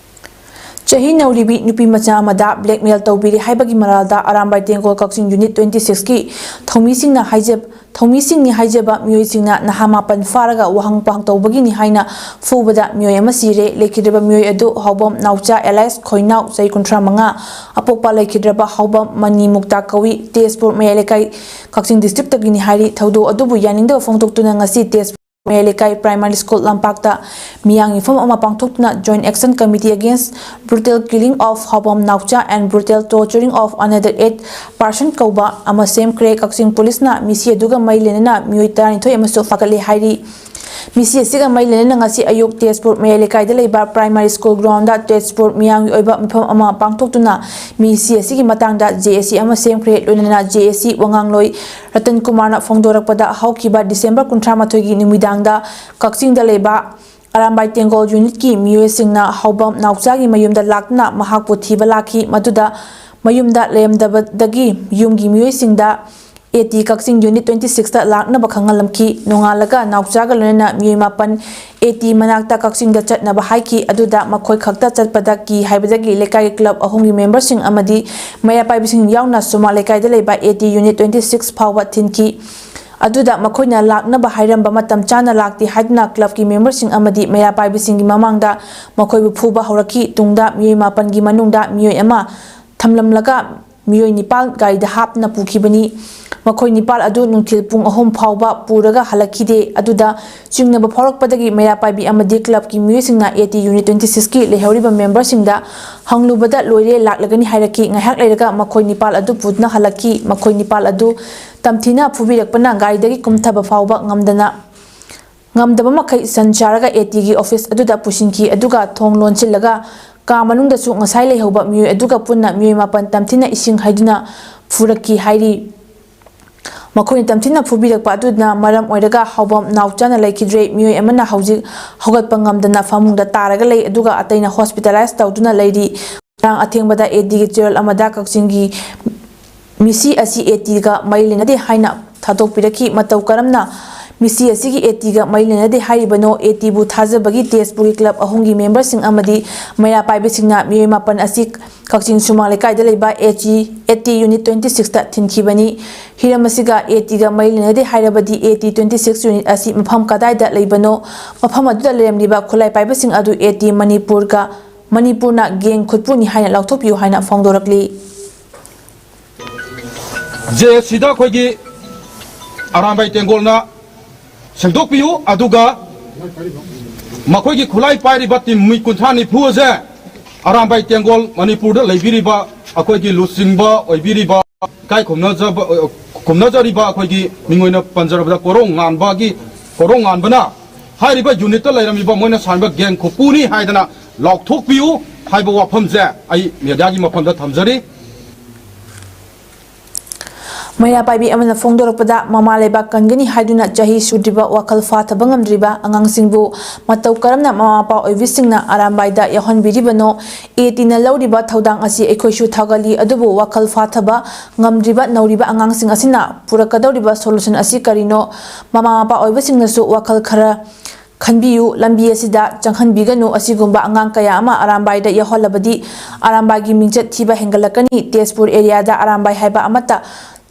ꯆꯍꯤ ꯅꯧꯔꯤꯕꯤ ꯅꯨꯄꯤ ꯃꯆꯥ ꯑꯃꯗ blackmail ꯇꯧꯕꯤꯔꯦ ꯍꯥꯏꯕꯒꯤ ꯃꯔꯥꯜꯗ ꯑꯔꯥꯝꯕꯥꯏ ꯇꯦꯡꯒꯣꯜ ꯀꯛꯆꯤꯡ ꯌꯨꯅꯤꯠ twenty six ꯀꯤ ꯊꯧꯃꯤꯁꯤꯡꯅ ꯍꯥꯏꯖ-, ꯊꯧꯃꯤꯁꯤꯡꯅꯤ ꯍꯥꯏꯖꯕ ꯃꯤꯑꯣꯏꯁꯤꯡꯅ ꯅꯍꯥ ꯃꯥꯄꯟ ꯐꯥꯔꯒ ꯋꯥꯍꯪ ꯄꯥꯎꯍꯪ ꯇꯧꯕꯒꯤꯅꯤ ꯍꯥꯏꯅ ꯐꯨꯕꯗ ꯃꯤꯑꯣꯏ ꯑꯃ ꯁꯤꯔꯦ꯫ ꯂꯩꯈꯤꯗ꯭ꯔꯕ ꯃꯤꯑꯣꯏ ꯑꯗꯨ ꯍꯥꯎꯕꯝ ꯅꯥꯎꯆꯥ alias ꯈꯣꯏꯅꯥꯎ, ꯆꯍꯤ ꯀꯨꯟꯊ꯭ꯔꯥ ꯃꯉꯥ, ꯑꯄꯣꯛꯄ ꯂꯩꯈꯤꯗ꯭ꯔꯕ ꯍꯥꯎꯕꯝ ꯃꯅꯤ ꯃꯨꯛꯇꯥ ꯀꯧꯏ, ꯇꯦꯖꯄꯨꯔ ꯃꯌꯥꯏ ꯂꯩꯀꯥꯏ, ꯀꯛꯆꯤꯡ district ꯇꯒꯤꯅꯤ ꯍꯥꯏꯔꯤ꯫ ꯊꯧꯗꯣꯛ ꯑꯗꯨꯕꯨ ꯌꯥꯅꯤꯡꯗꯕ ꯐꯣꯡꯗꯣꯛꯇꯨꯅ ꯉꯁꯤ ꯇꯦꯖꯄꯨꯔ ꯃꯌꯥꯏ ꯂꯩꯀꯥꯏ primary school ꯂꯝꯄꯥꯛꯇ ꯃꯤꯌꯥꯝ ꯃꯤꯐꯝ ꯑꯃ ꯄꯥꯡꯊꯣꯛꯇꯨꯅ Joint Action Committee Against Brutal Killing of ꯍꯥꯎꯕꯝ ꯅꯥꯎꯆꯥ and Brutal Torturing of Another Eight Person ꯀꯧꯕ ꯑꯃ ꯁꯦꯝꯈ꯭ꯔꯦ꯫ ꯀꯛꯆꯤꯡ ꯄꯨꯂꯤꯁꯅ ꯃꯤꯁꯤ ꯑꯗꯨꯒ ꯃꯔꯤ ꯂꯩꯅꯅ ꯃꯤꯑꯣꯏ ꯇꯔꯥꯅꯤꯊꯣꯏ ꯑꯃꯁꯨ ꯐꯥꯒꯠꯂꯦ ꯍꯥꯏꯔꯤ꯫ ꯃꯤꯁꯤ ꯑꯁꯤꯒ ꯃꯔꯤ ꯂꯩꯅꯅ ꯉꯁꯤ ꯑꯌꯨꯛ ꯇꯦꯖꯄꯨꯔ ꯃꯌꯥꯏ ꯂꯩꯀꯥꯏꯗ ꯂꯩꯕ ꯄ꯭ꯔꯥꯏꯃꯥꯔꯤ ꯁ꯭ꯀꯨꯜ ꯒ꯭ꯔꯥꯎꯟꯗ ꯇꯦꯖꯄꯨꯔ ꯃꯤꯌꯥꯝꯒꯤ ꯑꯣꯏꯕ ꯃꯤꯐꯝ ꯑꯃ ꯄꯥꯡꯊꯣꯛꯇꯨꯅ ꯃꯤꯁꯤ ꯑꯁꯤꯒꯤ ꯃꯇꯥꯡꯗ ꯖꯦ ꯑꯦ ꯁꯤ ꯑꯃ ꯁꯦꯝꯈ꯭ꯔꯦ꯫ ꯂꯣꯏꯅꯅ ꯖꯦ ꯑꯦ ꯁꯤ ꯋꯥꯉꯥꯡꯂꯣꯏ ꯔꯇꯟ ꯀꯨꯃꯥꯔꯅ ꯐꯣꯡꯗꯣꯔꯛꯄꯗ, ꯍꯧꯈꯤꯕ ꯗꯤꯁꯦꯝꯕꯔ ꯀꯨꯟꯊ꯭ꯔꯥ ꯃꯥꯊꯣꯏꯒꯤ ꯅꯨꯃꯤꯗꯥꯡꯗ ꯀꯛꯆꯤꯡꯗ ꯂꯩꯕ ꯑꯔꯥꯝꯕꯥꯏ ꯇꯦꯡꯒꯣꯜ ꯌꯨꯅꯤꯠꯀꯤ ꯃꯤꯑꯣꯏꯁꯤꯡꯅ ꯍꯥꯎꯕꯝ ꯅꯥꯎꯆꯥꯒꯤ ꯃꯌꯨꯝꯗ ꯂꯥꯛꯇꯨꯅ ꯃꯍꯥꯛꯄꯨ ꯊꯤꯕ ꯂꯥꯛꯈꯤ꯫ ꯃꯗꯨꯗ ꯃꯌꯨꯝꯗ ꯂꯩꯔꯝꯗꯕꯗꯒꯤ ꯌꯨꯝꯒꯤ ꯃꯤꯑꯣꯏꯁꯤꯡꯗ ꯑꯦ ꯇꯤ ꯀꯛꯆꯤꯡ ꯌꯨꯅꯤꯠ ꯇ꯭ꯋꯦꯟꯇꯤ ꯁꯤꯛꯁꯇ ꯂꯥꯛꯅꯕ ꯈꯪꯍꯜꯂꯝꯈꯤ꯫ ꯅꯣꯡꯉꯥꯜꯂꯒ ꯅꯥꯎꯆꯥꯒ ꯂꯣꯏꯅꯅ ꯃꯤꯑꯣꯏ ꯃꯥꯄꯟ ꯑꯦ ꯇꯤ ꯃꯅꯥꯛꯇ ꯀꯛꯆꯤꯡꯗ ꯆꯠꯅꯕ ꯍꯥꯏꯈꯤ꯫ ꯑꯗꯨꯗ ꯃꯈꯣꯏ ꯈꯛꯇ ꯆꯠꯄꯗ ꯀꯤ ꯍꯥꯏꯕꯗꯒꯤ ꯂꯩꯀꯥꯏꯒꯤ ꯀ꯭ꯂꯕ ꯑꯍꯨꯝꯒꯤ ꯃꯦꯝꯕꯔꯁꯤꯡ ꯑꯃꯗꯤ ꯃꯩꯔꯥ ꯄꯥꯏꯕꯤꯁꯤꯡ ꯌꯥꯎꯅ ꯁꯨꯃꯥꯡ ꯂꯩꯀꯥꯏꯗ ꯂꯩꯕ A T unit twenty six ꯐꯥꯎꯕ ꯊꯤꯟꯈꯤ꯫ ꯑꯗꯨꯗ ꯃꯈꯣꯏꯅ ꯂꯥꯛꯅꯕ ꯍꯥꯏꯔꯝꯕ ꯃꯇꯝ ꯆꯥꯅ ꯂꯥꯛꯇꯦ ꯍꯥꯏꯗꯨꯅ ꯀ꯭ꯂꯕꯀꯤ ꯃꯦꯝꯕꯔꯁꯤꯡ ꯑꯃꯗꯤ ꯃꯩꯔꯥ ꯄꯥꯏꯕꯤꯁꯤꯡꯒꯤ ꯃꯃꯥꯡꯗ ꯃꯈꯣꯏꯕꯨ ꯐꯨꯕ ꯍꯧꯔꯛꯈꯤ꯫ ꯇꯨꯡꯗ ꯃꯤꯑꯣꯏ ꯃꯥꯄꯟꯒꯤ ꯃꯅꯨꯡꯗ ꯃꯤꯑꯣꯏ ꯑꯃ ꯊꯝꯂꯝꯂꯒ ꯃꯤꯑꯣꯏ ꯅꯤꯄꯥꯜ ꯒꯥꯔꯤꯗ ꯍꯥꯞꯇꯨꯅ ꯄꯨꯈꯤꯕꯅꯤ꯫ ꯃꯈꯣꯏ ꯅꯤꯄꯥꯜ ꯑꯗꯨ ꯅꯨꯡꯊꯤꯜ ꯄꯨꯡ ꯑꯍꯨꯝ ꯐꯥꯎꯕ ꯄꯨꯔꯒ ꯍꯜꯂꯛꯈꯤꯗꯦ꯫ ꯑꯗꯨꯗ ꯆꯤꯡꯅꯕ ꯐꯥꯎꯔꯛꯄꯗꯒꯤ ꯃꯩꯔꯥ ꯄꯥꯏꯕꯤ ꯑꯃꯗꯤ ꯀ꯭ꯂꯕꯀꯤ ꯃꯤꯑꯣꯏꯁꯤꯡꯅ ꯑꯦ ꯇꯤ ꯌꯨꯅꯤꯠ ꯇ꯭ꯋꯦꯟꯇꯤ ꯁꯤꯛꯁꯀꯤ ꯂꯩꯍꯧꯔꯤꯕ ꯃꯦꯝꯕꯔꯁꯤꯡꯗ ꯍꯪꯂꯨꯕꯗ, "ꯂꯣꯏꯔꯦ, ꯂꯥꯛꯂꯒꯅꯤ" ꯍꯥꯏꯔꯛꯈꯤ꯫ ꯉꯥꯏꯍꯥꯛ ꯂꯩꯔꯒ ꯃꯈꯣꯏ ꯅꯤꯄꯥꯜ ꯑꯗꯨ ꯄꯨꯗꯨꯅ ꯍꯜꯂꯛꯈꯤ꯫ ꯃꯈꯣꯏ ꯅꯤꯄꯥꯜ ꯑꯗꯨ ꯇꯝꯊꯤꯅ ꯐꯨꯕꯤꯔꯛꯄꯅ ꯒꯥꯔꯤꯗꯒꯤ ꯀꯨꯝꯊꯕ ꯐꯥꯎꯕ ꯉꯝꯗꯅ, ꯉꯝꯗꯕ ꯃꯈꯩ ꯁꯟ ꯆꯥꯔꯒ ꯑꯦ ꯇꯤꯒꯤ ꯑꯣꯐꯤꯁ ꯑꯗꯨꯗ ꯄꯨꯁꯤꯟꯈꯤ꯫ ꯑꯗꯨꯒ ꯊꯣꯡ ꯂꯣꯟꯁꯤꯜꯂꯒ ꯀꯥ ꯃꯅꯨꯡꯗꯁꯨ ꯉꯁꯥꯏ ꯂꯩꯍꯧꯕ ꯃꯤꯑꯣꯏ ꯑꯗꯨꯒ ꯄꯨꯟꯅ ꯃꯤꯑꯣꯏ ꯃꯥꯄꯟ ꯇꯝꯊꯤꯅ ꯏꯁꯤꯡ ꯍꯩꯗꯨꯅ ꯐꯨꯔꯛꯈꯤ ꯍꯥꯏꯔꯤ꯫ ꯃꯈꯣꯏꯅ ꯇꯝꯊꯤꯅ ꯐꯨꯕꯤꯔꯛꯄ ꯑꯗꯨꯅ ꯃꯔꯝ ꯑꯣꯏꯔꯒ ꯍꯥꯎꯕꯝ ꯅꯥꯎꯆꯥꯅ ꯂꯩꯈꯤꯗ꯭ꯔꯦ꯫ ꯃꯤꯑꯣꯏ ꯑꯃꯅ ꯍꯧꯖꯤꯛ ꯍꯧꯒꯠꯄ ꯉꯝꯗꯅ ꯐꯃꯨꯡꯗ ꯇꯥꯔꯒ ꯂꯩ, ꯑꯗꯨꯒ ꯑꯇꯩꯅ ꯍꯣꯁꯄꯤꯇꯥꯂꯥꯏꯖ ꯇꯧꯗꯨꯅ ꯂꯩꯔꯤ꯫ ꯉꯔꯥꯡ ꯑꯊꯦꯡꯕꯗ ꯑꯦ ꯇꯤꯒꯤ ꯆꯦꯔꯦꯜ ꯑꯃꯗ ꯀꯛꯆꯤꯡꯒꯤ ꯃꯤꯁꯤ ꯑꯁꯤ ꯑꯦ ꯇꯤꯒ ꯃꯔꯤ ꯂꯩꯅꯗꯦ ꯍꯥꯏꯅ ꯊꯥꯗꯣꯛꯄꯤꯔꯛꯈꯤ꯫ ꯃꯇꯧ ꯀꯔꯝꯅ ꯃꯤꯁꯤ ꯑꯁꯤꯒꯤ ꯑꯦ ꯇꯤꯒ ꯃꯔꯤ ꯂꯩꯅꯗꯦ ꯍꯥꯏꯔꯤꯕꯅꯣ? ꯑꯦ ꯇꯤꯕꯨ ꯊꯥꯖꯕꯒꯤ ꯇꯦꯖꯄꯨꯔꯒꯤ ꯀ꯭ꯂꯕ ꯑꯍꯨꯝꯒꯤ ꯃꯦꯝꯕꯔꯁꯤꯡ ꯑꯃꯗꯤ ꯃꯩꯔꯥ ꯄꯥꯏꯕꯤꯁꯤꯡꯅ ꯃꯤꯑꯣꯏ ꯃꯥꯄꯟ ꯑꯁꯤ ꯀꯛꯆꯤꯡ ꯁꯨꯃꯥꯡ ꯂꯩꯀꯥꯏꯗ ꯂꯩꯕ A T, A T unit twenty ꯁꯤꯛꯁꯇ ꯊꯤꯟꯈꯤꯕꯅꯤ꯫ ꯍꯤꯔꯝ ꯑꯁꯤꯒ ꯑꯦ ꯇꯤꯒ ꯃꯔꯤ ꯂꯩꯅꯗꯦ ꯍꯥꯏꯔꯕꯗꯤ A T twenty six unit ꯑꯁꯤ ꯃꯐꯝ ꯀꯗꯥꯏꯗ ꯂꯩꯕꯅꯣ? ꯃꯐꯝ ꯑꯗꯨꯗ ꯂꯩꯔꯝꯂꯤꯕ ꯈꯨꯠꯂꯥꯏ ꯄꯥꯏꯕꯁꯤꯡ ꯑꯗꯨ ꯑꯦ ꯇꯤ ꯃꯅꯤꯄꯨꯔꯒ, ꯃꯅꯤꯄꯨꯔꯅ ꯒꯦꯡ ꯈꯨꯠꯄꯨꯅꯤ ꯍꯥꯏꯅ ꯂꯥꯎꯊꯣꯛꯄꯤꯌꯨ ꯍꯥꯏꯅ ꯐꯣꯡꯗꯣꯔꯛꯂꯤ꯫ ꯖꯦ ꯑꯦ ꯁꯤꯗ ꯑꯩꯈꯣꯏꯒꯤ ꯑꯔꯥꯝꯕꯥꯏ ꯇꯦꯡꯒꯣꯜꯅ ꯁꯦꯡꯗꯣꯛꯄꯤꯌꯨ, ꯑꯗꯨꯒ ꯃꯈꯣꯏꯒꯤ ꯈꯨꯠꯂꯥꯏ ꯄꯥꯏꯔꯤꯕ ꯇꯤꯝ ꯃꯤ ꯀꯨꯟꯊ꯭ꯔꯥ ꯅꯤꯐꯨ ꯑꯁꯦ ꯑꯔꯥꯝꯕꯥꯏ ꯇꯦꯡꯒꯣꯜ, ꯃꯅꯤꯄꯨꯔꯗ ꯂꯩꯕꯤꯔꯤꯕ ꯑꯩꯈꯣꯏꯒꯤ ꯂꯨꯆꯤꯡꯕ ꯑꯣꯏꯕꯤꯔꯤꯕ, ꯏꯀꯥꯏ ꯈꯨꯝꯅꯖꯕ, ꯈꯨꯝꯅꯖꯔꯤꯕ ꯑꯩꯈꯣꯏꯒꯤ ꯃꯤꯡ ꯑꯣꯏꯅ ꯄꯟꯖꯔꯕꯗ ꯀꯣꯔꯧ ꯉꯥꯟꯕꯒꯤ, ꯀꯣꯔꯧ ꯉꯥꯟꯕꯅ ꯍꯥꯏꯔꯤꯕ unitꯇ ꯂꯩꯔꯝꯃꯤꯕ ꯃꯣꯏꯅ ꯁꯥꯔꯤꯕ gang ꯈꯨꯄꯨꯅꯤ ꯍꯥꯏꯗꯅ ꯂꯥꯎꯊꯣꯛꯄꯤꯌꯨ ꯍꯥꯏꯕ ꯋꯥꯐꯝꯁꯦ ꯑꯩ mediaꯒꯤ ꯃꯐꯝꯗ ꯊꯝꯖꯔꯤ꯫ ꯃꯩꯔꯥ ꯄꯥꯏꯕꯤ ꯑꯃꯅ ꯐꯣꯡꯗꯣꯔꯛꯄꯗ, ꯃꯃꯥ ꯂꯩꯕꯥꯛ ꯀꯟꯒꯅꯤ ꯍꯥꯏꯗꯨꯅ ꯆꯍꯤ ꯁꯨꯗ꯭ꯔꯤꯕ, ꯋꯥꯈꯜ ꯐꯥꯊꯕ ꯉꯝꯗ꯭ꯔꯤꯕ ꯑꯉꯥꯡꯁꯤꯡꯕꯨ ꯃꯇꯧ ꯀꯔꯝꯅ ꯃꯃꯥ ꯃꯄꯥ ꯑꯣꯏꯕꯤꯁꯤꯡꯅ ꯑꯔꯥꯝꯕꯥꯏꯗ ꯌꯥꯎꯍꯟꯕꯤꯔꯤꯕꯅꯣ? ꯑꯦ ꯇꯤꯅ ꯂꯧꯔꯤꯕ ꯊꯧꯗꯥꯡ ꯑꯁꯤ ꯑꯩꯈꯣꯏꯁꯨ ꯊꯥꯒꯠꯂꯤ, ꯑꯗꯨꯕꯨ ꯋꯥꯈꯜ ꯐꯥꯊꯕ ꯉꯝꯗ꯭ꯔꯤꯕ ꯅꯧꯔꯤꯕ ꯑꯉꯥꯡꯁꯤꯡ ꯑꯁꯤꯅ ꯄꯨꯔꯛꯀꯗꯧꯔꯤꯕ solution ꯑꯁꯤ ꯀꯔꯤꯅꯣ? ꯃꯃꯥ ꯃꯄꯥ ꯑꯣꯏꯕꯁꯤꯡꯅꯁꯨ ꯋꯥꯈꯜ ꯈꯔ ꯈꯟꯕꯤꯌꯨ, ꯂꯝꯕꯤ ꯑꯁꯤꯗ ꯆꯪꯍꯟꯕꯤꯒꯅꯨ꯫ ꯑꯁꯤꯒꯨꯝꯕ ꯑꯉꯥꯡ ꯀꯌꯥ ꯑꯃ ꯑꯔꯥꯝꯕꯥꯏꯗ ꯌꯥꯎꯍꯜꯂꯕꯗꯤ ꯑꯔꯥꯝꯕꯥꯏꯒꯤ ꯃꯤꯡꯆꯠ ꯊꯤꯕ ꯍꯦꯟꯒꯠꯂꯛꯀꯅꯤ꯫ ꯇꯦꯖꯄꯨꯔ areaꯗ ꯑꯔꯥꯝꯕꯥꯏ ꯍꯥꯏꯕ ꯑꯃꯠꯇ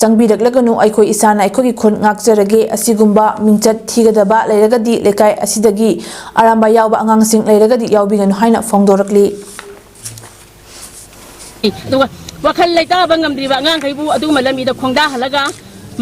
ꯆꯪꯕꯤꯔꯛꯂꯒꯅꯨ꯫ ꯑꯩꯈꯣꯏ ꯏꯁꯥꯅ ꯑꯩꯈꯣꯏꯒꯤ ꯈꯨꯟ ꯉꯥꯛꯆꯔꯒꯦ꯫ ꯑꯁꯤꯒꯨꯝꯕ ꯃꯤꯡꯆꯠ ꯊꯤꯒꯗꯕ ꯂꯩꯔꯒꯗꯤ ꯂꯩꯀꯥꯏ ꯑꯁꯤꯗꯒꯤ ꯑꯔꯥꯝꯕꯥꯏ ꯌꯥꯎꯕ ꯑꯉꯥꯡꯁꯤꯡ ꯂꯩꯔꯒꯗꯤ ꯌꯥꯎꯕꯤꯒꯅꯨ ꯍꯥꯏꯅ ꯐꯣꯡꯗꯣꯔꯛꯂꯤ꯫ ꯑꯗꯨꯒ ꯋꯥꯈꯜ ꯂꯩꯇꯥꯕ ꯉꯝꯗ꯭ꯔꯤꯕ ꯑꯉꯥꯡꯈꯩꯕꯨ ꯑꯗꯨꯒꯨꯝꯕ ꯂꯝꯕꯤꯗ ꯈꯣꯡꯗꯥꯍꯜꯂꯒ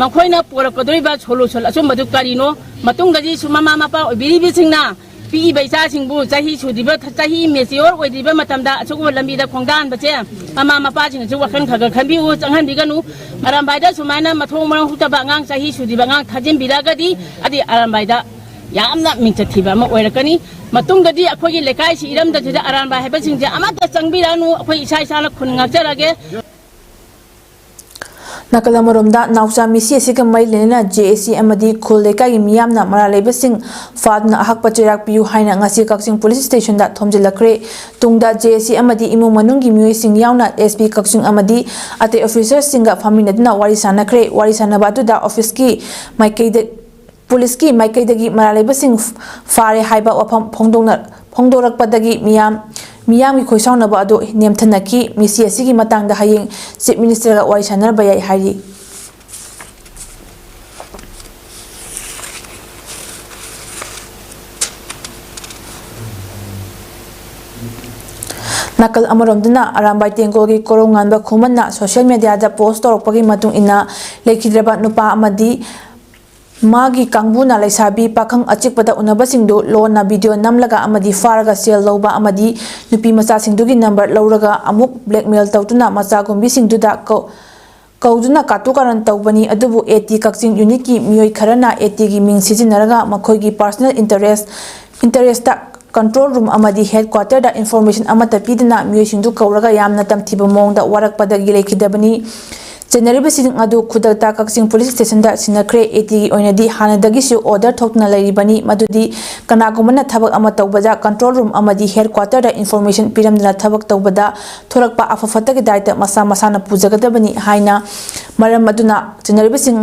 ꯃꯈꯣꯏꯅ ꯄꯨꯔꯛꯀꯗꯧꯔꯤꯕ solution ꯑꯆꯨꯝꯕꯗꯨ ꯀꯔꯤꯅꯣ? ꯃꯇꯨꯡꯗꯗꯤ ꯁꯨꯝ ꯃꯃꯥ ꯃꯄꯥ ꯑꯣꯏꯕꯤꯔꯤꯕꯁꯤꯡꯅ ꯄꯤꯛꯏꯕ ꯏꯆꯥꯁꯤꯡꯕꯨ ꯆꯍꯤ ꯁꯨꯗ꯭ꯔꯤꯕ, ꯆꯍꯤ mature ꯑꯣꯏꯗ꯭ꯔꯤꯕ ꯃꯇꯝꯗ ꯑꯁꯤꯒꯨꯝꯕ ꯂꯝꯕꯤꯗ ꯈꯣꯡꯗꯥꯍꯟꯕꯁꯦ ꯃꯃꯥ ꯃꯄꯥꯁꯤꯡꯅꯁꯨ ꯋꯥꯈꯜ ꯈꯔ ꯈꯔ ꯈꯟꯕꯤꯌꯨ, ꯆꯪꯍꯟꯕꯤꯒꯅꯨ꯫ ꯑꯔꯥꯝꯕꯥꯏꯗ ꯁꯨꯃꯥꯏꯅ ꯃꯊꯣꯡ ꯃꯔꯝ ꯍꯨꯛꯇꯕ ꯑꯉꯥꯡ, ꯆꯍꯤ ꯁꯨꯗ꯭ꯔꯤꯕ ꯑꯉꯥꯡ ꯊꯥꯖꯤꯟꯕꯤꯔꯒꯗꯤ ꯑꯗꯤ ꯑꯔꯥꯝꯕꯥꯏꯗ ꯌꯥꯝꯅ ꯃꯤꯡꯆꯠ ꯊꯤꯕ ꯑꯃ ꯑꯣꯏꯔꯛꯀꯅꯤ꯫ ꯃꯇꯨꯡꯗꯗꯤ ꯑꯩꯈꯣꯏꯒꯤ ꯂꯩꯀꯥꯏꯁꯤ ꯏꯔꯝꯗꯝꯁꯤꯗ ꯑꯔꯥꯝꯕꯥꯏ ꯍꯥꯏꯕꯁꯤꯡꯁꯦ ꯑꯃꯠꯇ ꯆꯪꯕꯤꯔꯅꯨ, ꯑꯩꯈꯣꯏ ꯏꯁꯥ ꯏꯁꯥꯅ ꯈꯨꯟ ꯉꯥꯛꯆꯔꯒꯦ꯫ ꯅꯥꯀꯜ ꯑꯃꯔꯣꯝꯗ, ꯅꯥꯎꯆꯥ ꯃꯤꯁꯤ ꯑꯁꯤꯒ ꯃꯔꯤ ꯂꯩꯅꯅ JAC ꯑꯃꯗꯤ ꯈꯨꯜ ꯂꯩꯀꯥꯏꯒꯤ ꯃꯤꯌꯥꯝꯅ ꯃꯔꯥꯜ ꯂꯩꯕꯁꯤꯡ ꯐꯥꯗꯨꯅ ꯑꯍꯛꯄ ꯆꯩꯔꯥꯛ ꯄꯤꯌꯨ ꯍꯥꯏꯅ ꯉꯁꯤ ꯀꯛꯆꯤꯡ police stationꯗ ꯊꯣꯝꯖꯤꯜꯂꯛꯈ꯭ꯔꯦ꯫ ꯇꯨꯡꯗ JAC ꯑꯃꯗꯤ ꯏꯃꯨꯡ ꯃꯅꯨꯡꯒꯤ ꯃꯤꯑꯣꯏꯁꯤꯡ ꯌꯥꯎꯅ SP ꯀꯛꯆꯤꯡ ꯑꯃꯗꯤ ꯑꯇꯩ officerꯁꯤꯡꯒ ꯐꯝꯃꯤꯟꯅꯗꯨꯅ ꯋꯥꯔꯤ ꯁꯥꯟꯅꯈ꯭ꯔꯦ꯫ ꯋꯥꯔꯤ ꯁꯥꯟꯅꯕ ꯑꯗꯨꯗ officeꯀꯤ ꯃꯥꯏꯀꯩꯗ, policeꯀꯤ ꯃꯥꯏꯀꯩꯗꯒꯤ ꯃꯔꯥꯜ ꯂꯩꯕꯁꯤꯡ ꯐꯥꯔꯦ ꯍꯥꯏꯕ ꯋꯥꯐꯝ ꯐꯣꯡꯗꯣꯛꯅ-, ꯐꯣꯡꯗꯣꯔꯛꯄꯗꯒꯤ ꯃꯤꯌꯥꯝ, ꯃꯤꯌꯥꯝꯒꯤ ꯈꯣꯏꯁꯥꯎꯅꯕ ꯑꯗꯨ ꯅꯦꯝꯊꯅꯈꯤ꯫ ꯃꯤꯁꯤ ꯑꯁꯤꯒꯤ ꯃꯇꯥꯡꯗ ꯍꯌꯦꯡ Chief Ministerꯒ ꯋꯥꯔꯤ ꯁꯥꯟꯅꯕ ꯌꯥꯏ ꯍꯥꯏꯔꯤ꯫ ꯅꯥꯀꯜ ꯑꯃꯔꯣꯝꯗꯅ, ꯑꯔꯥꯝꯕꯥꯏ ꯇꯦꯡꯒꯣꯜꯒꯤ ꯀꯣꯔꯧꯉꯥꯟꯕ ꯈꯨꯃꯟꯅ social mediaꯗ post ꯇꯧꯔꯛꯄꯒꯤ ꯃꯇꯨꯡ ꯏꯟꯅ, ꯂꯩꯈꯤꯗ꯭ꯔꯕ ꯅꯨꯄꯥ ꯑꯃꯗꯤ ꯃꯥꯒꯤ ꯀꯥꯡꯕꯨꯅ ꯂꯩꯁꯥꯕꯤ ꯄꯥꯈꯪ ꯑꯆꯤꯛꯄꯗ ꯎꯅꯕꯁꯤꯡꯗꯨ ꯂꯣꯟꯅ video ꯅꯝꯂꯒ ꯑꯃꯗꯤ ꯐꯥꯔꯒ ꯁꯦꯜ ꯂꯧꯕ ꯑꯃꯗꯤ ꯅꯨꯄꯤ ꯃꯆꯥꯁꯤꯡꯗꯨꯒꯤ number ꯂꯧꯔꯒ ꯑꯃꯨꯛ blackmail ꯇꯧꯗꯨꯅ ꯃꯆꯥꯒꯨꯝꯕꯤꯁꯤꯡꯗꯨꯗ ꯀꯧ-, ꯀꯧꯗꯨꯅ ꯀꯥꯇꯨ ꯀꯥꯔꯟ ꯇꯧꯕꯅꯤ꯫ ꯑꯗꯨꯕꯨ ꯑꯦ ꯇꯤ ꯀꯛꯆꯤꯡ ꯌꯨꯅꯤꯠꯀꯤ ꯃꯤꯑꯣꯏ ꯈꯔꯅ ꯑꯦ ꯇꯤꯒꯤ ꯃꯤꯡ ꯁꯤꯖꯤꯟꯅꯔꯒ ꯃꯈꯣꯏꯒꯤ personal interest, interestꯇ control room ꯑꯃꯗꯤ headquarterꯗ information ꯑꯃꯠꯇ ꯄꯤꯗꯅ ꯃꯤꯑꯣꯏꯁꯤꯡꯗꯨ ꯀꯧꯔꯒ ꯌꯥꯝꯅ ꯇꯝꯊꯤꯕ ꯃꯑꯣꯡꯗ ꯋꯥꯔꯛꯄꯗꯒꯤ ꯂꯩꯈꯤꯗꯕꯅꯤ꯫ ꯆꯦꯟꯅꯔꯤꯕꯁꯤꯡ ꯑꯗꯨ ꯈꯨꯗꯛꯇ ꯀꯛꯆꯤꯡ police stationꯗ ꯁꯤꯟꯅꯈ꯭ꯔꯦ꯫ ꯑꯦ ꯇꯤꯒꯤ ꯑꯣꯏꯅꯗꯤ ꯍꯥꯟꯅꯗꯒꯤꯁꯨ order ꯊꯣꯛꯇꯨꯅ ꯂꯩꯔꯤꯕꯅꯤ, ꯃꯗꯨꯗꯤ ꯀꯅꯥꯒꯨꯝꯕꯅ ꯊꯕꯛ ꯑꯃ ꯇꯧꯕꯗ control room ꯑꯃꯗꯤ headquarterꯗ information ꯄꯤꯔꯝꯗꯅ ꯊꯕꯛ ꯇꯧꯕꯗ ꯊꯣꯔꯛꯄ ꯑꯐ ꯐꯠꯇꯒꯤ ꯗꯥꯏꯇ ꯃꯁꯥ ꯃꯁꯥꯅ ꯄꯨꯖꯒꯗꯕꯅꯤ ꯍꯥꯏꯅ ꯃꯔꯝ ꯑꯗꯨꯅ ꯆꯦꯟꯅꯔꯤꯕꯁꯤꯡ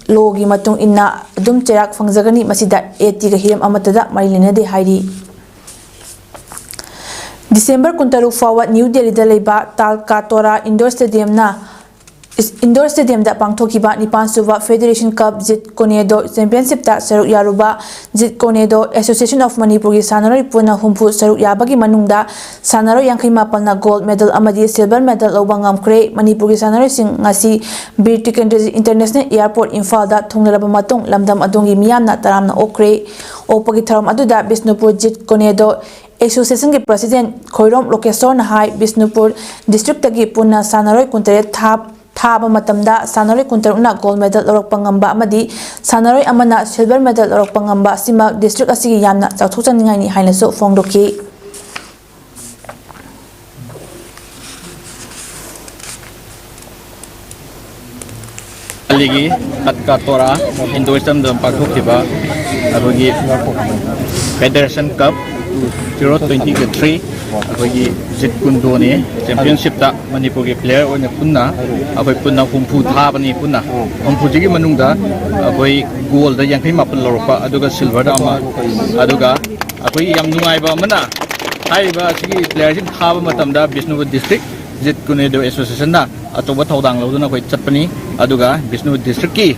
lawꯒꯤ ꯃꯇꯨꯡ ꯏꯟꯅ ꯑꯗꯨꯝ ꯆꯩꯔꯥꯛ ꯐꯪꯖꯒꯅꯤ꯫ ꯃꯁꯤꯗ ꯑꯦ ꯇꯤꯒ ꯍꯤꯔꯝ ꯑꯃꯠꯇꯗ ꯃꯔꯤ ꯂꯩꯅꯗꯦ ꯍꯥꯏꯔꯤ꯫ ꯗꯤꯁꯦꯝꯕꯔ ꯀꯨꯟꯇꯔꯨꯛ ꯐꯥꯎꯕ ꯅ꯭ꯌꯨ ꯗꯦꯜꯂꯤꯗ ꯂꯩꯕ ꯇꯥꯜꯀꯥꯇꯣꯔꯥ ꯏꯟꯗꯣꯔ ꯁ꯭ꯇꯦꯗꯤꯌꯝꯅ, ꯏꯟꯗꯣꯔ ꯁ꯭ꯇꯦꯗꯤꯌꯝꯗ ꯄꯥꯡꯊꯣꯛꯈꯤꯕ ꯅꯤꯄꯥꯟ ꯁꯨꯕ Federation Cup Jeet Kune Do Championshipꯇ ꯁꯔꯨꯛ ꯌꯥꯔꯨꯕ Jeet Kune Do Association of ꯃꯅꯤꯄꯨꯔꯒꯤ ꯁꯥꯟꯅꯔꯣꯏ ꯄꯨꯟꯅ ꯍꯨꯝꯐꯨ ꯁꯔꯨꯛ ꯌꯥꯕꯒꯤ ꯃꯅꯨꯡꯗ ꯁꯥꯟꯅꯔꯣꯏ ꯌꯥꯡꯈꯩ ꯃꯥꯄꯟꯅ gold medal ꯑꯃꯗꯤ silver medal ꯂꯧꯕ ꯉꯝꯈ꯭ꯔꯦ꯫ ꯃꯅꯤꯄꯨꯔꯒꯤ ꯁꯥꯟꯅꯔꯣꯏꯁꯤꯡ ꯉꯁꯤ ꯕꯤꯔ ꯇꯤꯀꯦꯟꯗ꯭ꯔꯖꯤꯠ International Airport ꯏꯝꯐꯥꯜꯗ ꯊꯨꯡꯂꯔꯕ ꯃꯇꯨꯡ ꯂꯝꯗꯝ ꯑꯗꯣꯝꯒꯤ ꯃꯤꯌꯥꯝꯅ ꯇꯔꯥꯝꯅ ꯑꯣꯛꯈ꯭ꯔꯦ꯫ ꯑꯣꯛꯄꯒꯤ ꯊꯧꯔꯝ ꯑꯗꯨꯗ Bishnupur Jeet Kune Do Associationꯒꯤ President Khoirom ꯂꯣꯀꯦꯁꯣꯔꯅ ꯍꯥꯏ, ꯕꯤꯁꯅꯨꯄꯨꯔ districtꯇꯒꯤ ꯄꯨꯟꯅ ꯁꯥꯟꯅꯔꯣꯏ ꯀꯨꯟꯇꯔꯦꯠ ꯊꯥꯞ-, ꯊꯥꯕ ꯃꯇꯝꯗ ꯁꯥꯟꯅꯔꯣꯏ ꯀꯨꯟꯇꯔꯨꯛꯅ gold medal ꯂꯧꯔꯛꯄ ꯉꯝꯕ ꯑꯃꯗꯤ ꯁꯥꯟꯅꯔꯣꯏ ꯑꯃꯅ silver medal ꯂꯧꯔꯛꯄ ꯉꯝꯕ ꯑꯁꯤꯃꯛ district ꯑꯁꯤꯒꯤ ꯌꯥꯝꯅ ꯆꯥꯎꯊꯣꯛꯆꯅꯤꯡꯉꯥꯏꯅꯤ ꯍꯥꯏꯅꯁꯨ ꯐꯣꯡꯗꯣꯛꯈꯤ꯫ ꯑꯩꯒꯤ ꯇꯠꯀꯥ ꯇꯣꯔꯥ ꯏꯟꯗꯣꯔ ꯁ꯭ꯇꯦꯗꯤꯌꯝꯗ ꯄꯥꯡꯊꯣꯛꯈꯤꯕ ꯑꯩꯈꯣꯏꯒꯤ Federation Cup Zero Twenty Three ꯑꯩꯈꯣꯏꯒꯤ ꯖꯤꯠ ꯀꯨꯟꯗꯣꯅꯤ꯫ Championshipꯇ ꯃꯅꯤꯄꯨꯔꯒꯤ player ꯑꯣꯏꯅ ꯄꯨꯟꯅ ꯑꯩꯈꯣꯏ ꯄꯨꯟꯅ ꯍꯨꯝꯐꯨ ꯊꯥꯕꯅꯤ꯫ ꯄꯨꯟꯅ ꯍꯨꯝꯐꯨꯁꯤꯒꯤ ꯃꯅꯨꯡꯗ ꯑꯩꯈꯣꯏ goldꯗ ꯌꯥꯡꯈꯩ ꯃꯥꯄꯟ ꯂꯧꯔꯛꯄ, ꯑꯗꯨꯒ silverꯗ ꯑꯃ, ꯑꯗꯨꯒ ꯑꯩꯈꯣꯏꯒꯤ ꯌꯥꯝ ꯅꯨꯡꯉꯥꯏꯕ ꯑꯃꯅ, ꯍꯥꯏꯔꯤꯕ ꯑꯁꯤꯒꯤ playerꯁꯤꯡ ꯊꯥꯕ ꯃꯇꯝꯗ Bishnupur district Jeet Kune Do Associationꯅ ꯑꯆꯧꯕ ꯊꯧꯗꯥꯡ ꯂꯧꯗꯨꯅ ꯑꯩꯈꯣꯏ ꯆꯠꯄꯅꯤ꯫ ꯑꯗꯨꯒ ꯕꯤꯁꯅꯨꯄꯨꯔ districtꯀꯤ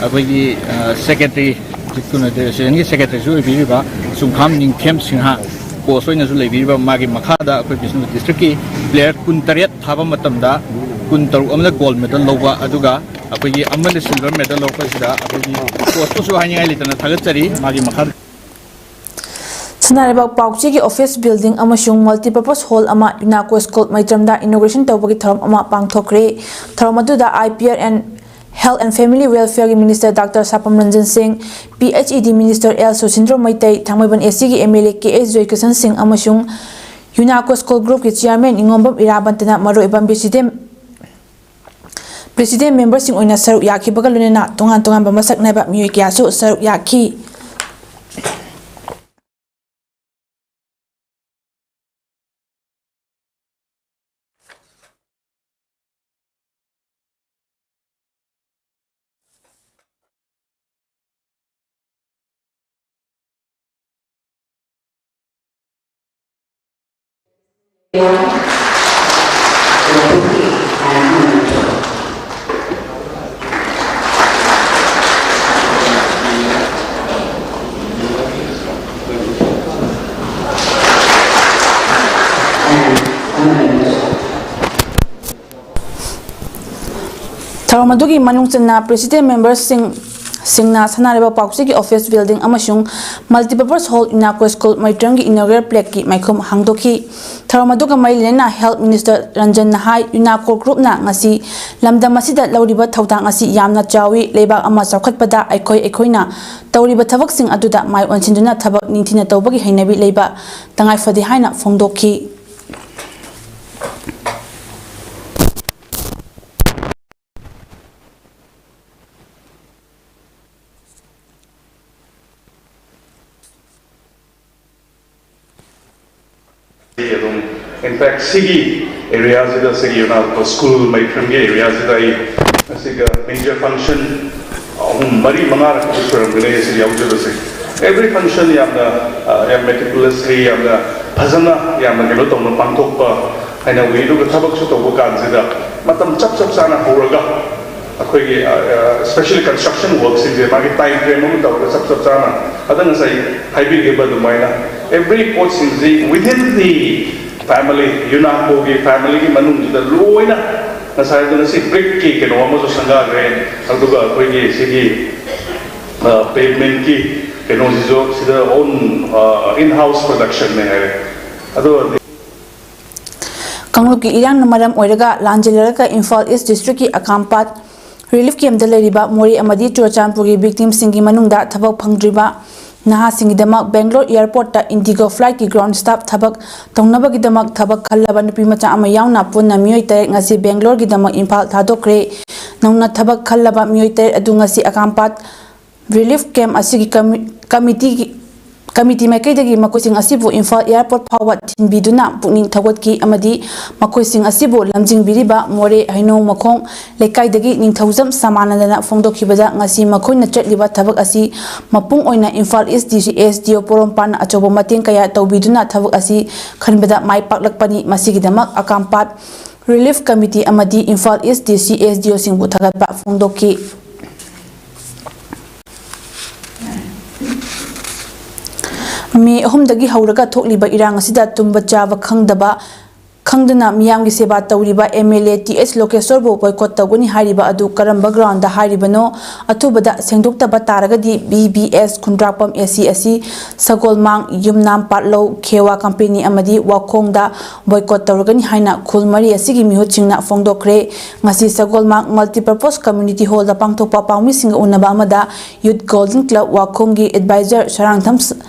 ꯑꯩꯈꯣꯏꯒꯤ, ꯑ, secretary, Jeet Kune Do Associationꯒꯤ secretaryꯁꯨ ꯑꯣꯏꯕꯤꯔꯤꯕ ꯁꯨꯡꯈꯥꯝ ꯅꯤꯡꯊꯦꯝ Singh coach ꯑꯣꯏꯅꯁꯨ ꯂꯩꯕꯤꯔꯤꯕ, ꯃꯥꯒꯤ ꯃꯈꯥꯗ ꯑꯩꯈꯣꯏ ꯕꯤꯁꯅꯨꯄꯨꯔ districtꯀꯤ player ꯀꯨꯟꯇꯔꯦꯠ ꯊꯥꯕ ꯃꯇꯝꯗ ꯀꯨꯟꯇꯔꯨꯛ ꯑꯃꯅ gold medal ꯂꯧꯕ, ꯑꯗꯨꯒ ꯑꯩꯈꯣꯏꯒꯤ ꯑꯃꯅ silver medal ꯂꯧꯔꯛꯄꯁꯤꯗ ꯑꯩꯈꯣꯏꯒꯤ coachꯄꯨꯁꯨ ꯍꯥꯏꯅꯤꯡꯉꯥꯏ ꯂꯩꯇꯅ ꯊꯥꯒꯠꯆꯔꯤ꯫ ꯃꯥꯒꯤ ꯃꯈꯥꯗ ꯁꯅꯥ ꯂꯩꯕꯥꯛ ꯄꯥꯎꯆꯦꯒꯤ office building ꯑꯃꯁꯨꯡ multipurpose hall ꯑꯃ ꯌꯨꯅꯥꯀꯣ ꯁ꯭ꯀꯨꯜ ꯃꯩꯇ꯭ꯔꯝꯗ inauguration ꯇꯧꯕꯒꯤ ꯊꯧꯔꯝ ꯑꯃ ꯄꯥꯡꯊꯣꯛꯈ꯭ꯔꯦ꯫ ꯊꯧꯔꯝ ꯑꯗꯨꯗ I P R and Health and Family Welfare ꯒꯤ Minister Doctor ꯁꯥꯄꯝ ꯔꯟꯖꯟ ꯁꯤꯡ, P H E D Minister L ꯁꯨꯁꯤꯟꯗ꯭ꯔꯣ Meitei, Thangmeiband A C ꯒꯤ M L A K H ꯖꯣꯏꯀꯤꯁꯟ ꯁꯤꯡ ꯑꯃꯁꯨꯡ ꯌꯨꯅꯥꯀꯣ ꯁ꯭ꯀꯨꯜ group ꯀꯤ chairman ꯏꯉꯣꯝꯕꯝ ꯏꯔꯥꯕꯟꯇꯅ ꯃꯔꯨꯑꯣꯏꯕ president, president member ꯁꯤꯡ ꯑꯣꯏꯅ ꯁꯔꯨꯛ ꯌꯥꯈꯤꯕꯒ ꯂꯣꯏꯅꯅ ꯇꯣꯉꯥꯟ ꯇꯣꯉꯥꯟꯕ ꯃꯁꯛ ꯅꯥꯏꯕ ꯃꯤꯑꯣꯏ ꯀꯌꯥꯁꯨ ꯁꯔꯨꯛ ꯌꯥꯈꯤ꯫ ꯊꯧꯔꯝ ꯑꯗꯨꯒꯤ ꯃꯅꯨꯡ ꯆꯟꯅ president member ꯁꯤꯡ, ꯁꯤꯡꯅ ꯁꯅꯥ ꯂꯩꯕꯥꯛ ꯄꯥꯎꯆꯦꯒꯤ office building ꯑꯃꯁꯨꯡ multipurpose hall ꯌꯨꯅꯥꯀꯣ ꯁ꯭ꯀꯨꯜ ꯃꯩꯇ꯭ꯔꯝꯒꯤ inaugural plaque ꯀꯤ ꯃꯥꯏꯈꯨꯝ ꯍꯥꯡꯗꯣꯛꯈꯤ꯫ ꯊꯧꯔꯝ ꯑꯗꯨꯒ ꯃꯔꯤ ꯂꯩꯅꯅ health minister ꯔꯟꯖꯟꯅ ꯍꯥꯏ, ꯌꯨꯅꯥꯀꯣ group ꯅ ꯉꯁꯤ ꯂꯝꯗꯝ ꯑꯁꯤꯗ ꯂꯧꯔꯤꯕ ꯊꯧꯗꯥꯡ ꯑꯁꯤ ꯌꯥꯝꯅ ꯆꯥꯎꯏ꯫ ꯂꯩꯕꯥꯛ ꯑꯃ ꯆꯥꯎꯈꯠꯄꯗ ꯑꯩꯈꯣꯏ ꯑꯩꯈꯣꯏꯅ ꯇꯧꯔꯤꯕ ꯊꯕꯛꯁꯤꯡ ꯑꯗꯨꯗ ꯃꯥꯏ ꯑꯣꯟꯁꯤꯟꯗꯨꯅ ꯊꯕꯛ ꯅꯤꯡꯊꯤꯅ ꯇꯧꯕꯒꯤ ꯍꯩꯅꯕꯤ ꯂꯩꯕ ꯇꯉꯥꯏ ꯐꯗꯦ ꯍꯥꯏꯅ ꯐꯣꯡꯗꯣꯛꯈꯤ꯫ ꯑꯗꯨꯝ, in fact, ꯁꯤꯒꯤ area ꯁꯤꯗ, ꯁꯤꯒꯤ ꯌꯨꯅꯥꯀꯣ ꯁ꯭ꯀꯨꯜ ꯃꯩꯐꯝꯒꯤ area ꯁꯤꯗ ꯑꯩ ꯉꯁꯤꯒ major function ꯑꯍꯨꯝ, ꯃꯔꯤ, ꯃꯉꯥꯔꯛ ꯁꯨꯔꯝꯒꯅꯤ ꯑꯩ ꯁꯤ ꯌꯥꯎꯖꯕꯁꯦ꯫ Every function ꯌꯥꯝꯅ, ꯑ, ꯌꯥꯝ meticulously, ꯌꯥꯝꯅ ꯐꯖꯅ, ꯌꯥꯝꯅ ꯀꯩꯅꯣ ꯇꯧꯅ ꯄꯥꯡꯊꯣꯛꯄ ꯍꯥꯏꯅ ꯎꯏ꯫ ꯑꯗꯨꯒ ꯊꯕꯛꯁꯨ ꯇꯧꯕ ꯀꯥꯟꯁꯤꯗ ꯃꯇꯝ ꯆꯞ ꯆꯞ ꯆꯥꯅ ꯍꯧꯔꯒ ꯑꯩꯈꯣꯏꯒꯤ, ꯑ, ꯑ, specially construction work ꯁꯤꯡꯁꯦ ꯃꯥꯒꯤ time frame ꯑꯃ ꯇꯧꯔꯒ ꯆꯞ ꯆꯞ ꯆꯥꯅ ꯑꯗ ꯉꯁꯥꯏ ꯍꯥꯏꯕꯤꯈꯤꯕ ꯑꯗꯨꯃꯥꯏꯅ every ꯄꯣꯠꯁꯤꯡꯁꯤ within the family, ꯌꯨꯅꯥꯀꯣꯒꯤ family ꯒꯤ ꯃꯅꯨꯡꯁꯤꯗ ꯂꯣꯏꯅ ꯉꯁꯥꯏ ꯑꯗꯨ ꯉꯁꯤ brick ꯀꯤ ꯀꯩꯅꯣ ꯑꯃꯁꯨ ꯁꯪꯒꯥꯈ꯭ꯔꯦ꯫ ꯑꯗꯨꯒ ꯑꯩꯈꯣꯏꯒꯤ ꯁꯤꯒꯤ, ꯑ, pavement ꯀꯤ ꯀꯩꯅꯣꯁꯤꯁꯨ ꯁꯤꯗ ꯑꯣꯟ ꯏꯟ ꯍꯥꯎꯁ ꯄ꯭ꯔꯗꯛꯁꯟꯅꯦ ꯍꯥꯏꯔꯦ꯫ ꯑꯗꯨ ꯑꯣꯏꯔꯗꯤ ꯀꯥꯡꯂꯨꯞꯀꯤ ꯏꯔꯥꯡꯅ ꯃꯔꯝ ꯑꯣꯏꯔꯒ ꯂꯥꯟꯖꯦꯜꯂꯔꯒ ꯏꯝꯐꯥꯜ ꯏꯁ ꯗꯤꯁꯇ꯭ꯔꯤꯛꯀꯤ ꯑꯀꯥꯝꯄꯥꯠ ꯔꯤꯂꯤꯐ ꯀꯦꯝꯞꯇ ꯂꯩꯔꯤꯕ ꯃꯣꯔꯦ ꯑꯃꯗꯤ ꯆꯨꯔꯆꯥꯟꯄꯨꯔꯒꯤ ꯚꯤꯛꯇꯤꯝꯁꯤꯡꯒꯤ ꯃꯅꯨꯡꯗ ꯊꯕꯛ ꯐꯪꯗ꯭ꯔꯤꯕ ꯅꯍꯥꯁꯤꯡꯒꯤꯗꯃꯛ ꯕꯦꯡꯒ꯭ꯂꯣꯔ ꯑꯦꯌꯔꯄꯣꯔꯠꯇ ꯏꯟꯗꯤꯒꯣ ꯐ꯭ꯂꯥꯏꯠꯀꯤ ꯒ꯭ꯔꯥꯎꯟ ꯁ꯭ꯇꯥꯐ ꯊꯕꯛ ꯇꯧꯅꯕꯒꯤꯗꯃꯛ ꯊꯕꯛ ꯈꯜꯂꯕ ꯅꯨꯄꯤꯃꯆꯥ ꯑꯃ ꯌꯥꯎꯅ ꯄꯨꯟꯅ ꯃꯤꯑꯣꯏ ꯇꯔꯦꯠ ꯉꯁꯤ ꯕꯦꯡꯒ꯭ꯂꯣꯔꯒꯤꯗꯃꯛ ꯏꯝꯐꯥꯜ ꯊꯥꯗꯣꯛꯈ꯭ꯔꯦ꯫ ꯅꯧꯅ ꯊꯕꯛ ꯈꯜꯂꯕ ꯃꯤꯑꯣꯏ ꯇꯔꯦꯠ ꯑꯗꯨ ꯉꯁꯤ ꯑꯀꯥꯝꯄꯥꯠ ꯔꯤꯂꯤꯐ ꯀꯦꯝꯞ ꯑꯁꯤꯒꯤ ꯀꯃꯤ-, ꯀꯃꯤꯇꯤꯒꯤ, ꯀꯃꯤꯇꯤ ꯃꯥꯏꯀꯩꯗꯒꯤ ꯃꯈꯣꯏꯁꯤꯡ ꯑꯁꯤꯕꯨ ꯏꯝꯐꯥꯜ ꯑꯦꯌꯔꯄꯣꯔꯠ ꯐꯥꯎꯕ ꯊꯤꯟꯕꯤꯗꯨꯅ ꯄꯨꯛꯅꯤꯡ ꯊꯧꯒꯠꯈꯤ ꯑꯃꯗꯤ ꯃꯈꯣꯏꯁꯤꯡ ꯑꯁꯤꯕꯨ ꯂꯝꯖꯤꯡꯕꯤꯔꯤꯕ ꯃꯣꯔꯦ ꯍꯩꯅꯧ ꯃꯈꯣꯡ ꯂꯩꯀꯥꯏꯗꯒꯤ ꯅꯤꯡꯊꯧꯖꯝ ꯁꯃꯥꯅꯟꯗꯅ ꯐꯣꯡꯗꯣꯛꯈꯤꯕꯗ, ꯉꯁꯤ ꯃꯈꯣꯏꯅ ꯆꯠꯂꯤꯕ ꯊꯕꯛ ꯑꯁꯤ ꯃꯄꯨꯡ ꯑꯣꯏꯅ ꯏꯝꯐꯥꯜ ꯏꯁ ꯗꯤ ꯁꯤ ꯑꯦꯁ ꯗꯤ ꯑꯣ ꯄꯣꯔꯣꯝꯄꯥꯠꯅ ꯑꯆꯧꯕ ꯃꯇꯦꯡ ꯀꯌꯥ ꯇꯧꯕꯤꯗꯨꯅ ꯊꯕꯛ ꯑꯁꯤ ꯈꯟꯕꯗ ꯃꯥꯏ ꯄꯥꯛꯂꯛꯄꯅꯤ꯫ ꯃꯁꯤꯒꯤꯗꯃꯛ ꯑꯀꯥꯝꯄꯥꯠ ꯔꯤꯂꯤꯐ ꯀꯃꯤꯇꯤ ꯑꯃꯗꯤ ꯏꯝꯐꯥꯜ ꯏꯁ ꯗꯤ ꯁꯤ ꯑꯦꯁ ꯗꯤ ꯑꯣꯁꯤꯡꯕꯨ ꯊꯥꯒꯠꯄ ꯐꯣꯡꯗꯣꯛꯈꯤ꯫ ꯃꯦ ꯑꯍꯨꯝꯗꯒꯤ ꯍꯧꯔꯒ ꯊꯣꯛꯂꯤꯕ ꯏꯔꯥꯡ ꯑꯁꯤꯗ ꯇꯨꯝꯕ ꯆꯥꯕ ꯈꯪꯗꯕ, ꯈꯪꯗꯅ ꯃꯤꯌꯥꯝꯒꯤ ꯁꯦꯕꯥ ꯇꯧꯔꯤꯕ M L A T S ꯂꯣꯀꯦꯁꯣꯔꯕꯨ ꯕꯣꯏꯀꯣꯠ ꯇꯧꯒꯅꯤ ꯍꯥꯏꯔꯤꯕ ꯑꯗꯨ ꯀꯔꯝꯕ ꯒ꯭ꯔꯥꯎꯟꯗ ꯍꯥꯏꯔꯤꯕꯅꯣ? ꯑꯊꯨꯕꯗ ꯁꯦꯡꯗꯣꯛꯇꯕ ꯇꯥꯔꯒꯗꯤ ꯕꯤ ꯕꯤ ꯑꯦꯁ ꯈꯨꯟꯗ꯭ꯔꯥꯛꯄꯝ ꯑꯦ ꯁꯤ ꯑꯁꯤ ꯁꯒꯣꯜꯃꯥꯡ, ꯌꯨꯝꯅꯥꯝ, ꯄꯥꯠꯂꯧ, ꯈꯦꯋꯥ ꯀꯝꯄꯦꯅꯤ ꯑꯃꯗꯤ ꯋꯥꯈꯣꯡꯗ ꯕꯣꯏꯀꯣꯠ ꯇꯧꯔꯒꯅꯤ ꯍꯥꯏꯅ ꯈꯨꯜ ꯃꯔꯤ ꯑꯁꯤꯒꯤ ꯃꯤꯍꯨꯠꯁꯤꯡꯅ ꯐꯣꯡꯗꯣꯛꯈ꯭ꯔꯦ꯫ ꯉꯁꯤ ꯁꯒꯣꯜꯃꯥꯡ ꯃꯜꯇꯤꯄꯔꯄꯣꯁ ꯀꯝꯃ꯭ꯌꯨꯅꯤꯇꯤ ꯍꯣꯜꯗ ꯄꯥꯡꯊꯣꯛꯄ ꯄꯥꯎꯃꯤꯁꯤꯡꯒ ꯎꯅꯕ ꯑꯃꯗ ꯌꯨꯠ ꯒꯣꯜꯗꯟ ꯀ꯭ꯂꯕ ꯋꯥꯈꯣꯡꯒꯤ ꯑꯦꯗꯚꯥꯏꯖꯔ ꯁꯔꯥꯡꯊꯝ,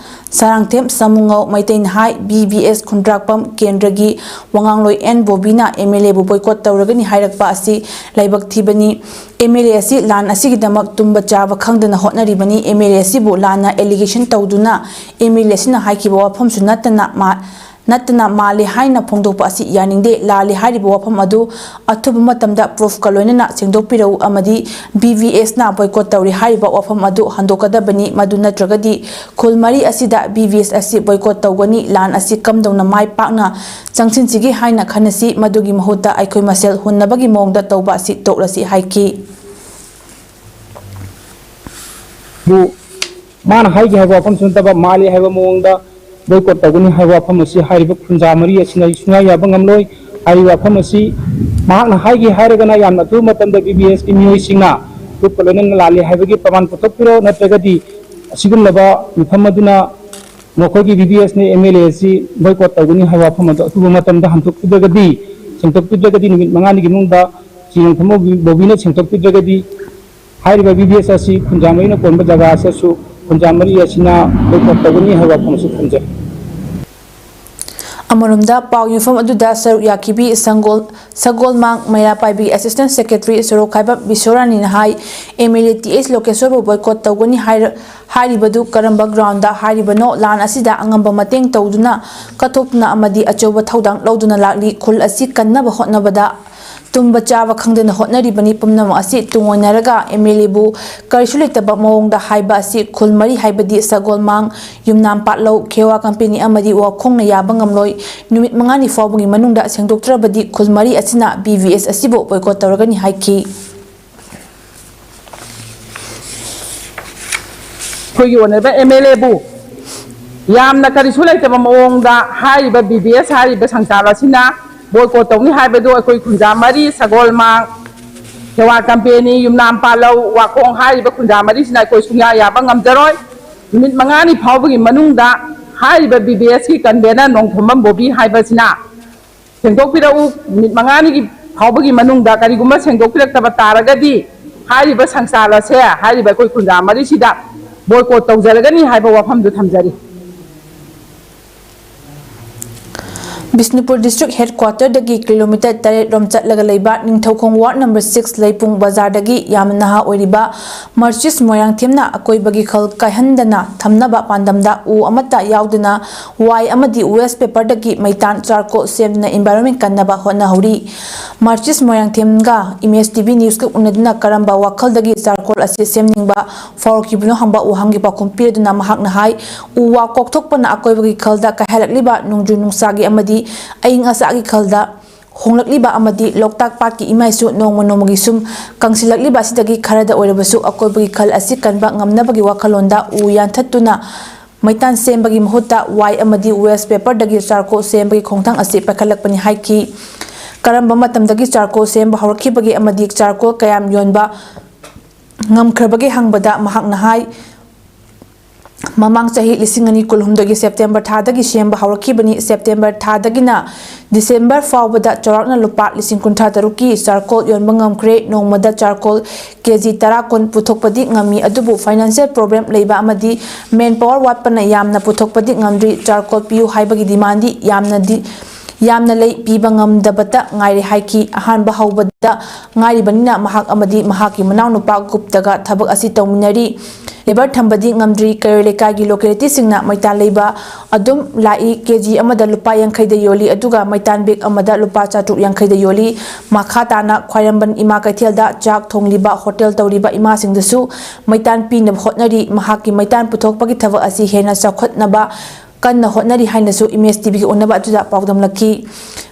ꯁꯔꯥꯡꯊꯦꯝ ꯁꯥꯃꯨꯉꯧ ꯃꯩꯇꯩꯅ ꯍꯥꯏ, ꯕꯤ ꯕꯤ ꯑꯦꯁ ꯈꯨꯟꯗ꯭ꯔꯥꯛꯄꯝ ꯀꯦꯟꯗ꯭ꯔꯒꯤ ꯋꯥꯉꯥꯡꯂꯣꯏ ꯑꯦꯟ ꯕꯣꯕꯤꯅ ꯑꯦꯝ ꯑꯦꯜ ꯑꯦꯕꯨ ꯕꯣꯏꯀꯣꯠ ꯇꯧꯔꯒꯅꯤ ꯍꯥꯏꯔꯛꯄ ꯑꯁꯤ ꯂꯥꯏꯕꯛ ꯊꯤꯕꯅꯤ꯫ ꯑꯦꯝ ꯑꯦꯜ ꯑꯦ ꯑꯁꯤ ꯂꯥꯟ ꯑꯁꯤꯒꯤꯗꯃꯛ ꯇꯨꯝꯕ ꯆꯥꯕ ꯈꯪꯗꯅ ꯍꯣꯠꯅꯔꯤꯕꯅꯤ꯫ ꯑꯦꯝ ꯑꯦꯜ ꯑꯦ ꯑꯁꯤꯕꯨ ꯂꯥꯟꯅ ꯑꯦꯂꯤꯒꯦꯁꯟ ꯇꯧꯗꯨꯅ ꯑꯦꯝ ꯑꯦꯜ ꯑꯦ ꯑꯁꯤꯅ ꯍꯥꯏꯈꯤꯕ ꯋꯥꯐꯝꯁꯨ ꯅꯠꯇꯅ ꯃꯥ-, ꯅꯠꯇꯅ ꯃꯥꯜꯂꯤ ꯍꯥꯏꯅ ꯐꯣꯡꯗꯣꯛꯄ ꯑꯁꯤ ꯌꯥꯅꯤꯡꯗꯦ꯫ ꯂꯥꯜꯂꯤ ꯍꯥꯏꯔꯤꯕ ꯋꯥꯐꯝ ꯑꯗꯨ ꯑꯊꯨꯕ ꯃꯇꯝꯗ ꯄ꯭ꯔꯨꯐꯀ ꯂꯣꯏꯅꯅ ꯁꯦꯡꯗꯣꯛꯄꯤꯔꯛꯎ ꯑꯃꯗꯤ ꯕꯤ ꯚꯤ ꯑꯦꯁꯅ ꯕꯣꯏꯀꯣꯠ ꯇꯧꯔꯤ ꯍꯥꯏꯔꯤꯕ ꯋꯥꯐꯝ ꯑꯗꯨ ꯍꯟꯗꯣꯛꯀꯗꯕꯅꯤ꯫ ꯃꯗꯨ ꯅꯠꯇ꯭ꯔꯒꯗꯤ ꯈꯨꯜ ꯃꯔꯤ ꯑꯁꯤꯗ ꯕꯤ ꯚꯤ ꯑꯦꯁ ꯑꯁꯤ ꯕꯣꯏꯀꯣꯠ ꯇꯧꯒꯅꯤ꯫ ꯂꯥꯟ ꯑꯁꯤ ꯀꯝꯗꯧꯅ ꯃꯥꯏ ꯄꯥꯛꯅ ꯆꯪꯁꯤꯟꯁꯤꯒꯦ ꯍꯥꯏꯅ ꯈꯟꯅꯁꯤ꯫ ꯃꯗꯨꯒꯤ ꯃꯍꯨꯠꯇ ꯑꯩꯈꯣꯏ ꯃꯁꯦꯜ ꯍꯨꯟꯅꯕꯒꯤ ꯃꯑꯣꯡꯗ ꯇꯧꯕ ꯑꯁꯤ ꯇꯣꯛꯂꯁꯤ ꯍꯥꯏꯈꯤ꯫ ꯕꯨ ꯃꯥꯅ ꯍꯥꯏꯒꯦ ꯍꯥꯏꯕ ꯋꯥꯐꯝꯁꯨ ꯅꯠꯇꯕ, ꯃꯥꯜꯂꯤ ꯍꯥꯏꯕ ꯃꯑꯣꯡꯗ ꯕꯣꯏꯀꯣꯠ ꯇꯧꯒꯅꯤ ꯍꯥꯏꯕ ꯋꯥꯐꯝ ꯑꯁꯤ ꯍꯥꯏꯔꯤꯕ ꯈꯨꯟꯖꯥ ꯃꯔꯤ ꯑꯁꯤꯅ ꯑꯩ ꯁꯨꯡꯌꯥ ꯌꯥꯕ ꯉꯝꯂꯣꯏ꯫ ꯍꯥꯏꯔꯤꯕ ꯋꯥꯐꯝ ꯑꯁꯤ ꯃꯍꯥꯛꯅ ꯍꯥꯏꯒꯦ ꯍꯥꯏꯔꯒꯅ ꯌꯥꯝꯅ ꯑꯊꯨꯕ ꯃꯇꯝꯗ ꯕꯤ ꯕꯤ ꯑꯦꯁꯀꯤ ꯃꯤꯑꯣꯏꯁꯤꯡꯅ ꯄ꯭ꯔꯨꯐꯀ ꯂꯣꯏꯅꯅ ꯂꯥꯜꯂꯤ ꯍꯥꯏꯕꯒꯤ ꯄ꯭ꯔꯃꯥꯟ ꯄꯨꯊꯣꯛꯄꯤꯔꯣ, ꯅꯠꯇ꯭ꯔꯒꯗꯤ ꯑꯁꯤꯒꯨꯝꯂꯕ ꯃꯤꯐꯝ ꯑꯗꯨꯅ ꯃꯈꯣꯏꯒꯤ ꯕꯤ ꯕꯤ ꯑꯦꯁꯅ ꯑꯦꯝ ꯑꯦꯜ ꯑꯦ ꯑꯁꯤ ꯕꯣꯏꯀꯣꯠ ꯇꯧꯒꯅꯤ ꯍꯥꯏꯕ ꯋꯥꯐꯝ ꯑꯗꯨ ꯑꯊꯨꯕ ꯃꯇꯝꯗ ꯍꯟꯗꯣꯛꯄꯤꯗ꯭ꯔꯒꯗꯤ, ꯁꯦꯡꯗꯣꯛꯄꯤꯗ꯭ꯔꯒꯗꯤ ꯅꯨꯃꯤꯠ ꯃꯉꯥꯅꯤꯒꯤ ꯃꯅꯨꯡꯗ ꯆꯤꯔꯣꯡꯐꯝ ꯕꯣꯕꯤꯅ ꯁꯦꯡꯗꯣꯛꯄꯤꯗ꯭ꯔꯒꯗꯤ ꯍꯥꯏꯔꯤꯕ ꯕꯤ ꯕꯤ ꯑꯦꯁ ꯑꯁꯤ ꯈꯨꯟꯖꯥꯃꯔꯤꯅ ꯀꯣꯟꯕ ꯖꯒꯥ ꯑꯁꯤꯁꯨ ꯈꯨꯟꯖꯥꯃꯔꯤ ꯑꯁꯤꯅ ꯕꯣꯏꯀꯣꯠ ꯇꯧꯒꯅꯤ ꯍꯥꯏꯕ ꯋꯥꯐꯝ ꯑꯁꯤ ꯊꯝꯖꯩ꯫ ꯑꯃꯔꯣꯝꯗ, ꯄꯥꯎ ꯌꯨꯝꯐꯝ ꯑꯗꯨꯗ ꯁꯔꯨꯛ ꯌꯥꯈꯤꯕꯤ ꯁꯪꯒꯣꯜ ꯁꯒꯣꯜꯃꯥꯡ ꯃꯩꯔꯥ ꯄꯥꯏꯕꯤ ꯑꯦꯁꯤꯁꯇꯦꯟ ꯁꯦꯀ꯭ꯔꯦꯇꯔꯤ ꯁꯣꯔꯣꯛꯈꯥꯏꯕꯝ ꯕꯤꯁꯣꯔꯥꯅꯤꯅ ꯍꯥꯏ, M L A T S ꯂꯣꯀꯦꯁꯣꯔꯕꯨ ꯕꯣꯏꯀꯣꯠ ꯇꯧꯒꯅꯤ ꯍꯥꯏꯔ-, ꯍꯥꯏꯔꯤꯕꯗꯨ ꯀꯔꯝꯕ ꯒ꯭ꯔꯥꯎꯟꯗ ꯍꯥꯏꯔꯤꯕꯅꯣ? ꯂꯥꯟ ꯑꯁꯤꯗ ꯑꯉꯝꯕ ꯃꯇꯦꯡ ꯇꯧꯗꯨꯅ ꯀꯠꯊꯣꯛꯇꯨꯅ ꯑꯃꯗꯤ ꯑꯆꯧꯕ ꯊꯧꯗꯥꯡ ꯂꯧꯗꯨꯅ ꯂꯥꯛꯂꯤ꯫ ꯈꯨꯜ ꯑꯁꯤ ꯀꯟꯅꯕ ꯍꯣꯠꯅꯕꯗ ꯇꯨꯝꯕ ꯆꯥꯕ ꯈꯪꯗꯅ ꯍꯣꯠꯅꯔꯤꯕꯅꯤ꯫ ꯄꯨꯝꯅꯃꯛ ꯑꯁꯤ ꯇꯨꯡꯑꯣꯏꯅꯔꯒ ꯑꯦꯝ ꯑꯦꯜ ꯑꯦꯕꯨ ꯀꯔꯤꯁꯨ ꯂꯩꯇꯕ ꯃꯑꯣꯡꯗ ꯍꯥꯏꯕ ꯑꯁꯤ ꯈꯨꯜ ꯃꯔꯤ ꯍꯥꯏꯕꯗꯤ ꯁꯒꯣꯜꯃꯥꯡ, ꯌꯨꯝꯅꯥꯝ ꯄꯥꯠꯂꯧ, ꯈꯦꯋꯥ ꯀꯝꯄꯦꯅꯤ ꯑꯃꯗꯤ ꯋꯥꯈꯣꯡꯅ ꯌꯥꯕ ꯉꯝꯂꯣꯏ꯫ ꯅꯨꯃꯤꯠ ꯃꯉꯥꯅꯤ ꯐꯥꯎꯕꯒꯤ ꯃꯅꯨꯡꯗ ꯁꯦꯡꯗꯣꯛꯇ꯭ꯔꯕꯗꯤ ꯈꯨꯜ ꯃꯔꯤ ꯑꯁꯤꯅ ꯕꯤ ꯕꯤ ꯑꯦꯁ ꯑꯁꯤꯕꯨ ꯕꯣꯏꯀꯣꯠ ꯇꯧꯔꯒꯅꯤ ꯍꯥꯏꯈꯤ꯫ ꯑꯩꯈꯣꯏꯒꯤ ꯑꯣꯏꯅꯕ ꯑꯦꯝ ꯑꯦꯜ ꯑꯦꯕꯨ ꯌꯥꯝꯅ ꯀꯔꯤꯁꯨ ꯂꯩꯇꯕ ꯃꯑꯣꯡꯗ ꯍꯥꯏꯔꯤꯕ ꯕꯤ ꯕꯤ ꯑꯦꯁ ꯍꯥꯏꯔꯤꯕ ꯁꯪꯁꯊꯥꯟ ꯑꯁꯤꯅ ꯕꯣꯏꯀꯣꯠ ꯇꯧꯅꯤ ꯍꯥꯏꯕꯗꯨ ꯑꯩꯈꯣꯏ ꯈꯨꯟꯖꯥꯃꯔꯤ, ꯁꯒꯣꯜꯃꯥꯡ, ꯈꯦꯋꯥ ꯀꯝꯄꯦꯅꯤ, ꯌꯨꯝꯅꯥꯝ ꯄꯥꯜꯂꯧ, ꯋꯥꯈꯣꯡ ꯍꯥꯏꯔꯤꯕ ꯈꯨꯟꯖꯥꯃꯔꯤꯁꯤꯅ ꯑꯩꯈꯣꯏ ꯁꯨꯡꯌꯥ ꯌꯥꯕ ꯉꯝꯖꯔꯣꯏ꯫ ꯅꯨꯃꯤꯠ ꯃꯉꯥꯅꯤ ꯐꯥꯎꯕꯒꯤ ꯃꯅꯨꯡꯗ ꯍꯥꯏꯔꯤꯕ B B ꯑꯦꯁꯀꯤ convener Nongthombam Bobby ꯍꯥꯏꯕꯁꯤꯅ ꯁꯦꯡꯗꯣꯛꯄꯤꯔꯛꯎ꯫ ꯅꯨꯃꯤꯠ ꯃꯉꯥꯅꯤꯒꯤ ꯐꯥꯎꯕꯒꯤ ꯃꯅꯨꯡꯗ ꯀꯔꯤꯒꯨꯝꯕ ꯁꯦꯡꯗꯣꯛꯄꯤꯔꯛꯇꯕ ꯇꯥꯔꯒꯗꯤ ꯍꯥꯏꯔꯤꯕ ꯁꯪꯁꯊꯥꯟ ꯑꯁꯦ ꯍꯥꯏꯔꯤꯕ ꯑꯩꯈꯣꯏ ꯈꯨꯟꯖꯥꯃꯔꯤꯁꯤꯗ ꯕꯣꯏꯀꯣꯠ ꯇꯧꯖꯔꯒꯅꯤ ꯍꯥꯏꯕ ꯋꯥꯐꯝꯗꯨ ꯊꯝꯖꯔꯤ꯫ ꯕꯤꯁꯅꯨꯄꯨꯔ ꯗꯤꯁꯇ꯭ꯔꯤꯛ ꯍꯦꯗꯀ꯭ꯋꯥꯇꯔꯗꯒꯤ ꯀꯤꯂꯣꯃꯤꯇꯔ ꯇꯔꯦꯠ ꯔꯣꯝ ꯆꯠꯂꯒ ꯂꯩꯕ ꯅꯤꯡꯊꯧꯈꯣꯡ ꯋꯥꯔꯗ ꯅꯝꯕꯔ ꯁꯤꯛꯁ ꯂꯩꯄꯨꯡ ꯕꯖꯥꯔꯗꯒꯤ ꯌꯥꯝꯅ ꯅꯍꯥ ꯑꯣꯏꯔꯤꯕ ꯃꯥꯔꯁꯤꯁ ꯃꯣꯏꯔꯥꯡꯊꯦꯝꯅ ꯑꯀꯣꯏꯕꯒꯤ ꯈꯜ ꯀꯥꯏꯍꯟꯗꯅ ꯊꯝꯅꯕ ꯄꯥꯟꯗꯝꯗ ꯎ ꯑꯃꯠꯇ ꯌꯥꯎꯗꯅ ꯋꯥꯏ ꯑꯃꯗꯤ ꯋꯦꯁ ꯄꯦꯄꯔꯗꯒꯤ ꯃꯩꯇꯥꯟ ꯆꯥꯔꯀꯣꯜ ꯁꯦꯝꯗꯨꯅ ꯏꯟꯚꯥꯏꯔꯣꯟꯃꯦꯟ ꯀꯟꯅꯕ ꯍꯣꯠꯅꯍꯧꯔꯤ꯫ ꯃꯥꯔꯁꯤꯁ ꯃꯣꯏꯔꯥꯡꯊꯦꯝꯒ ꯏꯃꯦꯖ ꯇꯤ ꯚꯤ ꯅ꯭ꯌꯨꯁꯀ ꯎꯅꯗꯨꯅ ꯀꯔꯝꯕ ꯋꯥꯈꯜꯗꯒꯤ ꯆꯥꯔꯀꯣꯜ ꯑꯁꯤ ꯁꯦꯝꯅꯤꯡꯕ ꯐꯥꯎꯔꯛꯈꯤꯕꯅꯣ ꯍꯪꯕ ꯋꯥꯍꯪꯒꯤ ꯄꯥꯎꯈꯨꯝ ꯄꯤꯔꯗꯨꯅ ꯃꯍꯥꯛꯅ ꯍꯥꯏ, ꯎ ꯋꯥ ꯀꯣꯛꯊꯣꯛꯄꯅ ꯑꯀꯣꯏꯕꯒꯤ ꯈꯜꯗ ꯀꯥꯏꯍꯜꯂꯛꯂꯤꯕ ꯅꯣꯡꯖꯨ ꯅꯨꯡꯁꯥꯒꯤ ꯑꯃꯗꯤ ꯑꯏꯪ ꯑꯁꯥꯒꯤ ꯈꯜꯗ ꯍꯣꯡꯂꯛꯂꯤꯕ ꯑꯃꯗꯤ ꯂꯣꯛꯇꯥꯛ ꯄꯥꯠꯀꯤ ꯏꯃꯥꯏꯁꯨ ꯅꯣꯡꯃ ꯅꯣꯡꯃꯒꯤ ꯁꯨꯝ ꯀꯪꯁꯤꯜꯂꯛꯂꯤꯕ ꯑꯁꯤꯗꯒꯤ ꯈꯔꯗ ꯑꯣꯏꯔꯕꯁꯨ ꯑꯀꯣꯏꯕꯒꯤ ꯈꯜ ꯑꯁꯤ ꯀꯟꯕ ꯉꯝꯅꯕꯒꯤ ꯋꯥꯈꯜꯂꯣꯟꯗ ꯎ ꯌꯥꯟꯊꯠꯇꯨꯅ ꯃꯩꯇꯥꯟ ꯁꯦꯝꯕꯒꯤ ꯃꯍꯨꯠꯇ ꯋꯥꯏ ꯑꯃꯗꯤ ꯋꯦꯁ ꯄꯦꯄꯔꯗꯒꯤ ꯆꯥꯔꯀꯣꯜ ꯁꯦꯝꯕꯒꯤ ꯈꯣꯡꯊꯥꯡ ꯑꯁꯤ ꯄꯥꯏꯈꯠꯂꯛꯄꯅꯤ ꯍꯥꯏꯈꯤ꯫ ꯀꯔꯝꯕ ꯃꯇꯝꯗꯒꯤ ꯆꯥꯔꯀꯣꯜ ꯁꯦꯝꯕ ꯍꯧꯔꯛꯈꯤꯕꯒꯦ ꯑꯃꯗꯤ ꯆꯥꯔꯀꯣꯜ ꯀꯌꯥꯝ ꯌꯣꯟꯕ ꯉꯝꯈ꯭ꯔꯕꯒꯦ ꯍꯪꯕꯗ ꯃꯍꯥꯛꯅ ꯍꯥꯏ, ꯃꯃꯥꯡ ꯆꯍꯤ ꯂꯤꯁꯤꯡ ꯑꯅꯤ ꯀꯨꯟꯍꯨꯝꯗꯣꯏꯒꯤ ꯁꯦꯞꯇꯦꯝꯕꯔ ꯊꯥꯗꯒꯤ ꯁꯦꯝꯕ ꯍꯧꯔꯛꯈꯤꯕꯅꯤ꯫ ꯁꯦꯞꯇꯦꯝꯕꯔ ꯊꯥꯗꯒꯤꯅ ꯗꯤꯁꯦꯝꯕꯔ ꯐꯥꯎꯕꯗ ꯆꯥꯎꯔꯥꯛꯅ ꯂꯨꯄꯥ ꯂꯤꯁꯤꯡ ꯀꯨꯟꯊ꯭ꯔꯥ ꯇꯔꯨꯛꯀꯤ ꯆꯥꯔꯀꯣꯜ ꯌꯣꯟꯕ ꯉꯝꯈ꯭ꯔꯦ꯫ ꯅꯣꯡꯃꯗ ꯆꯥꯔꯀꯣꯜ ꯀꯦ ꯖꯤ ꯇꯔꯥ ꯀꯨꯟ ꯄꯨꯊꯣꯛꯄꯗꯤ ꯉꯝꯃꯤ, ꯑꯗꯨꯕꯨ ꯐꯥꯏꯅꯥꯟꯁꯤꯌꯦꯜ ꯄ꯭ꯔꯣꯕ꯭ꯂꯦꯝ ꯂꯩꯕ ꯑꯃꯗꯤ ꯃꯦꯟ ꯄꯥꯋꯔ ꯋꯥꯠꯄꯅ ꯌꯥꯝꯅ ꯄꯨꯊꯣꯛꯄꯗꯤ ꯉꯝꯗ꯭ꯔꯤ꯫ ꯆꯥꯔꯀꯣꯜ ꯄꯤꯌꯨ ꯍꯥꯏꯕꯒꯤ ꯗꯤꯃꯥꯟꯗꯤ ꯌꯥꯝꯅꯗꯤ ꯌꯥꯝꯅ ꯂꯩ, ꯄꯤꯕ ꯉꯝꯗꯕꯇ ꯉꯥꯏꯔꯦ ꯍꯥꯏꯈꯤ꯫ ꯑꯍꯥꯟꯕ ꯍꯧꯕꯗ ꯉꯥꯏꯔꯤꯕꯅꯤꯅ ꯃꯍꯥꯛ ꯑꯃꯗꯤ ꯃꯍꯥꯛꯀꯤ ꯃꯅꯥꯎꯅꯨꯄꯥ ꯒꯨꯞꯇꯒ ꯊꯕꯛ ꯑꯁꯤ ꯇꯧꯃꯤꯟꯅꯔꯤ꯫ ꯂꯦꯕꯔ ꯊꯝꯕꯗꯤ ꯉꯝꯗ꯭ꯔꯤ꯫ ꯀꯩꯔꯣꯏ ꯂꯩꯀꯥꯏꯒꯤ ꯂꯣꯀꯦꯂꯤꯇꯤꯁꯤꯡꯅ ꯃꯩꯇꯥꯟ ꯂꯩꯕ ꯑꯗꯨꯝ ꯂꯥꯛꯏ꯫ ꯀꯦ ꯖꯤ ꯑꯃꯗ ꯂꯨꯄꯥ ꯌꯥꯡꯈꯩꯗ ꯌꯣꯜꯂꯤ, ꯑꯗꯨꯒ ꯃꯩꯇꯥꯟ ꯕꯦꯒ ꯑꯃꯗ ꯂꯨꯄꯥ ꯆꯥꯇ꯭ꯔꯨꯛ ꯌꯥꯡꯈꯩꯗ ꯌꯣꯜꯂꯤ꯫ ꯃꯈꯥ ꯇꯥꯅ ꯈ꯭ꯋꯥꯏꯔꯝꯕꯟ ꯏꯃꯥ ꯀꯩꯊꯦꯜꯗ ꯆꯥꯛ ꯊꯣꯡꯂꯤꯕ ꯍꯣꯇꯦꯜ ꯇꯧꯔꯤꯕ ꯏꯃꯥꯁꯤꯡꯗꯁꯨ ꯃꯩꯇꯥꯟ ꯄꯤꯅꯕ ꯍꯣꯠꯅꯔꯤ꯫ ꯃꯍꯥꯛꯀꯤ ꯃꯩꯇꯥꯟ ꯄꯨꯊꯣꯛꯄꯒꯤ ꯊꯕꯛ ꯑꯁꯤ ꯍꯦꯟꯅ ꯆꯥꯎꯈꯠꯅꯕ ꯀꯟꯅ ꯍꯣꯠꯅꯔꯤ ꯍꯥꯏꯅꯁꯨ ꯏꯃꯦꯖ ꯇꯤꯚꯤꯒꯤ ꯎꯅꯕ ꯑꯗꯨꯗ ꯄꯥꯎꯗꯝꯂꯛꯈꯤ꯫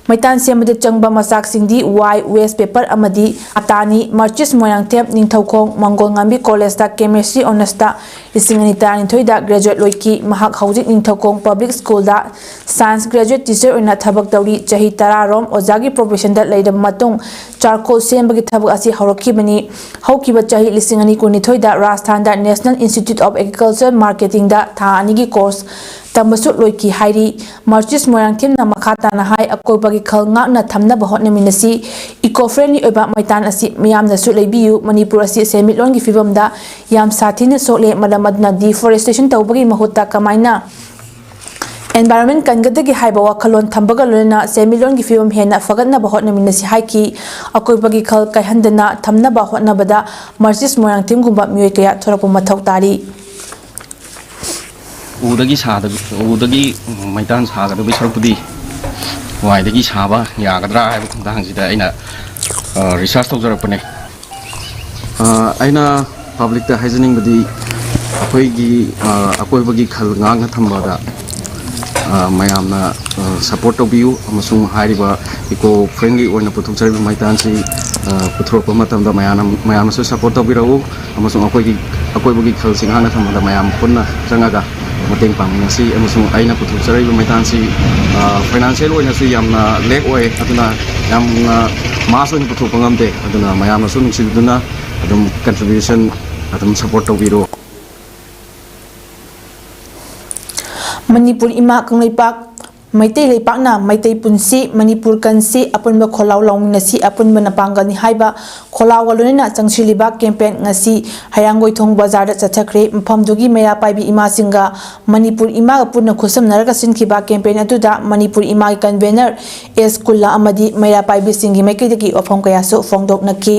ꯃꯩꯇꯥꯟ ꯁꯦꯝꯕꯗ ꯆꯪꯕ ꯃꯆꯥꯛꯁꯤꯡꯗꯤ ꯋꯥꯏ, ꯋꯦꯁ ꯄꯦꯄꯔ ꯑꯃꯗꯤ ꯑꯇꯥꯅꯤ꯫ ꯃꯥꯔꯆꯤꯁ ꯃꯣꯏꯔꯥꯡꯊꯦꯝ ꯅꯤꯡꯊꯧꯈꯣꯡ ꯃꯪꯒꯣꯜ ꯉꯥꯝꯕꯤ ꯀꯣꯂꯦꯖꯇ ꯀꯦꯃꯦꯁꯇ꯭ꯔꯤ ꯑꯣꯅꯔꯁꯇ ꯂꯤꯁꯤꯡ ꯑꯅꯤ ꯇꯔꯥꯅꯤꯊꯣꯏꯗ ꯒ꯭ꯔꯦꯖꯨꯑꯦꯠ ꯂꯣꯏꯈꯤ꯫ ꯃꯍꯥꯛ ꯍꯧꯖꯤꯛ ꯅꯤꯡꯊꯧꯈꯣꯡ ꯄꯕ꯭ꯂꯤꯛ ꯁ꯭ꯀꯨꯜꯗ ꯁꯥꯏꯟꯁ ꯒ꯭ꯔꯦꯖꯨꯑꯦꯠ ꯇꯤꯆꯔ ꯑꯣꯏꯅ ꯊꯕꯛ ꯇꯧꯔꯤ꯫ ꯆꯍꯤ ꯇꯔꯥꯔꯣꯝ ꯑꯣꯖꯥꯒꯤ ꯄ꯭ꯔꯣꯐꯦꯁꯟꯗ ꯂꯩꯔꯕ ꯃꯇꯨꯡ ꯆꯥꯔꯀꯣꯜ ꯁꯦꯝꯕꯒꯤ ꯊꯕꯛ ꯑꯁꯤ ꯍꯧꯔꯛꯈꯤꯕꯅꯤ꯫ ꯍꯧꯈꯤꯕ ꯆꯍꯤ ꯂꯤꯁꯤꯡ ꯑꯅꯤ ꯀꯨꯟꯅꯤꯊꯣꯏꯗ ꯔꯥꯖꯁꯊꯥꯟꯗ National Institute of Agriculture Marketingꯗ ꯊꯥ ꯑꯅꯤꯒꯤ ꯀꯣꯔꯁ ꯇꯝꯕꯁꯨ ꯂꯣꯏꯈꯤ ꯍꯥꯏꯔꯤ꯫ ꯃꯥꯔꯆꯤꯁ ꯃꯣꯏꯔꯥꯡꯊꯦꯝꯅ ꯃꯈꯥ ꯇꯥꯅ ꯍꯥꯏ, ꯑꯀꯣꯏꯕꯒꯤ ꯈꯜ ꯉꯥꯛꯅ ꯊꯝꯅꯕ ꯍꯣꯠꯅꯃꯤꯟꯅꯁꯤ꯫ Eco friendly ꯑꯣꯏꯕ ꯃꯩꯇꯥꯟ ꯑꯁꯤ ꯃꯤꯌꯥꯝꯅꯁꯨ ꯂꯩꯕꯤꯌꯨ꯫ ꯃꯅꯤꯄꯨꯔ ꯑꯁꯤ ꯁꯦꯟꯃꯤꯠꯂꯣꯟꯒꯤ ꯐꯤꯕꯝꯗ ꯌꯥꯝ ꯁꯥꯊꯤꯅ ꯁꯣꯛꯂꯦ, ꯃꯔꯝ ꯑꯗꯨꯅ deforestation ꯇꯧꯕꯒꯤ ꯃꯍꯨꯠꯇ ꯀꯃꯥꯏꯅ environment ꯀꯟꯒꯗꯒꯦ ꯍꯥꯏꯕ ꯋꯥꯈꯜꯂꯣꯟ ꯊꯝꯕꯒ ꯂꯣꯏꯅꯅ ꯁꯦꯟꯃꯤꯠꯂꯣꯟꯒꯤ ꯐꯤꯕꯝ ꯍꯦꯟꯅ ꯐꯒꯠꯅꯕ ꯍꯣꯠꯅꯃꯤꯟꯅꯁꯤ ꯍꯥꯏꯈꯤ꯫ ꯑꯀꯣꯏꯕꯒꯤ ꯈꯜ ꯀꯥꯏꯍꯟꯗꯅ ꯊꯝꯅꯕ ꯍꯣꯠꯅꯕꯗ ꯃꯥꯔꯆꯤꯁ ꯃꯣꯏꯔꯥꯡꯊꯦꯝꯒꯨꯝꯕ ꯃꯤꯑꯣꯏ ꯀꯌꯥ ꯊꯣꯔꯛꯄ ꯃꯊꯧ ꯇꯥꯔꯤ꯫ ꯎꯗꯒꯤ ꯁꯥꯗꯕ, ꯎꯗꯒꯤ ꯃꯩꯇꯥꯟ ꯁꯥꯒꯗꯕꯒꯤ ꯁꯔꯨꯛꯄꯨꯗꯤ ꯋꯥꯏꯗꯒꯤ ꯁꯥꯕ ꯌꯥꯒꯗ꯭ꯔꯥ ꯍꯥꯏꯕ ꯈꯣꯡꯊꯥꯡꯁꯤꯗ ꯑꯩꯅ ꯔꯤꯁꯥꯔꯁ ꯇꯧꯖꯔꯛꯄꯅꯦ꯫ ꯑ, ꯑꯩꯅ ꯄꯕ꯭ꯂꯤꯛꯇ ꯍꯥꯏꯖꯅꯤꯡꯕꯗꯤ, ꯑꯩꯈꯣꯏꯒꯤ, ꯑ, ꯑꯀꯣꯏꯕꯒꯤ ꯈꯜ ꯉꯥꯛꯅ ꯊꯝꯕꯗ, ꯑ, ꯃꯌꯥꯝꯅ, ꯑ, ꯁꯄꯣꯔꯠ ꯇꯧꯕꯤꯌꯨ, ꯑꯃꯁꯨꯡ ꯍꯥꯏꯔꯤꯕ ꯏꯀꯣ ꯐ꯭ꯔꯦꯟꯂꯤ ꯑꯣꯏꯅ ꯄꯨꯊꯣꯛꯆꯔꯤꯕ ꯃꯩꯇꯥꯟꯁꯤ, ꯑ, ꯄꯨꯊꯣꯔꯛꯄ ꯃꯇꯝꯗ ꯃꯌꯥꯝꯅ, ꯃꯌꯥꯝꯅꯁꯨ ꯁꯄꯣꯔꯠ ꯇꯧꯕꯤꯔꯛꯎ, ꯑꯃꯁꯨꯡ ꯑꯩꯈꯣꯏꯒꯤ, ꯑꯀꯣꯏꯕꯒꯤ ꯈꯜꯁꯤ ꯉꯥꯛꯅ ꯊꯝꯕꯗ ꯃꯌꯥꯝ ꯄꯨꯟꯅ ꯆꯪꯉꯒ ꯃꯇꯦꯡ ꯄꯥꯡꯃꯤꯟꯅꯁꯤ꯫ ꯑꯃꯁꯨꯡ ꯑꯩꯅ ꯄꯨꯊꯣꯛꯆꯔꯛꯏꯕ ꯃꯩꯇꯥꯟꯁꯤ, ꯑ, ꯐꯥꯏꯅꯥꯟꯁꯤꯌꯦꯜ ꯑꯣꯏꯅꯁꯨ ꯌꯥꯝꯅ ꯂꯦꯛ ꯑꯣꯏ, ꯑꯗꯨꯅ ꯌꯥꯝꯅ ꯃꯥꯁ ꯑꯣꯏꯅ ꯄꯨꯊꯣꯛꯄ ꯉꯝꯗꯦ꯫ ꯑꯗꯨꯅ ꯃꯌꯥꯝꯅꯁꯨ ꯅꯨꯡꯁꯤꯕꯤꯗꯨꯅ ꯑꯗꯨꯝ ꯀꯟꯇ꯭ꯔꯤꯕ꯭ꯌꯨꯁꯟ ꯑꯗꯨꯝ ꯁꯄꯣꯔꯠ ꯇꯧꯕꯤꯔꯣ꯫ ꯃꯅꯤꯄꯨꯔ ꯏꯃꯥ ꯀꯪꯂꯩꯄꯥꯛ ꯃꯩꯇꯩ ꯂꯩꯄꯥꯛꯅ ꯃꯩꯇꯩ ꯄꯨꯟꯁꯤ, ꯃꯅꯤꯄꯨꯔ ꯀꯟꯁꯤ, ꯑꯄꯨꯟꯕ ꯈꯣꯜꯂꯥꯎ ꯂꯥꯎꯃꯤꯟꯅꯁꯤ, ꯑꯄꯨꯟꯕꯅ ꯄꯥꯡꯒꯜꯅꯤ ꯍꯥꯏꯕ ꯈꯣꯜꯂꯥꯎꯒ ꯂꯣꯏꯅꯅ ꯆꯪꯁꯤꯜꯂꯤꯕ ꯀꯦꯝꯄꯦꯟ ꯉꯁꯤ ꯍꯩꯔꯥꯡꯒꯣꯏꯊꯣꯡ ꯕꯖꯥꯔꯗ ꯆꯠꯊꯈ꯭ꯔꯦ꯫ ꯃꯐꯝꯗꯨꯒꯤ ꯃꯩꯔꯥ ꯄꯥꯏꯕꯤ ꯏꯃꯥꯁꯤꯡꯒ ꯃꯅꯤꯄꯨꯔ ꯏꯃꯥꯒ ꯄꯨꯟꯅ ꯈꯨꯠꯁꯝꯅꯔꯒ ꯁꯤꯟꯈꯤꯕ ꯀꯦꯝꯄꯦꯟ ꯑꯗꯨꯗ ꯃꯅꯤꯄꯨꯔ ꯏꯃꯥꯒꯤ ꯀꯟꯚꯦꯅꯔ ꯑꯦꯁ ꯀꯨꯜꯂꯥ ꯑꯃꯗꯤ ꯃꯩꯔꯥ ꯄꯥꯏꯕꯤꯁꯤꯡꯒꯤ ꯃꯥꯏꯀꯩꯗꯒꯤ ꯋꯥꯐꯝ ꯀꯌꯥꯁꯨ ꯐꯣꯡꯗꯣꯛꯅꯈꯤ꯫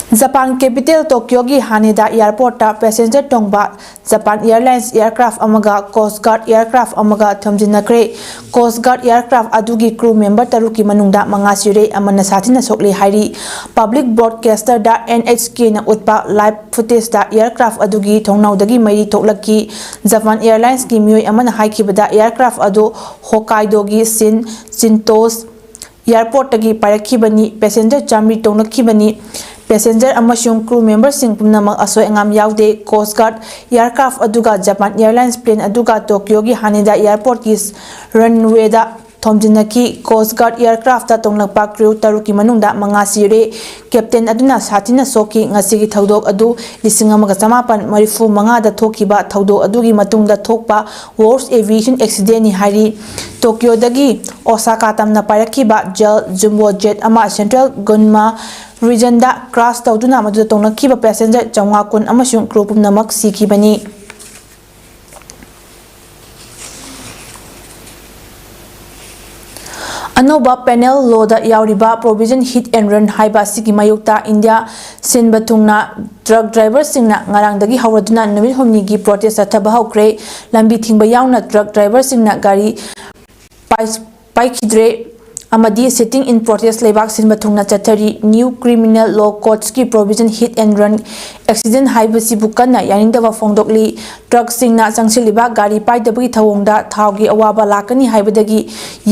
ꯖꯄꯥꯟ ꯀꯦꯄꯤꯇꯦꯜ ꯇꯣꯀꯤꯌꯣꯒꯤ ꯍꯥꯅꯦꯗꯥ ꯑꯦꯌꯔꯄꯣꯔꯠꯇ ꯄꯦꯁꯦꯟꯖꯔ ꯇꯣꯡꯕ ꯖꯄꯥꯟ ꯑꯦꯌꯔꯂꯥꯏꯟꯁ ꯑꯦꯌꯔꯀ꯭ꯔꯥꯐ ꯑꯃꯒ ꯀꯣꯁ ꯒꯥꯔꯗ ꯑꯦꯌꯔꯀ꯭ꯔꯥꯐ ꯑꯃꯒ ꯊꯣꯝꯖꯤꯟꯅꯈ꯭ꯔꯦ꯫ ꯀꯣꯁ ꯒꯥꯔꯗ ꯑꯦꯌꯔꯀ꯭ꯔꯥꯐ ꯑꯗꯨꯒꯤ ꯀ꯭ꯔꯨ ꯃꯦꯝꯕꯔ ꯇꯔꯨꯛꯀꯤ ꯃꯅꯨꯡꯗ ꯃꯉꯥ ꯁꯤꯔꯦ, ꯑꯃꯅ ꯁꯥꯊꯤꯅ ꯁꯣꯛꯂꯦ ꯍꯥꯏꯔꯤ꯫ ꯄꯕ꯭ꯂꯤꯛ ꯕ꯭ꯔꯣꯗꯀꯥꯁꯇꯔꯗ ꯑꯦꯟ ꯑꯩꯆ ꯀꯦꯅ ꯎꯠꯄ ꯂꯥꯏꯚ ꯐꯨꯇꯦꯖꯇ ꯑꯦꯌꯔꯀ꯭ꯔꯥꯐ ꯑꯗꯨꯒꯤ ꯊꯣꯡꯅꯥꯎꯗꯒꯤ ꯃꯩꯔꯤ ꯊꯣꯛꯂꯛꯈꯤ꯫ ꯖꯄꯥꯟ ꯑꯦꯌꯔꯂꯥꯏꯟꯁꯀꯤ ꯃꯤꯑꯣꯏ ꯑꯃꯅ ꯍꯥꯏꯈꯤꯕꯗ, ꯑꯦꯌꯔꯀ꯭ꯔꯥꯐ ꯑꯗꯨ ꯍꯣꯀꯥꯏꯗꯣꯒꯤ ꯁꯤꯟ ꯆꯤꯟꯇꯣꯁ ꯑꯦꯌꯔꯄꯣꯔꯠꯇꯒꯤ ꯄꯥꯏꯔꯛꯈꯤꯕꯅꯤ꯫ ꯄꯦꯁꯦꯟꯖꯔ ꯆꯥꯃꯔꯤ ꯇꯣꯡꯂꯛꯈꯤꯕꯅꯤ꯫ ꯄꯦꯁꯦꯟꯖꯔ ꯑꯃꯁꯨꯡ ꯀ꯭ꯔꯨ ꯃꯦꯝꯕꯔꯁꯤꯡ ꯄꯨꯝꯅꯃꯛ ꯑꯁꯣꯏ ꯑꯉꯥꯝ ꯌꯥꯎꯗꯦ꯫ ꯀꯣꯁ ꯒꯥꯔꯗ ꯑꯦꯌꯔꯀ꯭ꯔꯥꯐ ꯑꯗꯨꯒ ꯖꯄꯥꯟ ꯑꯦꯌꯔꯂꯥꯏꯟꯁ ꯄ꯭ꯂꯦꯟ ꯑꯗꯨꯒ ꯇꯣꯀꯤꯌꯣꯒꯤ ꯍꯥꯅꯦꯗꯥ ꯑꯦꯌꯔꯄꯣꯔꯠꯀꯤ ꯔꯟꯋꯦꯗ ꯊꯣꯝꯖꯤꯟꯅꯈꯤ꯫ ꯀꯣꯁ ꯒꯥꯔꯗ ꯑꯦꯌꯔꯀ꯭ꯔꯥꯐꯇ ꯇꯣꯡꯂꯛꯄ ꯀ꯭ꯔꯨ ꯇꯔꯨꯛꯀꯤ ꯃꯅꯨꯡꯗ ꯃꯉꯥ ꯁꯤꯔꯦ꯫ ꯀꯦꯞꯇꯦꯟ ꯑꯗꯨꯅ ꯁꯥꯊꯤꯅ ꯁꯣꯛꯈꯤ꯫ ꯉꯁꯤꯒꯤ ꯊꯧꯗꯣꯛ ꯑꯗꯨ ꯂꯤꯁꯤꯡ ꯑꯃꯒ ꯆꯃꯥꯄꯟ ꯃꯔꯤꯐꯨ ꯃꯉꯥꯗ ꯊꯣꯛꯈꯤꯕ ꯊꯧꯗꯣꯛ ꯑꯗꯨꯒꯤ ꯃꯇꯨꯡꯗ ꯊꯣꯛꯄ ꯋꯣꯔꯁ ꯑꯦꯚꯤꯌꯦꯁꯟ ꯑꯦꯛꯁꯤꯗꯦꯟꯅꯤ ꯍꯥꯏꯔꯤ꯫ ꯇꯣꯀꯤꯌꯣꯗꯒꯤ ꯑꯣꯁꯥꯀꯥ ꯇꯝꯅ ꯄꯥꯏꯔꯛꯈꯤꯕ ꯖꯦꯜ ꯖꯨꯝꯕꯣ ꯖꯦꯠ ꯑꯃ ꯁꯦꯟꯇ꯭ꯔꯦꯜ ꯒꯨꯟꯃꯥ ꯔꯤꯖꯟꯗ ꯀ꯭ꯔꯥꯁ ꯇꯧꯗꯨꯅ ꯃꯗꯨꯗ ꯇꯣꯡꯂꯛꯈꯤꯕ ꯄꯦꯁꯦꯟꯖꯔ ꯆꯥꯝꯃꯉꯥ ꯀꯨꯟ ꯑꯃꯁꯨꯡ ꯀ꯭ꯔꯨ ꯄꯨꯝꯅꯃꯛ ꯁꯤꯈꯤꯕꯅꯤ꯫ ꯑꯅꯧꯕ ꯄꯦꯅꯦꯜ ꯂꯣꯗ ꯌꯥꯎꯔꯤꯕ ꯄ꯭ꯔꯣꯚꯤꯖꯟ ꯍꯤꯠ ꯑꯦꯟ ꯔꯟ ꯍꯥꯏꯕ ꯑꯁꯤꯒꯤ ꯃꯥꯌꯣꯛꯇ ꯏꯟꯗꯤꯌꯥ ꯁꯤꯟꯕ ꯊꯨꯡꯅ ꯇ꯭ꯔꯛ ꯗ꯭ꯔꯥꯏꯚꯔꯁꯤꯡꯅ ꯉꯔꯥꯡꯗꯒꯤ ꯍꯧꯔꯗꯨꯅ ꯅꯨꯃꯤꯠ ꯍꯨꯝꯅꯤꯒꯤ ꯄ꯭ꯔꯣꯇꯦꯁ ꯆꯠꯊꯕ ꯍꯧꯈ꯭ꯔꯦ꯫ ꯂꯝꯕꯤ ꯊꯤꯡꯕ ꯌꯥꯎꯅ ꯇ꯭ꯔꯛ ꯗ꯭ꯔꯥꯏꯚꯔꯁꯤꯡꯅ ꯒꯥꯔꯤ ꯄꯥꯏ-, ꯄꯥꯏꯈꯤꯗ꯭ꯔꯦ ꯑꯃꯗꯤ ꯁꯤꯇꯤꯡ ꯏꯟ ꯄ꯭ꯔꯣꯇꯦꯁ ꯂꯩꯕꯥꯛ ꯁꯤꯟꯕ ꯊꯨꯡꯅ ꯆꯠꯊꯔꯤ꯫ ꯅ꯭ꯌꯨ ꯀ꯭ꯔꯤꯃꯤꯅꯦꯜ ꯂꯣ ꯀꯣꯗꯁꯀꯤ provision hit and run accident ꯍꯥꯏꯕꯁꯤꯕꯨ ꯀꯟꯅ ꯌꯥꯅꯤꯡꯗꯕ ꯐꯣꯡꯗꯣꯛꯂꯤ꯫ ꯇ꯭ꯔꯛꯁꯤꯡꯅ ꯆꯪꯁꯤꯜꯂꯤꯕ ꯒꯥꯔꯤ ꯄꯥꯏꯗꯕꯒꯤ ꯊꯧꯑꯣꯡꯗ ꯊꯥꯎꯒꯤ ꯑꯋꯥꯕ ꯂꯥꯛꯀꯅꯤ ꯍꯥꯏꯕꯗꯒꯤ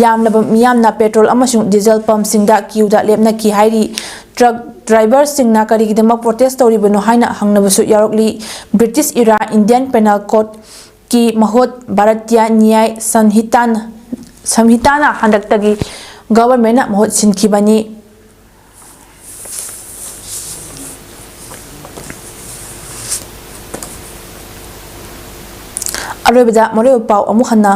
ꯌꯥꯝꯂꯕ ꯃꯤꯌꯥꯝꯅ ꯄꯦꯇ꯭ꯔꯣꯜ ꯑꯃꯁꯨꯡ ꯗꯤꯖꯜ ꯄꯝꯁꯤꯡꯗ ꯀ꯭ꯌꯨꯗ ꯂꯦꯞꯅꯈꯤ ꯍꯥꯏꯔꯤ꯫ ꯇ꯭ꯔꯛ ꯗ꯭ꯔꯥꯏꯚꯔꯁꯤꯡꯅ ꯀꯔꯤꯒꯤꯗꯃꯛ ꯄ꯭ꯔꯣꯇꯦꯁ ꯇꯧꯔꯤꯕꯅꯣ ꯍꯥꯏꯅ ꯍꯪꯅꯕꯁꯨ ꯌꯥꯎꯔꯛꯂꯤ꯫ British era Indian penal code ꯀꯤ ꯃꯍꯨꯠ ꯚꯥꯔꯇꯤꯌꯥ ꯅ꯭ꯌꯥꯌ ꯁꯟꯍꯤꯇꯥꯟ-, ꯁꯝꯍꯤꯇꯥꯅ ꯍꯟꯗꯛꯇꯒꯤ ꯒꯚꯔꯟꯃꯦꯟꯠꯅ ꯃꯍꯨꯠ ꯁꯤꯟꯈꯤꯕꯅꯤ꯫ ꯑꯔꯣꯏꯕꯗ ꯃꯔꯨꯑꯣꯏꯕ ꯄꯥꯎ ꯑꯃꯨꯛ ꯍꯟꯅ꯫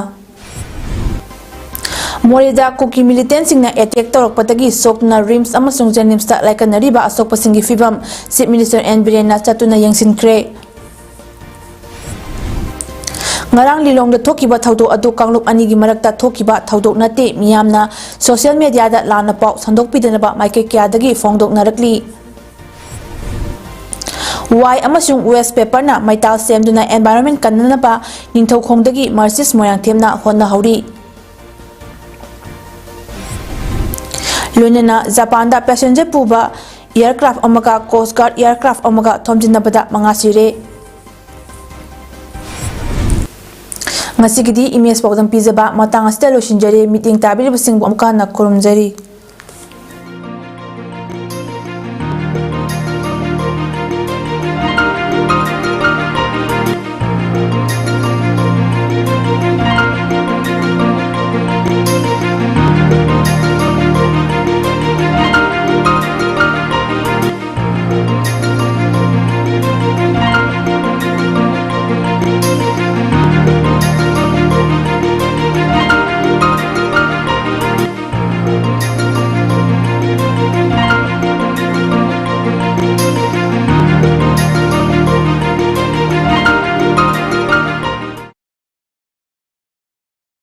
ꯃꯣꯔꯦꯗ ꯀꯨꯀꯤ ꯃꯤꯂꯤꯇꯦꯟꯁꯤꯡꯅ ꯑꯦꯇꯦꯛ ꯇꯧꯔꯛꯄꯗꯒꯤ ꯁꯣꯛꯇꯨꯅ ꯔꯤꯝꯁ ꯑꯃꯁꯨꯡ ꯖꯦꯅꯤꯝꯁꯇ ꯂꯥꯏꯀꯠꯅꯔꯤꯕ ꯑꯁꯣꯛꯄꯁꯤꯡꯒꯤ ꯐꯤꯕꯝ ꯆꯤꯐ ꯃꯤꯅꯤꯁꯇꯔ ꯑꯦꯟ ꯕꯤꯔꯦꯟꯅ ꯆꯠꯇꯨꯅ ꯌꯦꯡꯁꯤꯟꯈ꯭ꯔꯦ꯫ ꯉꯔꯥꯡ ꯂꯤꯂꯣꯡꯗ ꯊꯣꯛꯈꯤꯕ ꯊꯧꯗꯣꯛ ꯑꯗꯨ ꯀꯥꯡꯂꯨꯞ ꯑꯅꯤꯒꯤ ꯃꯔꯛꯇ ꯊꯣꯛꯈꯤꯕ ꯊꯧꯗꯣꯛ ꯅꯠꯇꯦ, ꯃꯤꯌꯥꯝꯅ ꯁꯣꯁꯤꯌꯦꯜ ꯃꯦꯗꯤꯌꯥꯗ ꯂꯥꯟꯅ ꯄꯥꯎ ꯁꯟꯗꯣꯛꯄꯤꯗꯅꯕ ꯃꯥꯏꯀꯩ ꯀꯌꯥꯗꯒꯤ ꯐꯣꯡꯗꯣꯛꯅꯔꯛꯂꯤ꯫ ꯋꯥꯏ ꯑꯃꯁꯨꯡ ꯋꯦꯁ ꯄꯦꯄꯔꯅ ꯃꯩꯇꯥꯜ ꯁꯦꯝꯗꯨꯅ ꯑꯦꯟꯚꯥꯏꯔꯣꯟꯃꯦꯟ ꯀꯟꯅꯅꯕ ꯅꯤꯡꯊꯧꯈꯣꯡꯗꯒꯤ ꯃꯥꯔꯁꯤꯁ ꯃꯣꯏꯔꯥꯡꯊꯦꯝꯅ ꯍꯣꯠꯅꯍꯧꯔꯤ꯫ ꯂꯣꯏꯅꯅ ꯖꯄꯥꯟꯗ ꯄꯦꯁꯦꯟꯖꯔ ꯄꯨꯕ ꯏꯌꯥꯔꯀ꯭ꯔꯥꯐ ꯑꯃꯒ ꯀꯣꯁ ꯒꯥꯔꯗ ꯏꯌꯥꯔꯀ꯭ꯔꯥꯐ ꯑꯃꯒ ꯊꯣꯝꯖꯤꯟꯅꯕꯗ ꯃꯉꯥ ꯁꯤꯔꯦ꯫ ꯉꯁꯤꯒꯤꯗꯤ ꯏꯃꯦꯖ ꯄꯥꯎꯗꯝ ꯄꯤꯖꯕ ꯃꯇꯥꯡ ꯑꯁꯤꯗ ꯂꯣꯏꯁꯤꯟꯖꯔꯦ꯫ ꯃꯤꯠꯌꯦꯡ ꯇꯥꯕꯤꯔꯤꯕꯁꯤꯡꯕꯨ ꯑꯃꯨꯛꯀ ꯍꯟꯅ ꯈꯨꯔꯨꯝꯖꯔꯤ꯫